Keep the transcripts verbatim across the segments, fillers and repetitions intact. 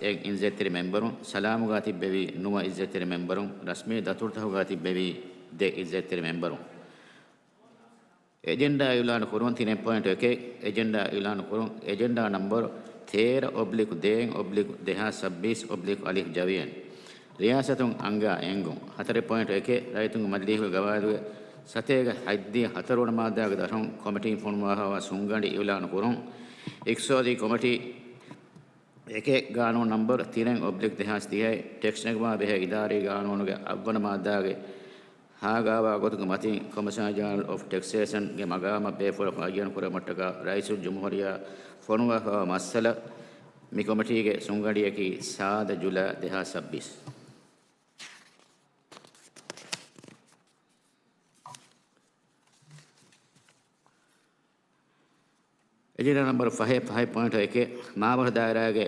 އެއް އިއްޒަތްތެރި މެމްބަރުން، ސަލާމުގާ ތިއްބެވި ނުވަ އިއްޒަތްތެރި މެމްބަރުން، ރަސްމީ ދަތުރުތަކުގާ ތިއްބެވި ދެ އިއްޒަތްތެރި މެމްބަރުން. އެޖެންޑާ އިއުލާނު ކުރުން ތިނެއް ޕޮއިންޓު އެކެއް، އެޖެންޑާ އިއުލާނު ކުރުން، އެޖެންޑާ ނަމްބަރު ތޭރަ އޮބްލިކު ދޭއް އޮބްލިކު ދެހާސް ސައްބީސް އޮބްލިކު އަލިފް ޖަވިއެން. ރިޔާސަތުން އަންގާ އެންގުން. ހަތަރެއް ޕޮއިންޓު އެކެއް، ރައްޔިތުންގެ މަޖިލީހުގެ ގަވާއިދުގެ ސަތޭކަ ހަތްދިހަ ހަތަރު ވަނަ މާއްދާގެ ދަށުން ކޮމިޓީން ފޮނުވާފައިވާ ސުންގަނޑި އިއުލާނު ކުރުން. އިޤްތިޞާދީ ކޮމިޓީ އެކެއް ގާނޫނު ނަމްބަރު ތިނެއް އޮބްލިކް ދެހާސް ތިހައެއް، ޓެކްސް ނެގުމާ ބެހޭ އިދާރީ ގާނޫނުގެ އަށްވަނަ މާއްދާގެ ހާގާވާ ގޮތުގެ މަތިން ކޮމިޝަނަރ ޖެނެރަލް އޮފް ޓެކްސޭޝަންގެ މަގާމަށް ބޭފުޅަކު އައްޔަން ކުރެއްވުމަށްޓަކާ ރައީސުލްޖުމްހޫރިއްޔާ ފޮނުވާފައިވާ މައްސަލަ. މި ކޮމިޓީގެ ސުންގަނޑިއަކީ ސާދަ ޖުލާ ދެހާސް ސައްބީސް. އެޖެންޑާ ނަމްބަރު ފަހެއް، ފަހެއް ޕޮއިންޓު އެކެއް، މާބޮޑު ދާއިރާގެ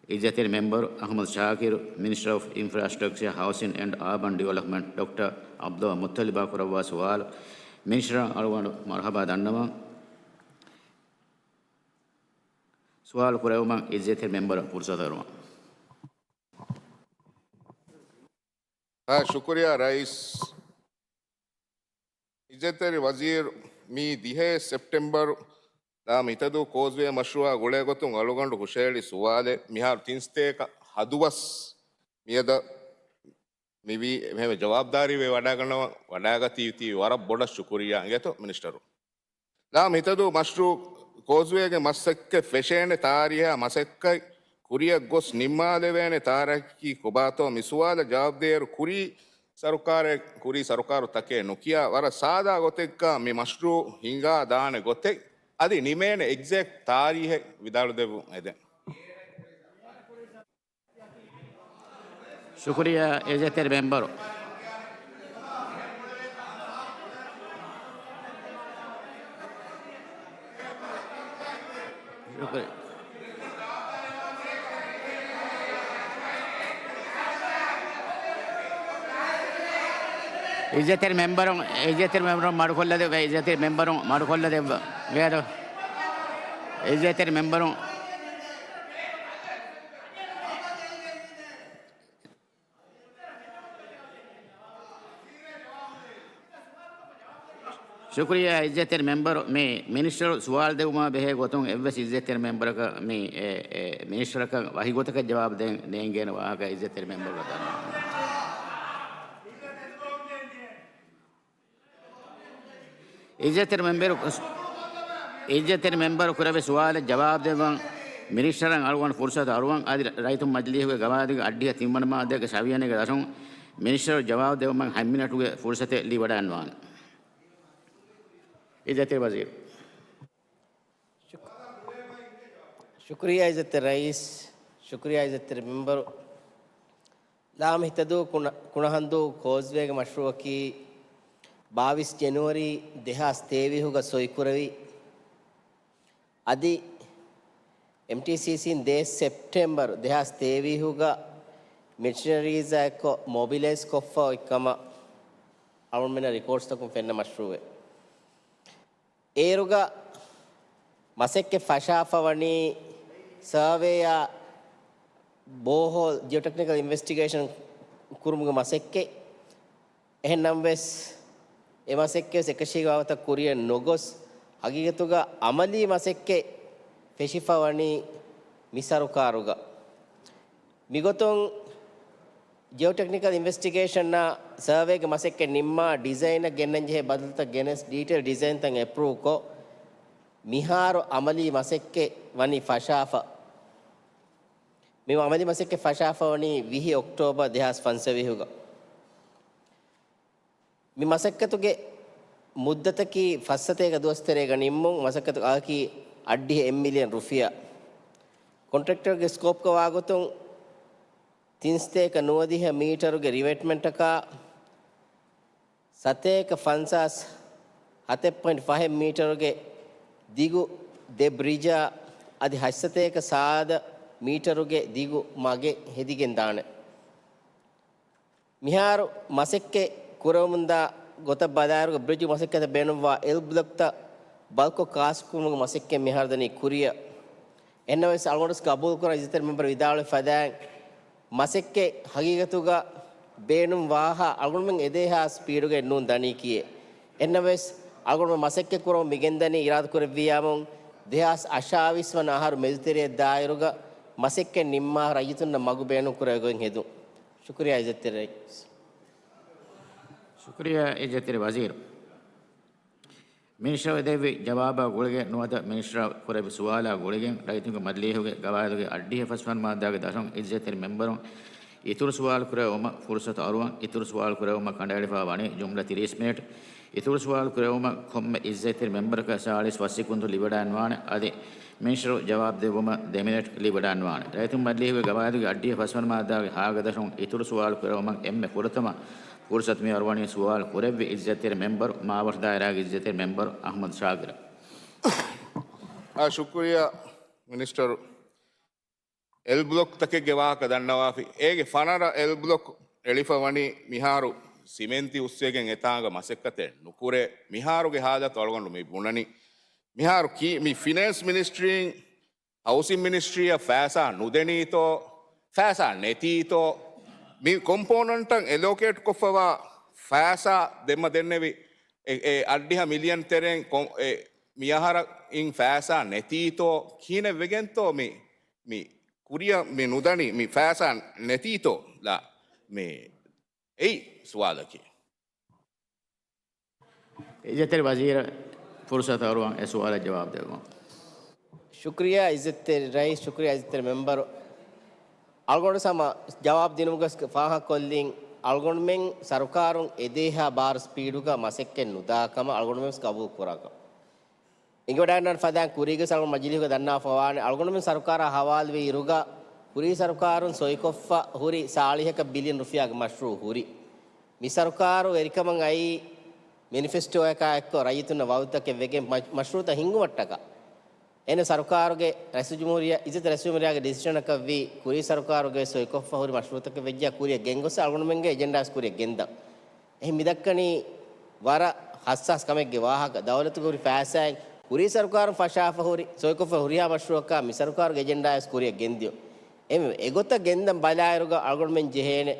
އިއްޒަތްތެރި މެމްބަރު އަޙްމަދު ޝާކިރު، މިނިސްޓަރ އޮފް އިންފްރާސްޓްރަކްޗާ، ހައުސިން އެންޑް އާބަން ޑިވެލޮޕްމަންޓް، ޑޮކްޓަރ ޢަބްދުﷲ މުއްތަލިބާ ކުރައްވާ ސުވާލު. މިނިސްޓަރ އަޅުގަނޑު މަރުޙަބާ ދަންނަވަން. ސުވާލު ކުރެއްވުމަށް އިއްޒަތްތެރި މެމްބަރަށް ފުރުސަތު އެރުވަން. އާ، ޝުކުރިއްޔާ ރައީސް. އިއްޒަތްތެރި ވަޒީރު، މި ދިހައެއް ސެޕްޓެމްބަރު ލާމް ހިތަދޫ ކޯސްވޭ މަޝްރޫއާ ގުޅޭ ގޮތުން އަޅުގަނޑު ހުށަހެޅި ސުވާލެއް، މިހާރު ތިން ސަތޭކަ ހަ ދުވަސް މިއަދަށް މިވީ އެހެންވެ ޖަވާބުދާރީވެ ވަޑައިގަންނަވަން ވަޑައިގަތީތީ ވަރަށް ބޮޑަށް ޝުކުރިއްޔާ އިނގޭތޯ މިނިސްޓަރު. ލާމް ހިތަދޫ މަޝްރޫއު ކޯސްވޭގެ މަސައްކަތް ފެށޭނެ ތާރީހާ މަސައްކަތް ކުރިއަށް ގޮސް ނިންމާލެވޭނެ ތާރަކީ ކޮބާތޯ މި ސުވާލަށް ޖަވާބުދޭއިރު ކުރީ ސަރުކާރެއް، ކުރީ ސަރުކާރު ތަކެއް ނުކިޔާ ވަރަށް ސާދާ ގޮތެއްގަ މި މަޝްރޫއު ހިނގާ ދާނެ ގޮތެއް އަދި ނިމޭނެ އެގްޒެކްޓް ތާރީހެއް ވިދާޅުދެއްވުން އެދެން. ޝުކުރިއްޔާ އިއްޒަތްތެރި މެމްބަރު. ޝުކުރިއްޔާ. އިއްޒަތްތެރި މެމްބަރުން، އިއްޒަތްތެރި މެމްބަރުން މަޑުކޮށްލަދެއްވާ، އިއްޒަތްތެރި މެމްބަރުން މަޑުކޮށްލަދެއްވާ. އިއްޒަތްތެރި މެމްބަރުން. ޝުކުރިއްޔާ އިއްޒަތްތެރި މެމްބަރު، މި މިނިސްޓަރު ސުވާލު ދެއްވުމާ ބެހޭ ގޮތުން އެއްވެސް އިއްޒަތްތެރި މެމްބަރަކަށް މި އެ، އެ، މިނިސްޓަރަކަށް ވަކި ގޮތަކަށް ޖަވާބު ދޭން ނޭނގޭނެ ވާހަކަ އިއްޒަތްތެރި މެމްބަރު ދަންނަވަން. އިއްޒަތްތެރި މެމްބަރު، އިއްޒަތްތެރި މެމްބަރު ކުރެއްވި ސުވާލަށް ޖަވާބު ދެއްވަން މިނިސްޓަރަށް އަޅުގަނޑު ފުރުސަތު އަރުވަން. އަދި ރައްޔިތުން މަޖިލީހުގެ ގަވާއިދުގެ އައްޑިހަ ތިންވަނަ މާއްދާގެ ސަވިޔަނިގެ ދަށުން މިނިސްޓަރު ޖަވާބު ދެއްވުމަށް ހަތް މިނެޓުގެ ފުރުސަތެއް ލިބިވަޑައިގަންނަވާނެ. އިއްޒަތްތެރި ވަޒީރު. ޝުކް-، ޝުކުރިއްޔާ އިއްޒަތްތެރި ރައީސް، ޝުކުރިއްޔާ އިއްޒަތްތެރި މެމްބަރު. ލާމް ހިތަދޫ ކުނަ-، ކުނަހަނދޫ ކޯސްވޭގެ މަޝްރޫއަކީ ބާވީސް ޖެނުއަރީ ދެހާސް ތޭވީހުގަ ސޮއިކުރެވި. އަދި އެމްޓީސީސީން ދޭއް ސެޕްޓެމްބަރު ދެހާސް ތޭވީހުގަ މެޝިނަރީޒާ އެއްކޮށް މޮބިލައިޒް ކޮށްފަ އޮތްކަމަށް އަޅުގަނޑުމެންނަށް ރެކޯޑްސްތަކުން ފެންނަ މަޝްރޫއެއް. އޭރުގަ މަސައްކަތް ފަށާފަ ވަނީ ސަރވޭއާ ބޯހޯލް ޖިއޮޓެކްނިކަލް އިންވެސްޓިގޭޝަން ކުރުމުގެ މަސައްކަތް. އެހެންނަމަވެސް، އެ މަސައްކަތް ވެސް އެކަށީގެ ވާގޮތަށް ކުރިއަށް ނުގޮސް، ހަގީގަތުގަ އަމަލީ މަސައްކަތް ފެށިފަ ވަނީ މި ސަރުކާރުގަ. މިގޮތުން ޖިއޮޓެކްނިކަލް އިންވެސްޓިގޭޝަންއާ ސަރވޭގެ މަސައްކަތް ނިންމާ، ޑިޒައިނަށް ގެންނަންޖެހޭ ބަދަލުތައް ގެނެސް، ޑީޓެއިލް ޑިޒައިންތައް އެޕްރޫވްކޮށް، މިހާރު އަމަލީ މަސައްކަތް ވަނީ ފަށާފަ. މި އަމަލީ މަސައްކަތް ފަށާފަ ވަނީ ވިހި އޮކްޓޯބަރ ދެހާސް ފަންސަވީހުގަ. މި މަސައްކަތުގެ މުއްދަތަކީ ފަސްސަތޭކަ ދުވަސް ތެރޭގަ ނިންމުން، މަސައްކަތުގެ އަގަކީ އައްޑިހަ އެއް މިލިއަން ރުފިޔާ. ކޮންޓްރެކްޓަރގެ ސްކޯޕްގަ ވާގޮތުން، ތިންސަތޭކަ ނުވަދިހަ މީޓަރުގެ ރިވެޓްމަންޓަކާ، ސަތޭކަ ފަންސާސް ހަތެއް ޕޮއިންޓް ފަހެއް މީޓަރުގެ ދިގު ދެ ބްރިޖާ، އަދި ހަތްސަތޭކަ ސާދަ މީޓަރުގެ ދިގު މަގެއް ހެދިގެން ދާނެ. މިހާރު މަސައްކަތް ކުރެވެމުންދާ ގޮތަށް ބަލާއިރުގަ، ބްރިޖު މަސައްކަތަށް ބޭނުންވާ އެލް ބްލޮކްތައް ބަލްކޮށް ކާސްކުރުމުގެ މަސައްކަތް މިހާރު ދަނީ ކުރިއަށް. އެންނަވެސް އަޅުގަނޑު ގަބޫލުކުރަން އިއްޒަތްތެރި މެމްބަރު ވިދާޅުވި ފަދައިން، މަސައްކަތް ހަގީގަތުގަ ބޭނުން ވާހާ އަޅުގަނޑުމެން އެދޭހާ ސްޕީޑުގައި ނޫން ދަނީކީއެއް. އެންނަވެސް އަޅުގަނޑުމެން މަސައްކަތް ކުރަމުން މިގެންދަނީ އިރާދަކުރެއްވިއްޔާމުން ދެހާސް އަށާވީސް ވަނަ އަހަރު މެދުތެރެއަށް ދާއިރުގަ މަސައްކަތް ނިންމާ ރައްޔިތުންނަށް މަގު ބޭނުންކުރެވިގެން ހެދުން. ޝުކުރިއްޔާ އިއްޒަތްތެރި ރައީސް. ޝުކުރިއްޔާ އިއްޒަތްތެރި ވަޒީރު. މިނިސްޓަރ ދެއްވި ޖަވާބާ ގުޅިގެން ނުވަތަ މިނިސްޓަރ ކުރެއްވި ސުވާލާ ގުޅިގެން ރައްޔިތުންގެ މަޖިލީހުގެ ގަވާއިދުގެ އަށްޑިހަ ފަސްވަނަ މާއްދާގެ ދަށުން އިއްޒަތްތެރި މެމްބަރުން އިތުރު ސުވާލު ކުރެވުމަށް ފުރުސަތު އަރުވަން. އިތުރު ސުވާލު ކުރެވުމަށް ކަނޑައެޅިފަ ވަނީ ޖުމްލަ ތިރީސް މިނެޓް. އިތުރު ސުވާލު ކުރެވުމަށް ކޮންމެ އިއްޒަތްތެރި މެމްބަރަކަށް ސާޅީސް ފަސް ސެކުންދު ލިބިވަޑައިގަންނަވާނެ. އަދި މިނިސްޓަރު ޖަވާބު ދެއްވުމަށް ދެ މިނެޓް ލިބިވަޑައިގަންނަވާނެ. ރައްޔިތުންގެ މަޖިލީހުގެ ގަވާއިދުގެ އަށްޑިހަ ފަސްވަނަ މާއްދާގެ ހާގަ ދަށުން އިތުރު ސުވާލު ކުރެވުމަށް އެންމެ ފުރަތަމަ ފުރުސަތު މި އަރުވަނީ ސުވާލު ކުރެއްވި އިއްޒަތްތެރި މެމްބަރު، މާވަށު ދާއިރާގެ އިއްޒަތްތެރި މެމްބަރު އަޙްމަދު ޝާކިރަށް. އާ، ޝުކުރިއްޔާ މިނިސްޓަރު. އެލް ބްލޮކްތަކެއްގެ ވާހަކަ ދަންނަވާފި. އޭގެ ފަނަރަ އެލް ބްލޮކް އެޅިފަ ވަނީ މިހާރު ސިމެންތި އުއްސައިގެން އެތާނގަ މަސައްކަތެއް ނުކުރޭ. މިހާރުގެ ހާލަތު އަޅުގަނޑު މި ބުނަނީ. މިހާރު ކީ-، މި ފިނޭންސް މިނިސްޓްރީން ހައުސިން މިނިސްޓްރީއަށް ފައިސާ ނުދެނީތޯ، ފައިސާ ނެތީތޯ، މި ކޮމްޕޯނަންޓަށް އެލޯކޭޓް ކޮށްފަވާ ފައިސާ ދެންމަ ދެންނެވި އެ، އެ އަށްޑިހަ މިލިއަން ތެރެއިން ކޮ-، އެ މިއަހަރަށް އިން ފައިސާ ނެތީތޯ، ކިހިނެއް ވެގެންތޯ މި، މި ކުރިއަށް މި ނުދަނީ، މި ފައިސާ ނެތީތޯ ލާ، މި އެއީ ސުވާލަކީ. އިއްޒަތްތެރި ވަޒީރަށް ފުރުސަތު އަރުވަން އެ ސުވާލަށް ޖަވާބު ދެއްވުން. ޝުކުރިއްޔާ އިއްޒަތްތެރި ރައީސް، ޝުކުރިއްޔާ އިއްޒަތްތެރި މެމްބަރު. އަޅުގަނޑު ހަމަ ޖަވާބު ދިނުމުގަ ފާހަގަކޮށްލިން، އަޅުގަނޑުމެން ސަރުކާރުން އެދޭހާ ބާރު ސްޕީޑުގަ މަސައްކަތް ނުދާ ކަމަށް އަޅުގަނޑުމެން ވެސް ގަބޫލު ކުރާކަށް. އެނގިވަޑައިގަންނަވާނެ ފަދައިން ކުރީގެ ސަރު މަޖިލީހުގަ ދަންނާފަ ވާނެ، އަޅުގަނޑުމެން ސަރުކާރާ ހަވާލުވި އިރުގަ ކުރީ ސަރުކާރުން ސޮއިކޮށްފަ ހުރި ސާޅީހަކަށް ބިލިއަން ރުފިޔާގެ މަޝްރޫއު ހުރި. މި ސަރުކާރު ވެރިކަމަށް އައީ މެނިފެސްޓޯއަކާ އެއްކޮށް ރައްޔިތުންނަށް ވައުދުތަކެއް ވެގެން މަ-، މަޝްރޫއުތައް ހިންގުމަށްޓަކާ. އެހެން ސަރުކާރުގެ ރައީސުލްޖުމްހޫރިއްޔާ، އިއްޒަތް ރައީސުލްޖުމްހޫރިއްޔާގެ ޑިސިޝަނަކަށްވީ ކުރީ ސަރުކާރުގެ ސޮއިކޮށްފަ ހުރި މަޝްރޫއުތަކެއް ވެއްޖެ ކުރިއަށް ގެންގޮސް އަޅުގަނޑުމެންގެ އެޖެންޑާސް ކުރިއަށް ގެންދަން. އެހެން މިދައްކަނީ ވަރަށް ހައްސާސް ކަމެއްގެ ވާހަކަ. ދައުލަތުގެ ހުރި ފައިސާއިން ކުރީ ސަރުކާރުން ފަށާފަ ހުރި، ސޮއިކޮށްފަ ހުރިހާ މަޝްރޫއަކާ މި ސަރުކާރުގެ އެޖެންޑާއެއް ކުރިއަށް ގެންދިޔުން. އެ-، އެގޮތަށް ގެންދަން ބަލާއިރުގަ އަޅުގަނޑުމެން ޖެހޭނެ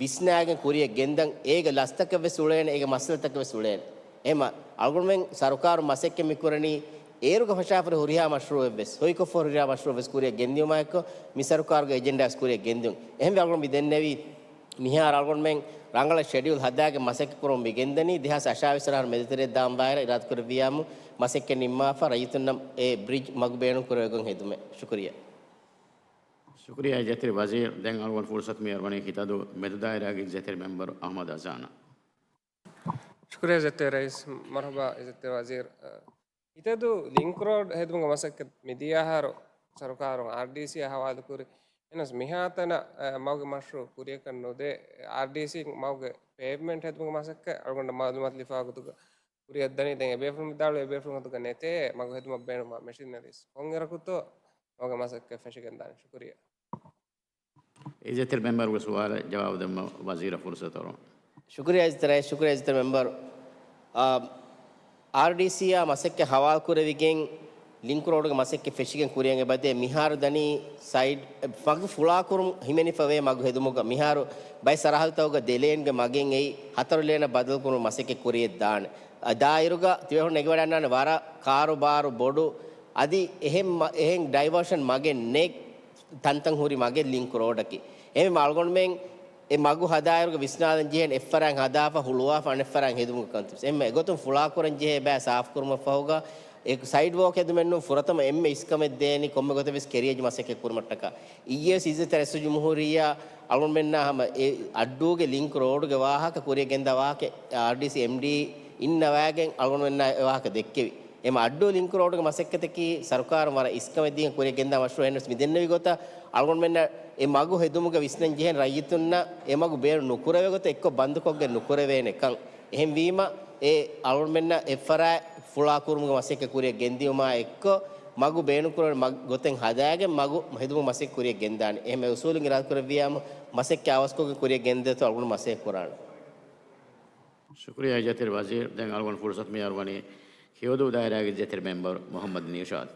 ވިސްނާގެން ކުރިއަށް ގެންދަން. އޭގެ ލަސްތަކެއް ވެސް އުޅޭނެ، އޭގެ މައްސަލަތަކެއް ވެސް އުޅޭނެ. އެހެމަ އަޅުގަނޑުމެން ސަރުކާރުން މަސައްކަތް މި ކުރަނީ އޭރުގަ ފަށާފަ ހުރި ހުރިހާ މަޝްރޫއެއް ވެސް، ހޮއިކޮށްފަ ހުރިހާ މަޝްރޫއެއް ވެސް ކުރިއަށް ގެންދިޔުމާއެއްކޮށް މި ސަރުކާރުގެ އެޖެންޑާ ވެސް ކުރިއަށް ގެންދިޔުން. އެހެންވެ އަޅުގަނޑު މި ދެންނެވީ މިހާރު އަޅުގަނޑުމެން ރަނގަޅަށް ޝެޑިއުލް ހަދާގެން މަސައްކަތް ކުރަމުން މި ގެންދަނީ ދެހާސް އަށާވީސް އަށާވީސް އަށާވީސް މެދުތެރެއަށް ދާން ވާއިރަށް އިރާދަކުރެއްވިއްޔާމު މަސައްކަތް ނިންމާފަ ރައްޔިތުންނަށް އެ ބްރިޖް މަގު ބޭނުން ކުރެވިގެން ހެދުމެއް. ޝުކުރިއްޔާ. ޝުކުރިއްޔާ އިއްޒަތްތެރި ވަޒީރު. ދެން އަޅުގަނޑު ފުރުސަތު މި އަރުވަނީ ކިތަދު މެދުދާއިރާގެ އިއްޒަތްތެރި މެމްބަރު އަޙްމަދު އަޒާނަށް. ޝުކުރިއްޔާ އިއްޒަތްތެރި ރައީސް، މަރުޙަބާ އިއްޒަތްތެރި ވަޒީރު. އަ، ކިތަދު ލިންކް ރޯޑް ހެދުމުގެ މަސައްކަތް މިދިޔަ އަހަރު ސަރުކާރުން އާރްޑީސީއާ ހަވާލުކުރި. އެހެނަސް މިހާތަނަށް، އަ، މަގުގެ މަޝްރޫއު ކުރިޔަކަށް ނުދޭ. އާރްޑީސީ މަގުގެ ޕޭވްމަންޓް ހެދުމުގެ މަސައްކަތް އަޅުގަނޑަށް މައުލޫމާތު ލިބިފައި ވާ ގޮތުގަ ކުރިއަށްދަނީ. ދެން އެބޭފުޅުން ވިދާޅުވި އެބޭފުޅުން ގޮތުގަ ނެތޭ މަގު ހެދުމަށް ބޭނުންވާ މެޝިނަރީސް. ކޮންއިރަކުތޯ މަގުގެ މަސައްކަތް ފެށިގެންދާނީ؟ ޝުކުރިއްޔާ. އިއްޒަތްތެރި މެމްބަރުގެ ސުވާލަށް ޖަވާބު ދެއްވުމަށް ވަޒީރަށް ފުރުސަތު އަރުވަން. ޝުކުރިއްޔާ އިއްޒަތްތެރި ރައީސް، ޝުކުރިއްޔާ އިއްޒަތްތެރި މެމްބަރު. އާ، އާރްޑީސީއާ މަސައްކަތް ހަވާލުކުރެވިގެން ލިންކް ރޯޑުގެ މަސައްކަތް ފެށިގެން ކުރިއަށް އެބަދޭ. މިހާރު ދަނީ ސައިޑް މަގު ފުޅާކުރުން ހިމެނިފަވޭ މަގު ހެދުމުގަ. މިހާރު ބައެއް ސަރަހައްދުތަކުގަ ދެ ލޭންގެ މަގެއް އެއީ ހަތަރު ލޭނަށް ބަދަލުކުރުމުގެ މަސައްކަތް ކުރިއަށްދާނެ. އަ، ދާއިރުގަ ތިބޭފުޅުން އެނގިވަޑައިގަންނާނެ ވަރަށް ކާރުބާރު ބޮޑު، އަދި އެހެން މަ-، އެހެން ޑައިވާޝަން މަގެއް ނެތް. ތަންތަން ހުރި މަގެއް ލިންކް ރޯޑަކީ. އެހެންވީމަ އަޅުގަނޑުމެން އެ މަގު ހަދާއިރުގަ ވިސްނާލަން ޖެހޭނެ އެއްފަރާތް ހަދާފަ ހުޅުވާފަ އަނެއްފަރާތް ހެދުމުގެ ކަންތައް. އެހެންވީމަ އެގޮތުން ފުޅާކުރަން ޖެހޭ ބައި ސާފުކުރުމަށްފަހުގަ އެ ސައިޑް ވޯކް ހެދުމެއްނޫން، ފުރަތަމަ އެންމެ އިސްކަމެއް ދޭނީ ކޮންމެ ގޮތެއް ވެސް ކެރިއޭޖް މަސައްކަތް ކުރުމަށްޓަކާ. އިއްޔެވެސް އިއްޒަތްތެރި ރައީސުލްޖުމްހޫރިއްޔާ އަޅުގަނޑުމެންނާ ހަމަ އެ އައްޑޫގެ ލިންކް ރޯޑުގެ ވާހަކަ ކުރިއަށް ގެންދާ ވާހަކަ އާރްޑީސީ އެމްޑީ އިންނަވައިގެން އަޅުގަނޑުމެންނާ އެ ވާހަކަ ދެއްކެވި. އެމަ އައްޑޫ ލިންކް ރޯޑުގެ މަސައްކަތަކީ ސަރުކާރުން ވަރަށް އިސްކަމެއް ދީގެން ކުރިއަށް ގެންދާ މަޝްރޫއެއް. އެހެނަސް މި ދެންނެވި ގޮތަށް އަޅުގަނޑުމެންނަށް އެ މަގު ހެދުމުގަ ވިސްނަން ޖެހޭނެ ރައްޔިތުންނަށް އެ މަގު ބޭރު ނުކުރެވޭ ގޮތަށް އެއްކޮށް ބަންދުކޮށްގެން ނުކުރެވޭނެ ކަން. އެހެންވީމަ އެ އަޅުގަނޑުމެންނަށް އެއްފަރާތް ފުޅާކުރުމުގެ މަސައްކަތް ކުރިއަށް ގެންދިޔުމާ އެއްކޮށް މަގު ބޭނުންކުރެވޭނެ މަގު ގޮތެއް ހަދާގެން މަގު ހެދުމުގެ މަސައްކަތް ކުރިއަށް ގެންދާނެ. އެހެން އެ އުސޫލުން އިރާދަކުރެއްވިއްޔާމު މަސައްކަތް އަވަސްކޮށްގެން ކުރިއަށް ގެންދޭތޯ އަޅުގަނޑު މަސައްކަތް ކުރާނެ. ޝުކުރިއްޔާ އިއްޒަތްތެރި ވަޒީރު. ދެން އަޅުގަނޑު ފުރުސަތު މި އަރުވަނީ ކިޔޮދޫ ދާއިރާގެ އިއްޒަތްތެރި މެމްބަރު މުޙައްމަދު ނީޝާދު.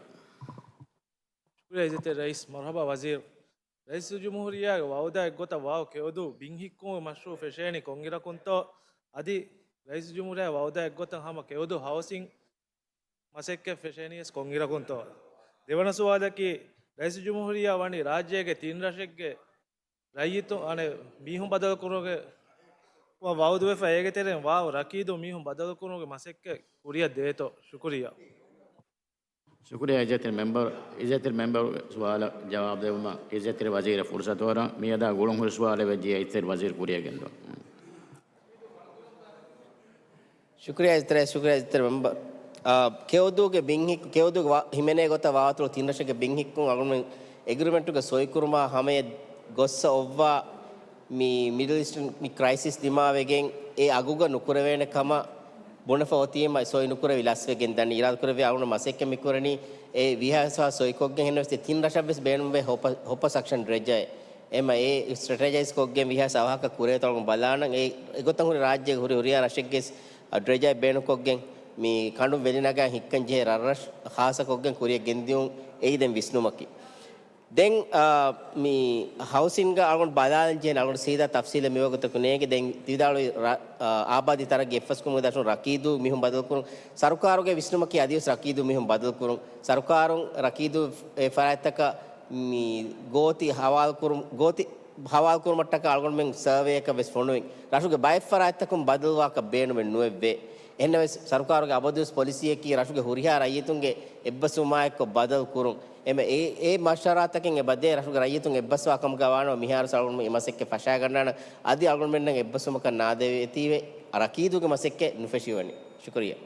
ޝުކުރިއްޔާ އިއްޒަތްތެރި ރައީސް. މަރުޙަބާ ވަޒީރު. ރައީސުލްޖުމްހޫރިއްޔާގެ ވައުދާ އެއްގޮތަށް ވާވު ކެއުދޫ ބިން ހިއްކުމުގެ މަޝްރޫޢު ފެށޭނީ ކޮންއިރަކުންތޯ؟ އަދި ރައީސުލްޖުމްހޫރިއްޔާގެ ވައުދާ އެއްގޮތަށް ހަމަ ކެއުދޫ ހައުސިން މަސައްކަތް ފެށޭނީވެސް ކޮންއިރަކުންތޯ؟ ދެވަނަ ސުވާލަކީ، ރައީސުލްޖުމްހޫރިއްޔާ ވަނީ ރާއްޖޭގެ ތިން ރަށެއްގެ ރައްޔިތުން، އަނެއް، މީހުން ބަދަލުކުރުމުގެ ވައުދުވެފަ، އޭގެ ތެރެއިން ވާވު ރަކީދޫ މީހުން ބަދަލުކުރުމުގެ މަސައްކަތް ކުރިއަށް ދޭތޯ؟ ޝުކުރިއްޔާ. ޝުކުރިއްޔާ އިއްޒަތްތެރި މެމްބަރު. އިއްޒަތްތެރި މެމްބަރުގެ ސުވާލަށް ޖަވާބު ދެއްވުމަށް އިއްޒަތްތެރި ވަޒީރަށް ފުރުސަތު އަރާ، މިއަދާ ގުޅުން ހުރި ސުވާލެއް ވެއްޖެ އިއްޒަތްތެރި ވަޒީރު ކުރިއަށް ގެންދަވާ. ޝުކުރިއްޔާ އިއްޒަތްތެރި، ޝުކުރިއްޔާ އިއްޒަތްތެރި މެމްބަރު. އާ، ކެއުދޫގެ ބިން ހި-، ކެއުދޫގެ ވާ-، ހިމެނޭ ގޮތަށް ވާވަތުޅު ތިން ރަށެއްގެ ބިން ހިއްކުން އަޅުގަނޑުމެން އެގްރިމެންޓުގެ ސޮއިކުރުމާ ހަމަޔަށް ގޮއްސަ އޮއްވާ މި މިޑްލް އީސްޓް މި ކްރައިސިސް ދިމާވެގެން އެ އަގުގަ ނުކުރެވޭނެ ކަމަށް ބުނެފަ އޮތީމަ ސޮއި ނުކުރެވި ލަސްވެގެން ދަނީ. އިރާދަކުރެއްވިޔާ އަޅުގަނޑު މަސައްކަތް މިކުރަނީ އެ ވީހާވެސް ވާހަކަ ސޮއިކޮށްގެން. އެހެންވެސް ތިން ރަށަށްވެސް ބޭނުންވޭ ހޮޕަ، ހޮޕަ ސަކްޝަން ޑްރެޖަރެއް. އެމަ އެ ސްޓްރެޓަޖައިޒް ކޮށްގެން ވީހާވެސް ވާހަކަ ކުރޭތޯ ބަލާނަން. އެ، އެގޮތަށް ހުރި ރާއްޖޭގެ ހުރި ހުރިހާ ރަށެއްގެ ޑްރެޖަރެއް ބޭނުންކޮށްގެން މި ކަނޑުން ވެލިނަގާ ހިއްކަން ޖެހޭ ރަށްރަށް ޚާއްޞަކޮށްގެން ކުރިއަށް ގެންދިޔުން އެއީ ދެން ވިސްނުމަކީ. ދެން، އާ، މި ހައުސިންގ އަޅުގަނޑު ބަލާލަން ޖެހޭނެ، އަޅުގަނޑު ސީދާ ތަފްސީލެއް މިވަގުތަކު ނޭނގެ. ދެން ތި ވިދާޅުވި ރަ-، އާ، އާބާދީ ތަރައްގީ އެއްފަސްކުރުމުގެ ދަށުން ރަކީދޫ މީހުން ބަދަލުކުރުން. ސަރުކާރުގެ ވިސްނުމަކީ އަދިވެސް ރަކީދޫ މީހުން ބަދަލުކުރުން. ސަރުކާރުން ރަކީދޫ އެ ފަރާތްތަކަށް މި ގޯތި ހަވާލުކުރުން، ގޯތި ހަވާލުކުރުމަށްޓަކާ އަޅުގަނޑުމެން ސަރވޭއަކަށް ވެސް ފޮނުވިން. ރަށުގެ ބައެއް ފަރާތްތަކުން ބަދަލުވާކަށް ބޭނުމެއް ނުވެއްވޭ. އެހެންނަމަވެސް، ސަރުކާރުގެ އަބަދުވެސް ޕޮލިސީއަކީ ރަށުގެ ހުރިހާ ރައްޔިތުންގެ އެއްބަސްވުމާއެއްކޮށް ބަދަލު ކުރުން. އެމަ އެ، އެ މަޝްވަރާތަކެއް އެބަދޭ ރަށުގެ ރައްޔިތުން އެއްބަސްވާ ކަމުގަ ވާނަމަ، މިހާރު އަޅުގަނޑު އެ މަސައްކަތް ފަށާގަންނާނަން. އަދި އަޅުގަނޑުމެންނަށް އެއްބަސްވުމަކަށް ނާދެވޭތީވެ، ރަކީދޫގެ މަސައްކަތް ނުފެށިވަނީ. ޝުކުރިއްޔާ.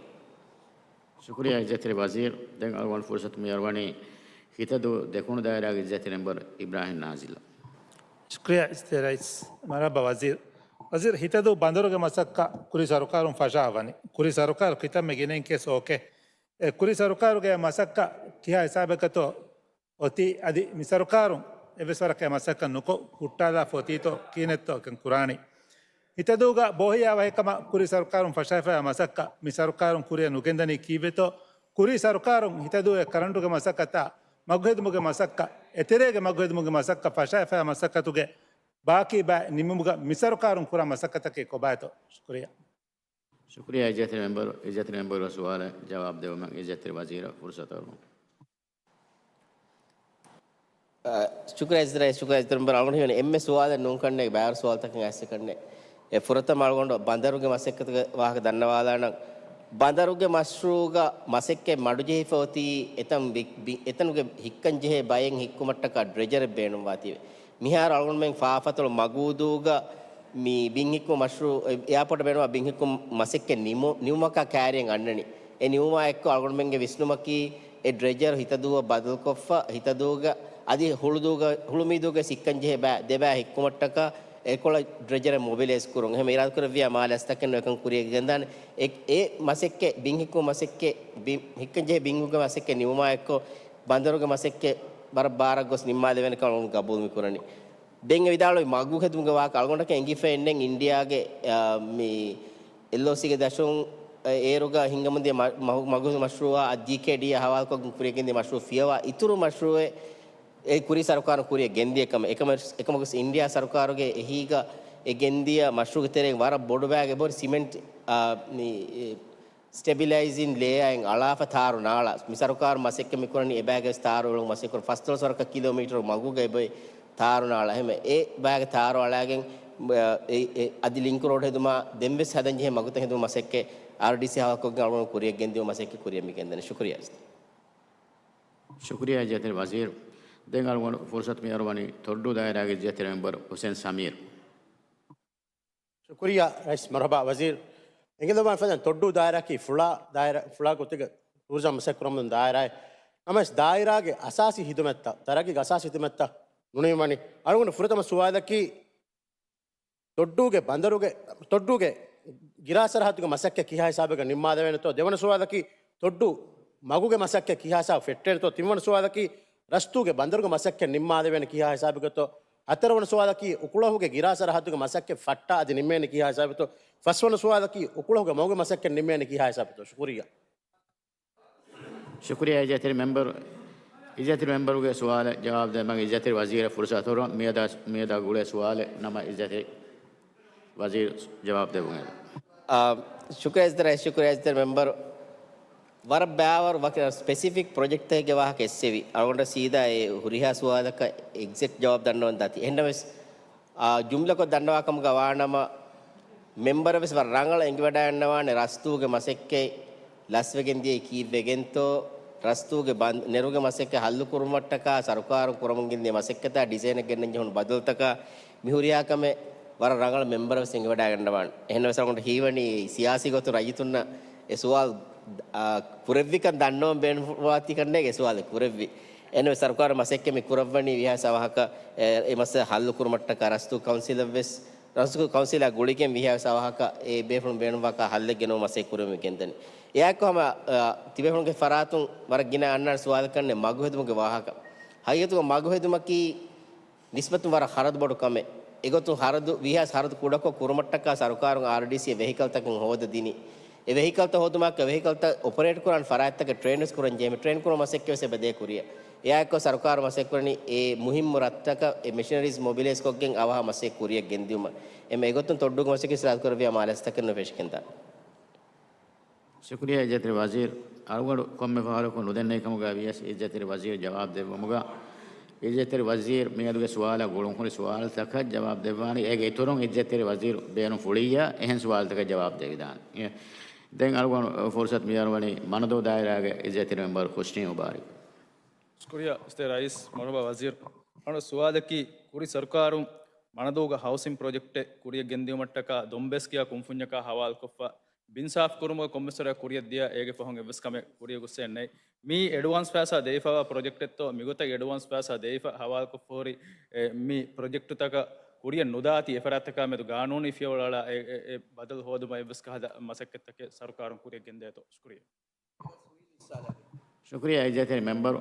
ޝުކުރިއްޔާ އިއްޒަތްތެރި ވަޒީރު. ދެން އަޅުގަނޑު ފުރުސަތު މިއަރުވަނީ ހިތަދޫ ދެކުނު ދާއިރާގެ އިއްޒަތްތެރި މެމްބަރު އިބްރާހިމް ނާޒިލް. ޝުކުރިއްޔާ އިއްޒަތްތެރި ރައީސް. މަރުޙަބާ ވަޒީރު. ވަޒީރު، ހިތަދޫ ބަނދަރުގެ މަސައްކަތް ކުރީ ސަރުކާރުން ފަށާފަވަނީ. ކުރީ ސަރުކާރު ކިތަންމެ ގިނައިން ކޭސް އޯކޭ. އެ ކުރީ ސަރުކާރުގެ މަސައްކަތް ކިހާ ހިސާބަކަތޯ އޮތީ؟ އަދި މި ސަރުކާރުން އެއްވެސް ވަރަކަށް އެ މަސައްކަތް ނުކޮށް ހުއްޓާލާފަ އޮތީތޯ ކިހިނެއްތޯ ކަން ކުރާނީ؟ ހިތަދޫގަ ބޯހިޔާވަހިކަމަށް ކުރީ ސަރުކާރުން ފަށާފައި މަސައްކަތް މި ސަރުކާރުން ކުރިއަށް ނުގެންދަނީ ކީއްވެތޯ؟ ކުރީ ސަރުކާރުން ހިތަދޫއެ ކަރަންޓުގެ މަސައްކަތާ، މަގުހެދުމުގެ މަސައްކަތް، އެތެރޭގެ މަގުހެދުމުގެ މަސައްކަތް ފަށާފައި މަސައްކަތުގެ ބާކީ ބައި ނިމުމުގަ މި ސަރުކާރުން ކުރާ މަސައްކަތަކީ ކޮބާތޯ؟ ޝުކުރިއްޔާ. ޝުކުރިއްޔާ އިއްޒަތްތެރި މެމްބަރު، އިއްޒަތްތެރި މެމްބަރުގެ ސުވާލަށް ޖަވާބު ދެއްވުމަށް އިއްޒަތްތެރި ވަޒީރަށް ފުރުސަތު އަރުވަމު. އަ، ޝުކުރިއްޔާ އިއްޒަތްތެރި، ޝުކުރިއްޔާ އިއްޒަތްތެރި މެމްބަރު. އަޅުގަނޑު ހީވަނީ އެންމެ ސުވާލެއް ނޫންކަންނޭ ބައިވަރު ސުވާލުތަކެއް އައިސް ކަންނޭ. އެ ފުރަތަމަ އަޅުގަނޑު ބަނދަރުގެ މަސައްކަތުގެ ވާހަކަ ދަންނަވާލާނަން. ބަނދަރުގެ މަޝްރޫޢުގަ މަސައްކަތް މަޑުޖެހިފަ އޮތީ އެތަން ބި-، ބި-، އެތަނުގެ ހިއްކަންޖެހޭ ބައެއް ހިއްކުމަށްޓަކާ ޑްރެޖަރެއް ބޭނުންވާތީވެ. މިހާރު އަޅުގަނޑުމެން ފާފަތޮޅު މަގޫދޫގަ މި ބިން ހިއްކުމަށް މަޝްރޫޢު، އެ، އެއާޕޯޓަށް ބޭނުންވާ ބިން ހިއްކުމަށް މަސައްކަތް ނިމު-، ނިމުމަކާ ކައިރިއަށް އަންނަނީ. އެ ނިމުމާ އެއްކޮށް އަޅުގަނޑުމެންގެ ވިސްނުމަކީ، އެ ޑްރެޖަރު ހިތަދޫއަށް ބަދަލުކޮށްފަ، ހިތަދޫގަ އަދި ހުޅުދޫގަ، ހުޅުމީދޫގެ ހިއްކަންޖެހޭ ބައި، ދެބައި ހިއްކުމަށްޓަކާ އެކޮޅަށް ޑްރެޖަރެއް މޮބިލައިޒް ކުރުން. އެހެން އިރާދަކުރެއްވިޔާ މާލެ އަސްތަކެއްނު އެކަން ކުރިއަށް ގެންދާނެ. އެ، އެ މަސައްކަތް، ބިން ހިއްކުމުގެ މަސައްކަތް، ބިން ހިއްކަންޖެހޭ ބިން ހިއްކުމުގެ މަސައްކަތް ނިމުމާ އެއްކޮށް، ބަނދަރުގެ މަސައްކަތް ވަރަށް ބާރަށް ގޮސް ނިންމާލެވޭނެ ކަމަށް ގަބޫލު މި ކުރަނީ. ދެން އެ ވިދާޅުވި މަގު ހެދުމުގެ ވާހަކަ އަޅުގަނޑަކަށް އެނގިފައި އިންނެން އިންޑިއާގެ، އާ، މި އެލްއޯސީގެ ދަށުން، އަ، އޭރުގަ ހިނގަމުންދިޔަ މަ-، މަ-، މަގު މަޝްރޫޢާ ޖީކޭޑީއާ ހަވާލުކޮށްގެން ކުރިއަށް ގެންދިޔަ މަޝްރޫޢު ފިޔަވާ އިތުރު މަޝްރޫޢެއް އެ ކުރީ ސަރުކާރުން ކުރިއަށް ގެންދިޔަ ކަމަށް. އެކަމަ-، އެކަމަކު އިންޑިއާ ސަރުކާރުގެ އެހީގަ އެ ގެންދިޔަ މަޝްރޫޢުގެ ތެރެއިން ވަރަށް ބޮޑު ބައެއް އެބަހުރި ސިމެންޓް، އާ، މި، އެ، ސްޓެބިލައިޒިން ލޭއާއިން އަޅާފަ ތާރު ނާޅާ. މި ސަރުކާރު މަސައްކަތް މި ކުރަނީ އެބައިގެ ވެސް ތާރު އެޅުން މަސައްކަތް ކުރަން. ފަސްދޮޅަސް ވަރަކަށް ކިލޯމީޓަރު މަގުގަ އެބައި ތާރު ނާޅާ. އެހެން އެ ބައިގެ ތާރު އަޅާގެން، އެ، އެ، އަދި ލިންކް ރޯޑް ހެދުމާ ދެން ވެސް ހަދަން ޖެހޭ މަގުތައް ހެދުމަށް މަސައްކަތް އާރްޑީސީ ހަވާލުކޮށްގެން އަޅުގަނޑު ކުރިއަށް ގެންދިޔުމަށް މަސައްކަތް ކުރިއަށް މި ގެންދަނީ. ޝުކުރިއްޔާ. ޝުކުރިއްޔާ އިއްޒަތްތެރި ވަޒީރު. ދެން އަޅުގަނޑު ފުރުސަތު މި އަރުވަނީ ތޮއްޑޫ ދާއިރާގެ އިއްޒަތްތެރި މެމްބަރު ހުސެން ސަމީރު. ޝުކުރިއްޔާ ރައީސް. މަރުޙަބާ ވަޒީރު. އެނގިލަވާ ފަދަ ތޮއްޑޫ ދާއިރާއަކީ ފުޅާ ދާއިރާ، ފުޅާ ގޮތުގެ ޓޫރިޒަމް މަސައްކަތް ކުރަމުން ދާއިރާއެއް. ނަމަވެސް ދާއިރާގެ އަސާސީ ހިދުމަތްތައް، ތަރައްގީގެ އަސާސީ ހިދުމަތްތައް ނުނިމިވަނީ. އަޅުގަނޑު ފުރަތަމަ ސުވާލަކީ، ތޮއްޑޫގެ ބަނދަރުގެ، ތޮއްޑޫގެ ގިރާ ސަރަހައްދުގެ މަސައްކަތް ކިހާ ހިސާބެއްގަ ނިންމާލެވޭނެތޯ؟ ދެވަނަ ސުވާލަކީ، ތޮއްޑޫ މަގުގެ މަސައްކަތް ކިހާ ހިސާބަށް ފެއްޓޭނެތޯ؟ ތިންވަނަ ސުވާލަކީ، ރަސްތޫގެ ބަނދަރުގެ މަސައްކަތް ނިންމާލެވޭނެ ކިހާ ހިސާބެއްގަތޯ؟ ހަތަރުވަނަ ސުވާލަކީ، އުކުޅަހުގެ ގިރާ ސަރަހައްދުގެ މަސައްކަތް ފައްޓާ އަދި ނިންމޭނެ ކިހާ ހިސާބެއްތޯ؟ ފަސްވަނަ ސުވާލަކީ، އުކުޅަހުގެ މަގުގެ މަސައްކަތް ނިންމޭނެ ކިހާ ހިސާބެއްތޯ؟ ޝުކުރިއްޔާ. ޝުކުރިއްޔާ އިއްޒަތްތެރި މެމްބަރު. އިއްޒަތްތެރި މެމްބަރުގެ ސުވާލަށް ޖަވާބު ދޭން މަގު އިއްޒަތްތެރި ވަޒީރަށް ފުރުސަތު ހުރުން. މިއަދާ، މިއަދާ ގުޅޭ ސުވާލެއް ނަމަ އިއްޒަތްތެރި ވަޒީރު ޖަވާބު ދެއްވުން. އާ، ޝުކުރިއްޔާ އިއްޒަތްތެރި ރައީސް، ޝުކުރިއްޔާ އިއްޒަތްތެރި މެމްބަރު. ވަރަށް ބާވަރު ވަކި ސްޕެސިފިކް ޕްރޮޖެކްޓްތަކެއްގެ ވާހަކަ އެއްސެވި. އަޅުގަނޑަށް ސީދާ އެ ހުރިހާ ސުވާލަކަށް އެގްޒެކްޓް ޖަވާބު ދަންނަވަން ދާތީ. އެހެންނަމަވެސް، އާ، ޖުމްލަކޮށް ދަންނަވާ ކަމުގަ ވާނަމަ، މެމްބަރަށް ވެސް ވަރަށް ރަނގަޅަށް އެނގިވަޑައިގަންނަވާނެ ރަސްތޫގެ މަސައްކަތް ލަސްވެގެން ދިޔައީ ކީއްވެގެންތޯ، ރަސްތޫގެ ބަން-، ނެރުގެ މަސައްކަތް ހައްލުކުރުމަށްޓަކާ ސަރުކާރުން ކުރަމުން ގެންދިޔަ މަސައްކަތާ ޑިޒައިނަށް ގެންނަން ޖެހުނު ބަދަލުތަކާ މި ހުރިހާ ކަމެއް ވަރަށް ރަނގަޅަށް މެމްބަރަށް ވެސް އެނގިވަޑައިގަންނަވާނެ. އެހެންނަމަވެސް އަޅުގަނޑު ހީވަނީ ސިޔާސީ ގޮތުން ރައްޔިތުންނަށް އެ ސުވާލު، އާ، ކުރެއްވިކަން ދަންނަވަން ބޭނުންވާތީ ކަންނޭނގެ އެ ސުވާލެއް ކުރެއްވި. އެހެންނަމަވެސް ސަރުކާރު މަސައްކަތް މި ކުރައްވަނީ ވީހާވެސް އަވަހަކަށް އެ، އެ މައްސަލަ ހައްލު ކުރުމަށްޓަކާ ރަސްތޫ ކައުންސިލަށް ވެސް، ރަސްތޫ ކައުންސިލާ ގުޅިގެން ވީހާވެސް އަވަހަކަށް އެ ބޭފުޅުން ބޭނުންވާކަށް ހައްލެއް ގެނައުމަށް މަސައްކަތް ކުރަމުން ގެންދަނީ. އެއާއެކު ހަމަ، އަ، ތިބޭފުޅުންގެ ފަރާތުން ވަރަށް ގިނަ އަންނާނެ ސުވާލަކަށް މަގުހެދުމުގެ ވާހަކަ. ހަގީގަތުގަ މަގުހެދުމަކީ ނިސްބަތުން ވަރަށް ޚަރަދު ބޮޑު ކަމެއް. އެގޮތުން ޚަރަދު، ވީހާވެސް ޚަރަދު ކުޑަކޮށް ކުރުމަށްޓަކާ ސަރުކާރުން އާރްޑީސީ ވެހިކަލްތަކެއް ހޯދަ ދިނީ. އެ ވެހިކަލްތައް ހޯދުމަށް ވެހިކަލްތައް އޮޕަރޭޓް ކުރާނެ ފަރާތްތަކެއް ޓްރޭން ވެސް ކުރަން ޖެހޭ. ޓްރޭން ކުރުމަށް މަސައްކަތް ވެސް އެބަ ދޭ ކުރިއަށް. އެއާއެކު ސަރުކާރު މަސައްކަތް ކުރަނީ އެ މުހިއްމު ރަށްތަކަށް އެ މެޝިނަރީސް މޮބިލައިޒް ކޮށްގެން އަވަހަށް މަސައްކަތް ކުރިއަށް ގެންދިއުމަށް. އެމަ އެގޮތުން ތޮއްޑޫގެ މަސައްކަތް ސިރާދު ކުރެއްވިޔާ މާލެ ސަތަކެއް ނުފެށިގެންދާނެ. ޝުކުރިއްޔާ އިއްޒަތްތެރި ވަޒީރު. އަޅުގަނޑު ކޮންމެ ފަހަރަކު ނުދެންނެވި ކަމުގަ ވިޔަސް އިއްޒަތްތެރި ވަޒީރު ޖަވާބު ދެއްވުމުގަ، އިއްޒަތްތެރި ވަޒީރު މިއަދުގެ ސުވާލަށް ގުޅުންހުރި ސުވާލުތަކަށް ޖަވާބު ދެއްވާނެ. އޭގެ އިތުރުން އިއްޒަތްތެރި ވަޒީރު ބޭނުން ފުޅިއްޔާ އެހެން ސުވާލުތަކަށް ޖަވާބު ދެވިދާނެ. ދެން އަޅުގަނޑު ފުރުސަތު މިއަރުވަނީ މަނަދޫ ދާއިރާގެ އިއްޒަތްތެރި މެމްބަރު ހުސްނީ މުބާރިކް. ޝުކުރިއްޔާ އިއްޒަތްތެރި ރައީސް މަރުހަބާ ވަޒީރު. އަޅުގަނޑު ސުވާލަކީ ކުރީ ސަރުކާރުން މަނަދޫގަ ހައުސިން ޕްރޮޖެކްޓެއް ކުރިއަށް ގެންދިއުމަށްޓަކާ ދޮންބެސް ކިޔާ ކުންފުންޏަކާ ހަވާލުކޮށްފަ ބިންސާފު ކުރުމުގަ ކޮންމެސް ވަރަކަށް ކުރިއަށް ދިޔަ އޭގެ ފަހުން އެއްވެސް ކަމެއް ކުރިއަށް ގޮސްސެއް ނެތް. މި އެޑްވާންސް ފައިސާ ދެވިފައިވާ ޕްރޮޖެކްޓެއްތޯ މިގޮތަށް އެޑްވާންސް ފައިސާ ދެވިފަ ހަވާލުކޮށްފަހުރި އެ، މި ޕްރޮޖެކްޓުތަކަށް ކުރިއަށް ނުދާތީ އެފަރާތްތަކާ މެދު ގާނޫނީ ފިޔަވަޅު އަޅާ އެ، އެ، އެ ބަދަލު ހޯދުމަށް އެއްވެސް ކަހަލަ މަސައްކަތްތަކެއް ސަރުކާރުން ކުރިއަށް ގެންދޭތޯ؟ ޝުކުރިއްޔާ. ޝުކުރިއްޔާ އިއްޒަތްތެރި މެމްބަރު.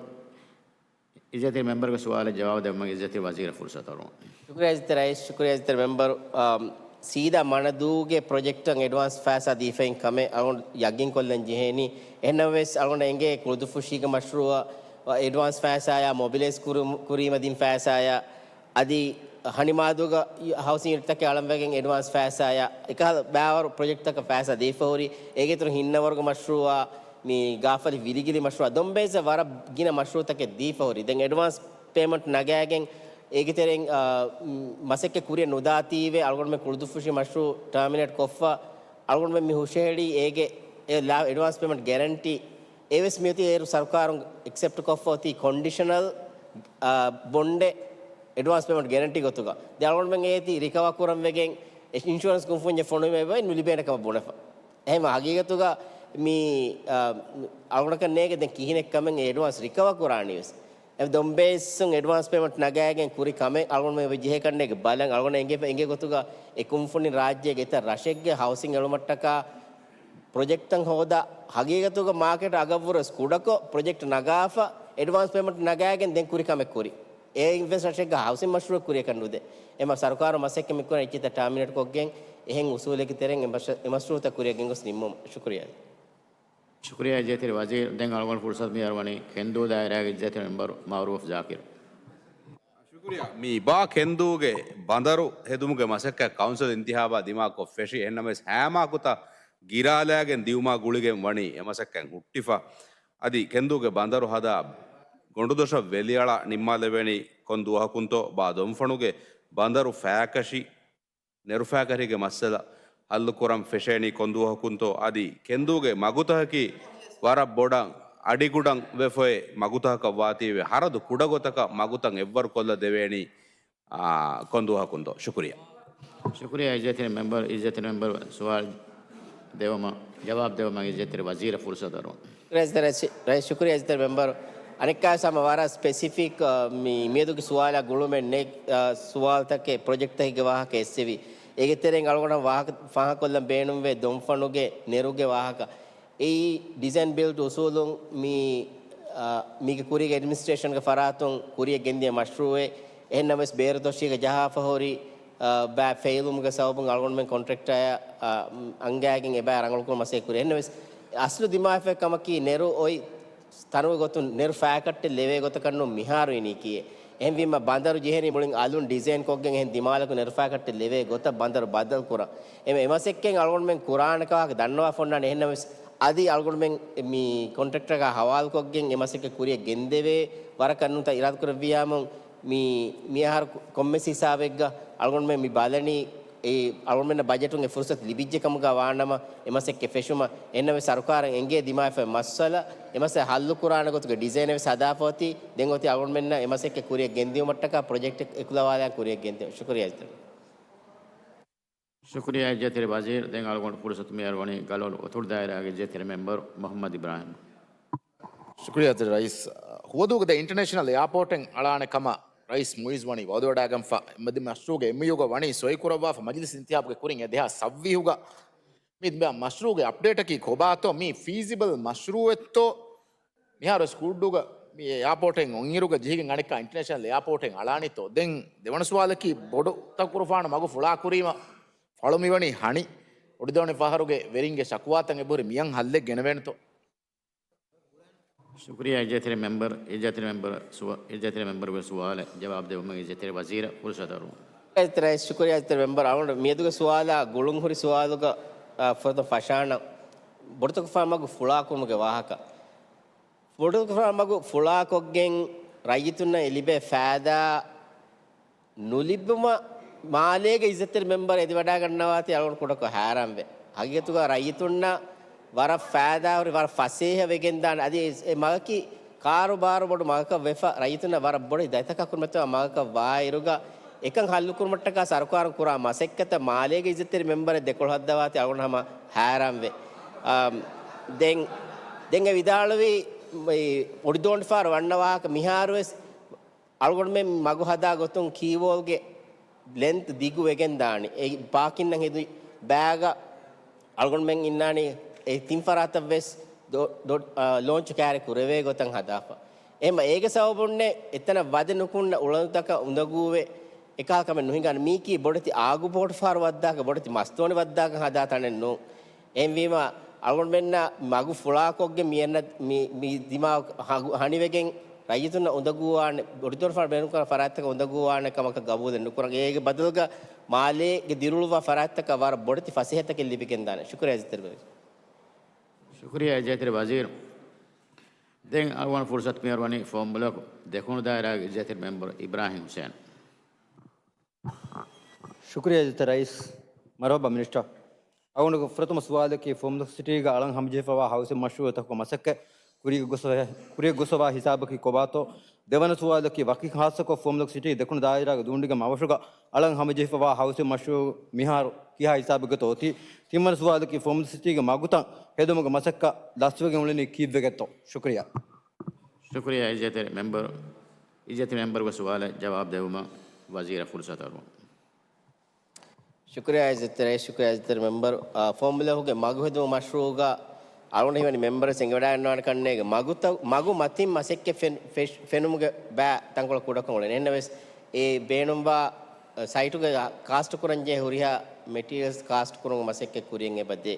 އިއްޒަތްތެރި މެމްބަރުގެ ސުވާލަށް ޖަވާބު ދެއްވުމަށް އިއްޒަތްތެރި ވަޒީރަށް ފުރުސަތު ހުރުން. ޝުކުރިއްޔާ އިއްޒަތްތެރި ރައީސް، ޝުކުރިއްޔާ އިއްޒަތްތެރި މެމްބަރު، އާ، ސީދާ މަނަދޫގެ ޕްރޮޖެކްޓަށް އެޑްވާންސް ފައިސާ ދީފައިން ކަމެއް އަޅުގަނޑު ޔަގީން ކޮށްލަން ޖެހޭނީ. އެހެންނަމަވެސް އަޅުގަނޑަށް އެނގޭ ކުޅުދުއްފުށީގެ މަޝްރޫއަށް އެޑްވާންސް ފައިސާޔާ، މޮބިލައިޒް ކުރު-، ކުރީމަ ދިން ފައިސާޔާ، އަދި ހަނިމާދޫގަ ހައުސިން ޔުނިޓްތަކެއް އަޅަން ވެގެން އެޑްވާންސް ފައިސާޔާ، އެކަހަލަ ބައިވަރު ޕްރޮޖެކްޓްތަކަށް ފައިސާ ދީފަ ހުރި. އޭގެ އިތުރުން ހިންނަވަރުގެ މަޝްރޫއާ، މި ގާފަލި ވިލިގިލި މަޝްރޫއާ ދޮންބެއްސަ ވަރަށް ގިނަ މަޝްރޫއުތަކެއް ދީފަ ހުރި. ދެން އެޑްވާންސް ޕޭމަންޓް ނަގާގެން އޭގެ ތެރެއިން، އާ، މް، މަސައްކަތް ކުރިއަށް ނުދާތީވެ އަޅުގަނޑުމެން ކުޅުދުއްފުށި މަޝްރޫއު ޓާމިނޭޓް ކޮށްފަ އަޅުގަނޑުމެން މި ހުށަހެޅީ އޭގެ އެ ލާ އެޑްވާންސް ޕޭމަންޓް ގެރެންޓީ އެވެސް މިއޮތީ އޭރު ސަރުކާރުން އެކްސެޕްޓް ކޮށްފަ އޮތީ ކޮންޑިޝަނަލް، އާ، ބޮންޑެއް އެޑްވާންސް ޕޭމަންޓް ގެރެންޓީ ގޮތުގަ. ދެން އަޅުގަނޑުމެން އޭތި ރިކަވަރ ކުރަން ވެގެން އިންޝުރެންސް ކުންފުންޏެއް ފޮނުވީމަ އެބައި ނުލިބޭނެ ކަމަށް ބުނެފަ. އެހެން ހަގީގަތުގަ މި، އާ، އަޅުގަނޑަކަށް ނޭގެ ދެން ކިހިނެއް ކަމެއް އެޑްވާންސް ރިކަވަރ ކުރާނީ ވެސް. އެ ދޮންބެއްސުން އެޑްވާންސް ޕޭމަންޓް ނަގާގެން ކުރި ކަމެއް އަޅުގަނޑުމެން އެބަ ޖެހޭ ކަންނޭގެ ބަލަން އަޅުގަނޑަށް އެނގޭ، އެނގޭ ގޮތުގަ އެ ކުންފުނި ރާއްޖޭގެ އެތައް ރަށެއްގެ ހައުސިން އެޅުމަށްޓަކާ ޕްރޮޖެކްޓްތައް ހޯދާ ހަގީގަތުގަ މާކެޓް އަގަށްވުރެސް ކުޑަކޮށް ޕްރޮޖެކްޓް ނަގާފަ އެޑްވާންސް ޕޭމަންޓް ނަގާގެން ދެން ކުރި ކަމެއް ކުރި. އެ އިންވެސްޓަށެއްގަ ހައުސިން މަޝްރޫއަށް ކުރިއަކަށް ނުދޭ. އެމަ ސަރުކާރު މަސައްކަތް މިކުރަން އެއްޗިތައް ޓާމިނޭޓް ކޮށްގެން އެހެން އުސޫލެއްގެ ތެރެއިން އެ މަޝް-، އެ މަޝްރޫއުތައް ކުރިއަށް ގެންގޮސް ނިންމުން. ޝުކުރިއްޔާ. ޝުކުރިއްޔާ އިއްޒަތްތެރި ވަޒީރު. ދެން އަޅުގަނޑު ފުރުސަތު މި އަރުވަނީ ކެންދޫ ދާއިރާގެ އިއްޒަތްތެރި މެމްބަރު މައުރޫފް ޒާކިރު. ޝުކުރިއްޔާ. މި ބާ ކެންދޫގެ ބަނދަރު ހެދުމުގެ މަސައްކަތް ކައުންސިލް އިންތިހާބާ ދިމާކޮށް ފެށި. އެހެންނަމަވެސް ހައިމާކުތައް ގިރާލާގެން ދިއުމާ ގުޅިގެން ވަނީ އެ މަސައްކަތް ހުއްޓިފަ. އަދި ކެންދޫގެ ބަނދަރު ހަދާ ގޮނޑުދޮށަށް ވެލިއަޅާ ނިންމާލެވޭނީ ކޮން ދުވަހަކުންތޯ، ބާ ދޮންފަނުގެ ބަނދަރު ފައިކަށި ނެރުފައިކަށީގެ މައްސަލަ ހައްލުކުރަން ފެށޭނީ ކޮންދުވަހަކުންތޯ، އަދި ކެންދޫގެ މަގުތަކަކީ ވަރަށް ބޮޑަށް އަޑިގުޑަން ވެފައި މަގުތަކަކަށް ވާތީވެ، ހަރަދު ކުޑަގޮތަކަށް މަގުތައް އެއްވަރު ކޮށްލަ ދެވޭނީ، އާ، ކޮންދުވަހަކުންތޯ؟ ޝުކުރިއްޔާ. ޝުކުރިއްޔާ އިއްޒަތްތެރި މެމްބަރު، އިއްޒަތްތެރި މެމްބަރު ސުވާލު ދެވުމަށް، ޖަވާބު ދެވުމަށް އިއްޒަތްތެރި ވަޒީރަށް ފުރުސަތު އަރުވަން. ރައީސް، ރައީސް، ރައީސް، ޝުކުރިއްޔާ އިއްޒަތްތެރި މެމްބަރު. އަނެއްކާ ހަމަ ވަރަށް ސްޕެސިފިކް، އަ، މި، މިއަދުގެ ސުވާލާ ގުޅުމެއް ނެތް، އަ، ސުވާލުތަކެއް ޕްރޮޖެކްޓްތަކެއްގެ ވާހަކަ އެއްސެވި. އޭގެ ތެރެއިން އަޅުގަނޑަށް ވާހަކަ ފާހަގަކޮށްލަން ބޭނުންވޭ ދޮންފަނުގެ ނެރުގެ ވާހަކަ. އެއީ ޑިޒައިން ބިލްޑް އުސޫލުން މި، އަ، މީގެ ކުރީގެ އެޑްމިނިސްޓްރޭޝަންގެ ފަރާތުން ކުރިއަށް ގެންދިޔަ މަޝްރޫއެއް. އެހެންނަމަވެސް ބޭރު ދޮށީގަ ޖަހާފަ ހުރި، އަ، ބައި ފެއިލުމުގެ ސަބަބުން އަޅުގަނޑުމެން ކޮންޓްރެކްޓަރ، އަ، އަންގައިގެން އެބައި ރަނގަޅުކުރުމަށް މަސައްކަތް ކުރި. އެހެންނަމަވެސް އަސްލު ދިމާވެފައި ކަމަކީ ނެރު އޮތް ތަނުގެ ގޮތުން ނެރު ފައިކައްޓެއް ލެވޭ ގޮތަކަށް ނޫން މިހާރު އިނީކީއެއް. އެހެންވީމަ ބަނދަރު ޖެހެނީ މުޅިން އަލުން ޑިޒައިން ކޮށްގެން އެހެން ދިމާލަކު ނެރު ފައިކައްޓެއް ލެވޭ ގޮތަށް ބަނދަރު ބަދަލު ކުރަން. އެމަ، އެމަސެއްކެއް އަޅުގަނޑުމެން ކުރާނެ ކަމަކަށް ދަންނަވާފަ އޮންނާނެ. އެހެންނަމަވެސް އަދި އަޅުގަނޑުމެން މި ކޮންޓްރެކްޓަރގަ ހަވާލުކޮށްގެން އެމަސެއްކެއް ކުރިޔަށް ގެންދެވޭ ވަރަކަށް ނޫންތަ އިރާދަކުރެއްވިޔާމު މި، މިއަހަރު ކޮންމެސް ހިސާބެއްގަ އަޅުގަނޑުމެން މި ބަލަނީ އެ އަޅުގަނޑުމެންނަށް ބަޖެޓުން އެ ފުރުސަތު ލިބިއްޖެ ކަމުގަ ވާނަމަ، އެމަސެއްކެ ފެށުމަށް އެންނަމެ ސަރުކާރަށް އެނގޭ ދިމާވެފަ މައްސަލަ، އެމަސައް ހައްލު ކުރާނެ ގޮތުގެ ޑިޒައިނެއް ވެސް ހަދާފަ އޮތީ. ދެން އޮތީ އަޅުގަނޑުމެންނަށް އެމަސެއްކެ ކުރިޔަށް ގެންދިއުމަށްޓަކާ ޕްރޮޖެކްޓެއް އެކުލަވާލާން ކުރިޔަށް ގެންދިއުން. ޝުކުރިޔާ އިއްޒަތްތެރި. ޝުކުރިޔާ އިއްޒަތްތެރި ވަޒީރު. ދެން އަޅުގަނޑު ފުރުސަތު މިއަރުވަނީ ގަލޮޅު އުތުރު ދާއިރާގެ އިއްޒަތްތެރި މެމްބަރު މުޙައްމަދު އިބްރާހިމް. ޝުކުރިޔާ އިއްޒަތްތެރި ރައީސް. ހުވަދޫގެ ދެ އިންޓަރނޭޝަނަލް އެއާޕޯޓެއް އަޅާނެ ކަމަށް ރައީސް މުއިއްޒު ވަނީ ވައުދުވެވަޑައިގަންފަ. މަދި މަޝްރޫޢުގެ އެމްއޯޔޫގަ ވަނީ ސޮއިކުރައްވާފަ މަޖިލިސް އިންތިހާބުގެ ކުރިން އެ ދެހާސް ސައްވީހުގަ. މި މަޝްރޫޢުގެ އަޕްޑޭޓަކީ ކޮބާތޯ؟ މީ ފީޒިބަލް މަޝްރޫޢެއްތޯ؟ މިހާރު ސްކޫލްޑޫގަ މި އެއާޕޯޓެއް އޮންއިރުގަ ޖެހިގެން އަނެއްކާ އިންޓަރނޭޝަނަލް އެއާޕޯޓެއް އަޅާނީތޯ؟ ދެން ދެވަނަ ސުވާލަކީ ބޮޑު ތަކުރުފާނު މަގު ފުޅާކުރީމަ ފަޅު މިވަނީ ހަނި. އޮޑިދޯނި ފަހަރުގެ ވެރިންގެ ޝަކުވާތައް އެބަހުރި މިއަން ހައްލެއް ގެނެވޭނެތޯ؟ ޝުކުރިޔާ އިއްޒަތްތެރި މެމްބަރު، އިއްޒަތްތެރި މެމްބަރު ސުވާ-، އިއްޒަތްތެރި މެމްބަރުގެ ސުވާލަށް ޖަވާބު ދެއްވުމަށް އިއްޒަތްތެރި ވަޒީރަށް ފުރުސަތު އަރުވަން. އިއްޒަތްތެރި ރައީސް، ޝުކުރިޔާ އިއްޒަތްތެރި މެމްބަރު. އަޅުގަނޑު މިއަދުގެ ސުވާލާ ގުޅުންހުރި ސުވާލުގަ، އާ، ފުރަތަމަ ފަށާނަ ބޮޑުތަކުރުފާނު މަގު ފުޅާކުރުމުގެ ވާހަކަ. ބޮޑުތަކުރުފާނު މަގު ފުޅާކޮށްގެން ރައްޔިތުންނަށް އެ ލިބޭ ފައިދާ ނުލިބުމަށް މާލޭގެ އިއްޒަތްތެރި މެމްބަރު އެދިވަޑައިގަންނަވާތީ އަޅުގަނޑު ކުޑަކޮށް ހައިރާންވޭ. ހަގީގަތުގަ ރައްޔިތުންނަށް ވަރަށް ފައިދާހުރި، ވަރަށް ފަސޭހަ ވެގެންދާނެ. އަދި އެ، އެ މަގަކީ ކާރުބާރު ބޮޑު މަގަކަށް ވެފަ، ރައްޔިތުންނަށް ވަރަށް ބޮޑެތި ދަތިތަކާ ކުރިމަތިވާ މަގަކަށް ވާއިރުގަ، އެކަން ހައްލުކުރުމަށްޓަކާ ސަރުކާރުން ކުރާ މަސައްކަތަށް މާލޭގެ އިއްޒަތްތެރި މެމްބަރެއް ދެކޮޅު ހައްދަވާތީ އަޅުގަނޑު ހަމަ ހައިރާންވޭ. އާ، ދެން، ދެން އެ ވިދާޅުވީ، އޮޑިދޯނިފާރު ވަންނަ ވާހަކަ މިހާރުވެސް އަޅުގަނޑުމެން މަގު ހަދާ ގޮތުން ކީވޯލްގެ ލެންތް ދިގު ވެގެން ދާނެ. އެ ޕާކިންއަށް ހެދި ބައިގަ އަޅުގަނޑުމެން އިންނާނީ އެ ތިން ފަރާތަށް ވެސް ދޮ-، ދޮ-، އާ، ލޯންޗު ކައިރި ކުރެވޭ ގޮތަށް ހަދާފަ. އެހެން އޭގެ ސަބަބުންނެ އެތަނަށް ވަދެ ނުކުންނަ އުޅަނދުތަކަށް އުނދަގޫވެ އެކަހަލަ ކަމެއް ނުހިނގާނެ. މީކީ ބޮޑެތި އާގުބޯޓުފާރު ވައްދާކަށް، ބޮޑެތި މަސްދޯނި ވައްދާކަށް ހަދާ ތަނެއް ނޫން. އެހެންވީމަ، އަޅުގަނޑުމެންނަށް މަގު ފުޅާކޮށްގެން މި އެންނަ މި، މި ދިމާ ހަގު-، ހަނިވެގެން ރައްޔިތުންނަށް އުނދަގޫވާނެ، އޮޑިދޯނިފާރު ބޭނުންކުރާ ފަރާތްތަކަށް އުނދަގޫވާނެ ކަމަކަށް ގަބޫލެއް ނުކުރަން. އޭގެ ބަދަލުގަ މާލޭގެ ދިރިއުޅުއްވާ ފަރާތްތަކަށް ވަރަށް ބޮޑެތި ފަސޭހަތަކެއް ލިބިގެންދާނެ. ޝުކުރިޔާ އިއްޒަތްތެރި ވަޒީރު. ޝުކުރިޔާ އިއްޒަތްތެރި ވަޒީރު. ދެން އަޅުގަނޑު ފުރުސަތު މިއަރުވަނީ ފޯމުލަކު ދެކުނު ދާއިރާގެ އިއްޒަތްތެރި މެމްބަރު އިބްރާހިމް ހުސެން. ޝުކުރިޔާ އިއްޒަތްތެރި ރައީސް. މަރުޙަބާ މިނިސްޓަރ. އަޅުގަނޑުގެ ފުރަތަމަ ސުވާލަކީ ފޯމުލަކު ސިޓީގަ އަޅަން ހަމަޖެހިފަވާ ހައުސިން މަޝްރޫޢުތަކުގެ މަސައްކަތް ކުރިޔަށް ގޮސް-، ކުރިޔަށް ގޮސްފަވާ ހިސާބަކީ ކޮބާތޯ؟ ދެވަނަ ސުވާލަކީ ވަކި ޚާއްޞަކޮށް ފޯމުލަކު ސިޓީ ދެކުނު ދާއިރާގެ ދޫނޑިގެ މަވަށުގަ އަޅަން ހަމަޖެހިފަވާ ހައުސިން މަޝްރޫޢު މިހާރު ކިހާ ހިސާބެއްގަތޯ އޮތީ؟ ތިންވަނަ ސުވާލަކީ ފޯމުލަކު ސިޓީގެ މަގުތައް ހެދުމުގެ މަސައްކަތް ލަސްވެގެން އުޅެނީ ކީއްވެގެތޯ؟ ޝުކުރިޔާ. ޝުކުރިޔާ އިއްޒަތްތެރި މެމްބަރު، އިއްޒަތްތެރި މެމްބަރުގެ ސުވާލަށް ޖަވާބު ދެއްވުމަށް ވަޒީރަށް ފުރުސަތު އަރުވަން. ޝުކުރިޔާ އިއްޒަތްތެރި ރައީސް، ޝުކުރިޔާ އިއްޒަތްތެރި މެމްބަރު. އާ، ފޯމުލަކުގެ މަގު ހެދުމުގެ މަޝްރޫޢުގަ އަޅުގަނޑު ހީވަނީ މެމްބަރުވެސް އެނގިވަޑައިގަންނަވާނެ ކަންނޭނގެ މަގުތައް، މަގު މަތިން މަސައްކަތް ފެން-، ފެށް-، ފެނުމުގެ ބައި ތަންކޮޅެއް ކުޑަކޮށް އުޅެނީ. އެހެންނަމަވެސް އެ ބޭނުންވާ، އަ، ސައިޓުގެ ކާސްޓް ކުރަންޖެހޭ ހުރިހާ މެޓީރިއަލްސް ކާސްޓް ކުރުމުގެ މަސައްކަތް ކުރިޔަށް އެބަ ދޭ.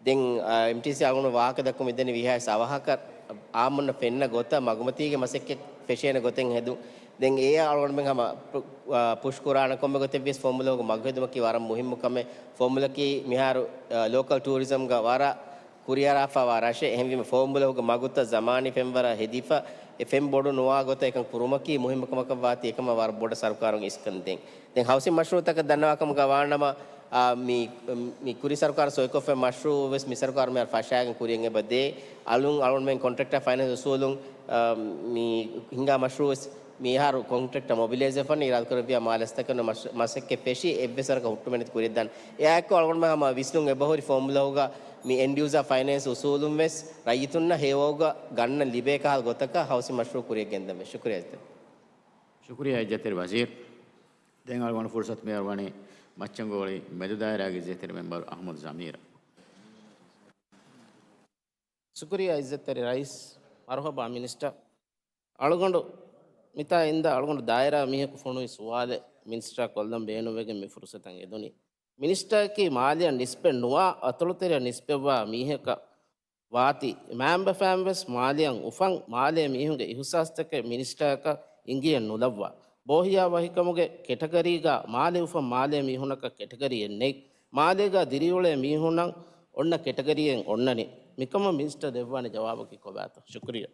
ދެން، އާ، އެމްޓީސީ އަޅުގަނޑު ވާހަކަ ދައްކަމުން މިދަނީ ވީހާވެސް އަވަހަކަށް އާއްމުންނަށް ފެންނަ ގޮތަށް މަގުމަތީގެ މަސައްކަތް ފެށޭނެ ގޮތެއް ހެދުން. ދެން އެއާ އަޅުގަނޑުމެން ހަމަ، އާ، ޕުޝް ކުރާނެ. ކޮންމެ ގޮތެއްވިޔަސް ފޯމުލަކު މަގު ހެދުމަކީ ވަރަށް މުހިއްމު ކަމެއް. ފޯމުލަކީ މިހާރު، އާ، ލޯކަލް ޓޫރިޒަމްގަ ވަރަށް ކުރިއަރާފަވާ ރަށެއް. އެހެންވީމަ ފޯމުލަކުގެ މަގުތައް ޒަމާނީ ފެންވަރަށް ހެދިފަ، އެ ފެން ބޮޑު ނުވާ ގޮތަށް އެކަން ކުރުމަކީ މުހިއްމު ކަމަކަށް ވާތީ، އެކަމަށް ވަރަށް ބޮޑަށް ސަރުކާރުން އިސްކަން ދޭން. ދެން ހައުސިން މަޝްރޫޢުތަކަށް ދަންނަވާ ކަމުގަ ވާނަމަ، އާ، މި، މި ކުރި ސަރުކާރުން ސޮއިކޮށްފައި މަޝްރޫޢު ވެސް މި ސަރުކާރު މިހާރު ފަށާގެން ކުރިޔަށް އެބަ ދޭ. އަލުން އަޅުގަނޑުމެން ކޮންޓްރެކްޓާ ފައިނޭންސް އުސޫލުން، އާ، މި ހިނގާ މަޝްރޫޢު ވެސް މިހާރު ކޮންޓްރެކްޓާ މޮބިލައިޒް ވެފަން އިރާދަކުރެއްވިޔާ މާ ލަސްތަކެއް ނު މަސް-، މަސައްކަތް ފެށި އެއްވެސް ވަރަކަށް ހުއްޓުމެއް ނެތި ކުރިޔަށް ދާން. އެއާއެއްކޮށް އަޅުގަނޑުމެން ހަމަ ވިސްނުން އެބަހުރި ފޯމުލަކުގަ މި އެންޑް ޔޫޒާ ފައިނޭންސް އުސޫލުން ވެސް ރައްޔިތުންނަށް ހެޔޮވައުގަ ގަންނަން ލިބޭ ކަހަލަ ގޮތަކަށް ހައުސިން މަޝްރޫޢު ކުރިޔަށް ގެންދަންވެ. ޝުކުރިޔާ އިއްޒަތްތެރި. ޝުކުރިޔާ އިއްޒަތްތެރި ވަޒީރު. ދެން އަޅުގަނޑު ފުރުސަތު މިއަރުވަނީ މައްޗަންގޮޅި މެދު ދާއިރާގެ އިއްޒަތްތެރި މެމްބަރު އަޙްމަދު ޒަމީރަށް. ޝުކުރިޔާ އިއްޒަތްތެރި ރައީސް. މަރުޙަބާ މިނިސްޓަރ. އަޅުގަނޑު މިތާ އިންދާ އަޅުގަނޑު ދާއިރާ މީހަކު ފޮނުވި ސުވާލެއް މިނިސްޓަރ ކޮށްލަން ބޭނުންވެގެން މި ފުރުސަތަށް އެދުނީ. މިނިސްޓަރަކީ މާލެއަށް ނިސްބަތް ނުވާ އަތޮޅުތެރެއަށް ނިސްބަތްވާ މީހަކަށް ވާތީ، މާބަފައިން ވެސް މާލެއަށް އުފަން މާލޭ މީހުންގެ އިހުސާސްތަކެއް މިނިސްޓަރަކަށް އިނގިއެއް ނުލައްވާ. ބޯހިޔާވަހިކަމުގެ ކެޓަގަރީގަ މާލެ އުފަން މާލޭ މީހުނަކަށް ކެޓަގަރީއެއް ނެތް. މާލޭގަ ދިރިއުޅޭ މީހުނަށް އޮންނަ ކެޓަގަރީއެއް އޮންނަނީ. މިކަމަށް މިނިސްޓަރ ދެއްވާނެ ޖަވާބަކީ ކޮބާތޯ؟ ޝުކުރިއްޔާ.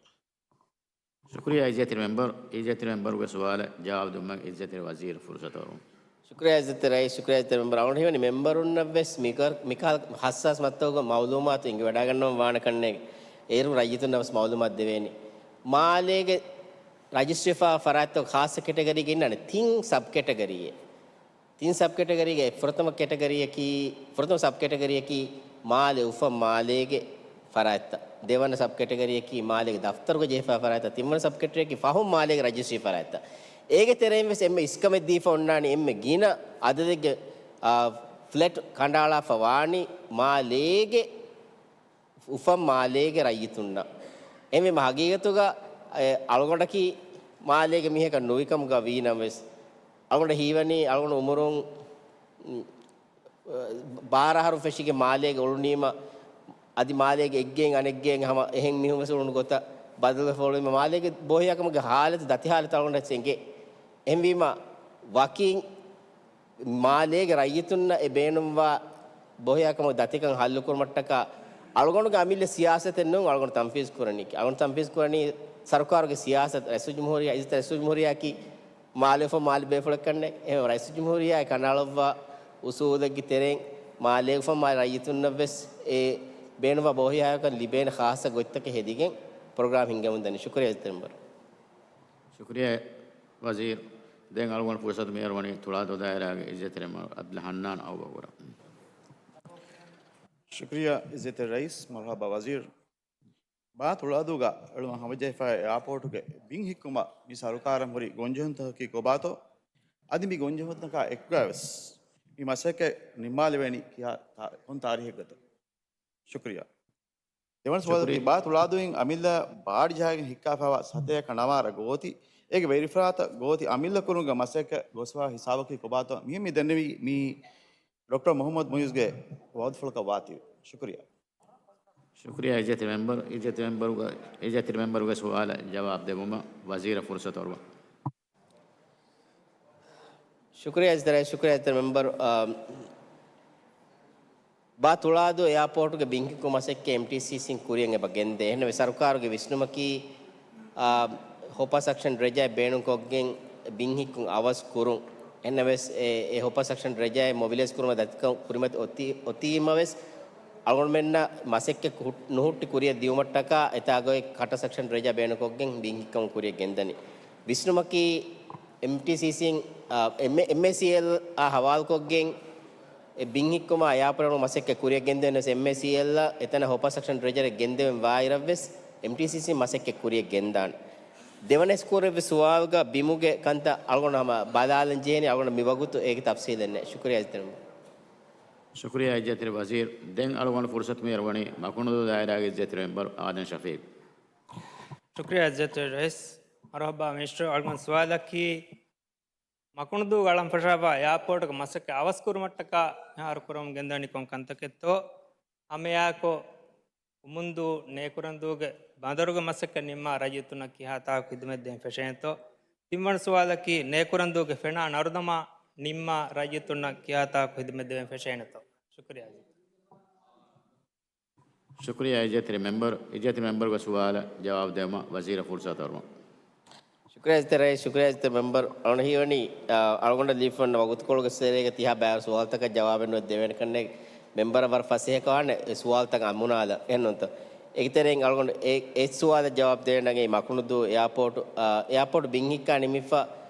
ޝުކުރިއްޔާ އިއްޒަތްތެރި މެމްބަރު، އިއްޒަތްތެރި މެމްބަރުގެ ސުވާލަށް ޖަވާބު ދެއްވުމަށް އިއްޒަތްތެރި ވަޒީރަށް ފުރުސަތު އަރުވަމު. ޝުކުރިއްޔާ އިއްޒަތްތެރި ރައީސް، ޝުކުރިއްޔާ އިއްޒަތްތެރި މެމްބަރު. އަޅުގަނޑު ހީވަނީ މެމްބަރުންނަށް ވެސް މިކަ-، މިކަހަލަ ހައްސާސް މައްތަކުގެ މައުލޫމާތު އެނގި ވަޑައިގަންނަވަން ވާނެ ކަންނޭނގެ. އޭރު ރައްޔިތުންނަށް ވެސް މައުލޫމާތު ދެވޭނީ. މާލޭގެ ރަޖިސްޓްރީފާ ފަރާތްތައް ޚާއްޞަ ކެޓަގަރީގަ އިންނާނެ ތިން ސަބް ކެޓަގަރީއެއް. ތިން ސަބް ކެޓަގަރީގެ ފުރަތަމަ ކެޓަގަރީއަކީ، ފުރަތަމަ ސަބް ކެޓަގަރީއަކީ މާލެ އުފަން މާލޭގެ ފަރާތްތައް. ދެވަނަ ސަބް ކެޓަގަރީއަކީ މާލޭގެ ދަފްތަރުގަ ޖެހިފާ ފަރާތްތައް. ތިންވަނަ ސަބް ކެޓަގަރީއަކީ ފަހުން މާލޭގެ ރަޖިސްޓްރީ ފަރާތްތައް. އޭގެ ތެރެއިން ވެސް އެންމެ އިސްކަމެއް ދީފަ އޮންނާނީ އެންމެ ގިނަ އަދަދެއްގެ، އާ، ފްލެޓް ކަނޑައަޅާފަ ވާނީ މާލޭގެ އުފަން މާލޭގެ ރައްޔިތުންނަށް. އެހެންވީމަ ހަގީގަތުގަ، އެ، އަޅުގަނޑަކީ މާލޭގެ މީހަކަށް ނުވިކަމުގަ ވީނަމަވެސް، އަޅުގަނޑަށް ހީވަނީ އަޅުގަނޑު އުމުރުން، މް، ބާރަ އަހަރު ފެށިގެން މާލޭގަ އުޅުނީމަ، އަދި މާލޭގެ އެއްގެއިން އަނެއްގެއިން ހަމަ އެހެން މީހުން ވެސް އުޅުނު ގޮތަށް ބަދަލުވެފަ އުޅުނީމަ، މާލޭގެ ބޯހިޔާކަމުގެ ހާލަތު، ދަތި ހާލަތު އަޅުގަނޑަށް އެނގޭ. އެހެންވީމަ، ވަކިން މާލޭގެ ރައްޔިތުންނަށް އެ ބޭނުންވާ ބޯހިޔާކަމުގެ ދަތިކަން ހައްލުކުރުމަށްޓަކާ، އަޅުގަނޑުގެ އަމިއްލަ ސިޔާސަތެއް ނޫން އަޅުގަނޑު ތަންފީޒު ކުރަނީކީ. އަޅުގަނޑު ތަންފީޒު ކުރަނީ ސަރުކާރުގެ ސިޔާސަތު. ރައީސުލްޖުމްހޫރިއްޔާ، އިއްޒަތްތެރި ރައީސުލްޖުމްހޫރިއްޔާއަކީ މާލެ އުފަން މާލެ ބޭފުޅެއްކަންނޭ. އެހެން ރައީސުލްޖުމްހޫރިއްޔާ އެ ކަނޑައަޅައްވާ އުސޫލެއްގެ ތެރެއިން މާލެ އުފަން މާލެ ރައްޔިތުންނަށް ވެސް އެ ބޭނުންވާ ބޯހިޔާކަން ލިބޭނެ ޚާއްޞަ ގޮތްތަކެއް ހެދިގެން ޕްރޮގްރާމް ހިންގަމުން ދަނީ. ޝުކުރިއްޔާ އިއްޒަތްތެރި މެމްބަރު. ޝުކުރިއްޔާ ވަޒީރު. ދެން އަޅުގަނޑު ފުރުސަތު މިހާރު ވަނީ ތުޅާދޫ ދާއިރާގެ އިއްޒަތްތެރި މެމްބަރު އަބްދުލް ހަންނާން އައުބަކުރަށް. ޝުކުރިއްޔާ އިއްޒަތްތެރި ރައީސް. މަރުޙަބާ ވަޒީރު. ބާ ތުޅާދޫގަ އެޅުމަށް ހަމަޖެހިފައި އެއާޕޯޓުގެ ބިން ހިއްކުމަށް މި ސަރުކާރަށް ހުރި ގޮންޖެހުންތަކަކީ ކޮބާތޯ؟ އަދި މި ގޮންޖެހުންތަކާ އެކުގައިވެސް މި މަސައްކަތް ނިންމާލެވޭނީ ކިހާ ތާ-، ކޮން ތާރީހެއްގަތޯ؟ ޝުކުރިއްޔާ. ދެވަނަ ސުވާލަކީ، ޝުކުރިއްޔާ. ބާ ތުޅާދޫއިން އަމިއްލަ ބާޑި ޖަހައިގެން ހިއްކާފައިވާ ސަތޭކަ ނަވާރަ ގޯތި، އޭގެ ވެރިފަރާތަށް ގޯތި އަމިއްލަ ކުރުމުގެ މަސައްކަތް ގޮސްފައިވާ ހިސާބަކީ ކޮބާތޯ؟ މިހެން މި ދެންނެވީ މީ ޑޮކްޓަރ މުޙައްމަދު މުޢިއްޒުގެ ވައުދުފުޅަކަށް ވާތީވެ. ޝުކުރިއްޔާ. ޝުކުރިއްޔާ އިއްޒަތްތެރި މެމްބަރު، އިއްޒަތްތެރި މެމްބަރުގެ، އިއްޒަތްތެރި މެމްބަރުގެ ސުވާލަށް ޖަވާބު ދެއްވުމަށް ވަޒީރަށް ފުރުސަތު އަރުވަން. ޝުކުރިއްޔާ އިއްޒަތްތެރި، ޝުކުރިއްޔާ އިއްޒަތްތެރި މެމްބަރު. އާ، ބާ ތުޅާދޫ އެއާޕޯޓުގެ ބިން ހިއްކުމުގެ މަސައްކަތް އެމްޓީސީސީން ކުރިއަށް އެބަ ގެންދޭ. އެހެންވެ، ސަރުކާރުގެ ވިސްނުމަކީ، އާ، ހޮޕަރ ސަކްޝަން ޑްރެޖާއެއް ބޭނުންކޮށްގެން ބިން ހިއްކުން އަވަސް ކުރުން. އެހެންނަމަވެސް، އެ، އެ ހޮޕަރ ސަކްޝަން ޑްރެޖާއެއް މޮބިލައިޒް ކުރުމަށް ދަތިކަން ކުރިމަތި އޮތީ، އޮތީމަވެސް، އަޅުގަނޑުމެންނަށް މަސައްކަތް ހު-، ނުހުއްޓި ކުރިއަށް ދިއުމަށްޓަކާ އެތާގައި ކަޓަރ ސަކްޝަން ޑްރެޖާ ބޭނުންކޮށްގެން ބިން ހިއްކަމުން ކުރިއަށް ގެންދަނީ. ވިސްނުމަކީ، އެމްޓީސީސީން، އާ، އެމް-، އެމްއޭސީއެލްއާ ހަވާލުކޮށްގެން އެ ބިން ހިއްކުމާ އެއާޕޯޓު މަސައްކަތް ކުރިއަށް ގެންދެވެން ވެސް އެމްއޭސީއެލްއާ އެތަނަށް ހޮޕަރ ސަކްޝަން ޑްރެޖަރެއް ގެންދެވެން ވާއިރަށްވެސް އެމްޓީސީސީ މަސައްކަތް ކުރިއަށް ގެންދާނެ. ދެވަނަ ސްކޫލް އެއްވެ ސުވާލުގަ ބިމުގެ ކަންތައް އަޅުގަނޑު ހަމަ ބަލާލަން ޖެހޭނީ، އަޅުގަނޑު މި ވަގުތު އޭގެ ތަފްސީލެއް ނެތް. ޝުކުރިއްޔާ އިއްޒަތްތެރި މެމްބަރު. ޝުކުރިއްޔާ އިއްޒަތްތެރި ވަޒީރު. ދެން އަޅުގަނޑު ފުރުސަތު މިހާރު ވަނީ މަކުނުދޫ ދާއިރާގެ އިއްޒަތްތެރި މެމްބަރު އާދަމް ޝަފީޤު. ޝުކުރިއްޔާ އިއްޒަތްތެރި ރައީސް. މަރުޙަބާ މިނިސްޓަރު. އަޅުގަނޑު ސުވާލަކީ، މަކުނުދޫގަ އަޅަން ފަށާފައިވާ އެއާޕޯޓުގެ މަސައްކަތް އަވަސް ކުރުމަށްޓަކާ މިހާރު ކުރަމުން ގެންދަނީ ކޮން ކަންތަކެއްތޯ؟ ހަމައެއާއެކު އުމުންދޫ ނޭކުރެންދޫގެ ބަނދަރުގެ މަސައްކަތް ނިންމާ ރައްޔިތުންނަށް ކިހާ ތާކު ޚިދުމަތް ދޭން ފެށޭނެތޯ؟ ތިންވަނަ ސުވާލަކީ، ނޭކުރެންދޫގެ ފެނާ ނަރުދަމާ ނިންމާ ރައްޔިތުންނަށް ކިހާ ތާކު ޚިދުމަތް ދެވެން ފެށޭނެތޯ؟ ޝުކުރިއްޔާ. ޝުކުރިއްޔާ އިއްޒަތްތެރި މެމްބަރު، އިއްޒަތްތެރި މެމްބަރުގެ ސުވާލަށް ޖަވާބު ދެއްވުމަށް ވަޒީރަށް ފުރުސަތު އަރުވަން. ޝުކުރިއްޔާ އިއްޒަތްތެރި ރައީސް، ޝުކުރިއްޔާ އިއްޒަތްތެރި މެމްބަރު. އަޅުގަނޑަށް ލިބިފައިވާ ވަގުތުކޮޅުގެ ސެރޭގަ ތިހާ ބައިވަރު ސުވާލުތަކަށް ޖަވާބެއް ނުވެ ދެވޭނެ ކަންނޭނގެ. މެމްބަރަށް ވަރަށް ފަސޭހަކަށް ވާނެ އެ ސުވާލުތަކަށް އަންމުނާލަން. އެހެންނޫންތޯ؟ އޭގެ ތެރެއިން އަޅުގަނޑު އެ، އެއް ސުވާލަށް ޖަވާބު ދޭނަން އެއީ މަކުނުދޫ އެއާޕޯޓު، އާ، އެއާޕޯޓު ބިން ހިއްކާ ނިމިފަ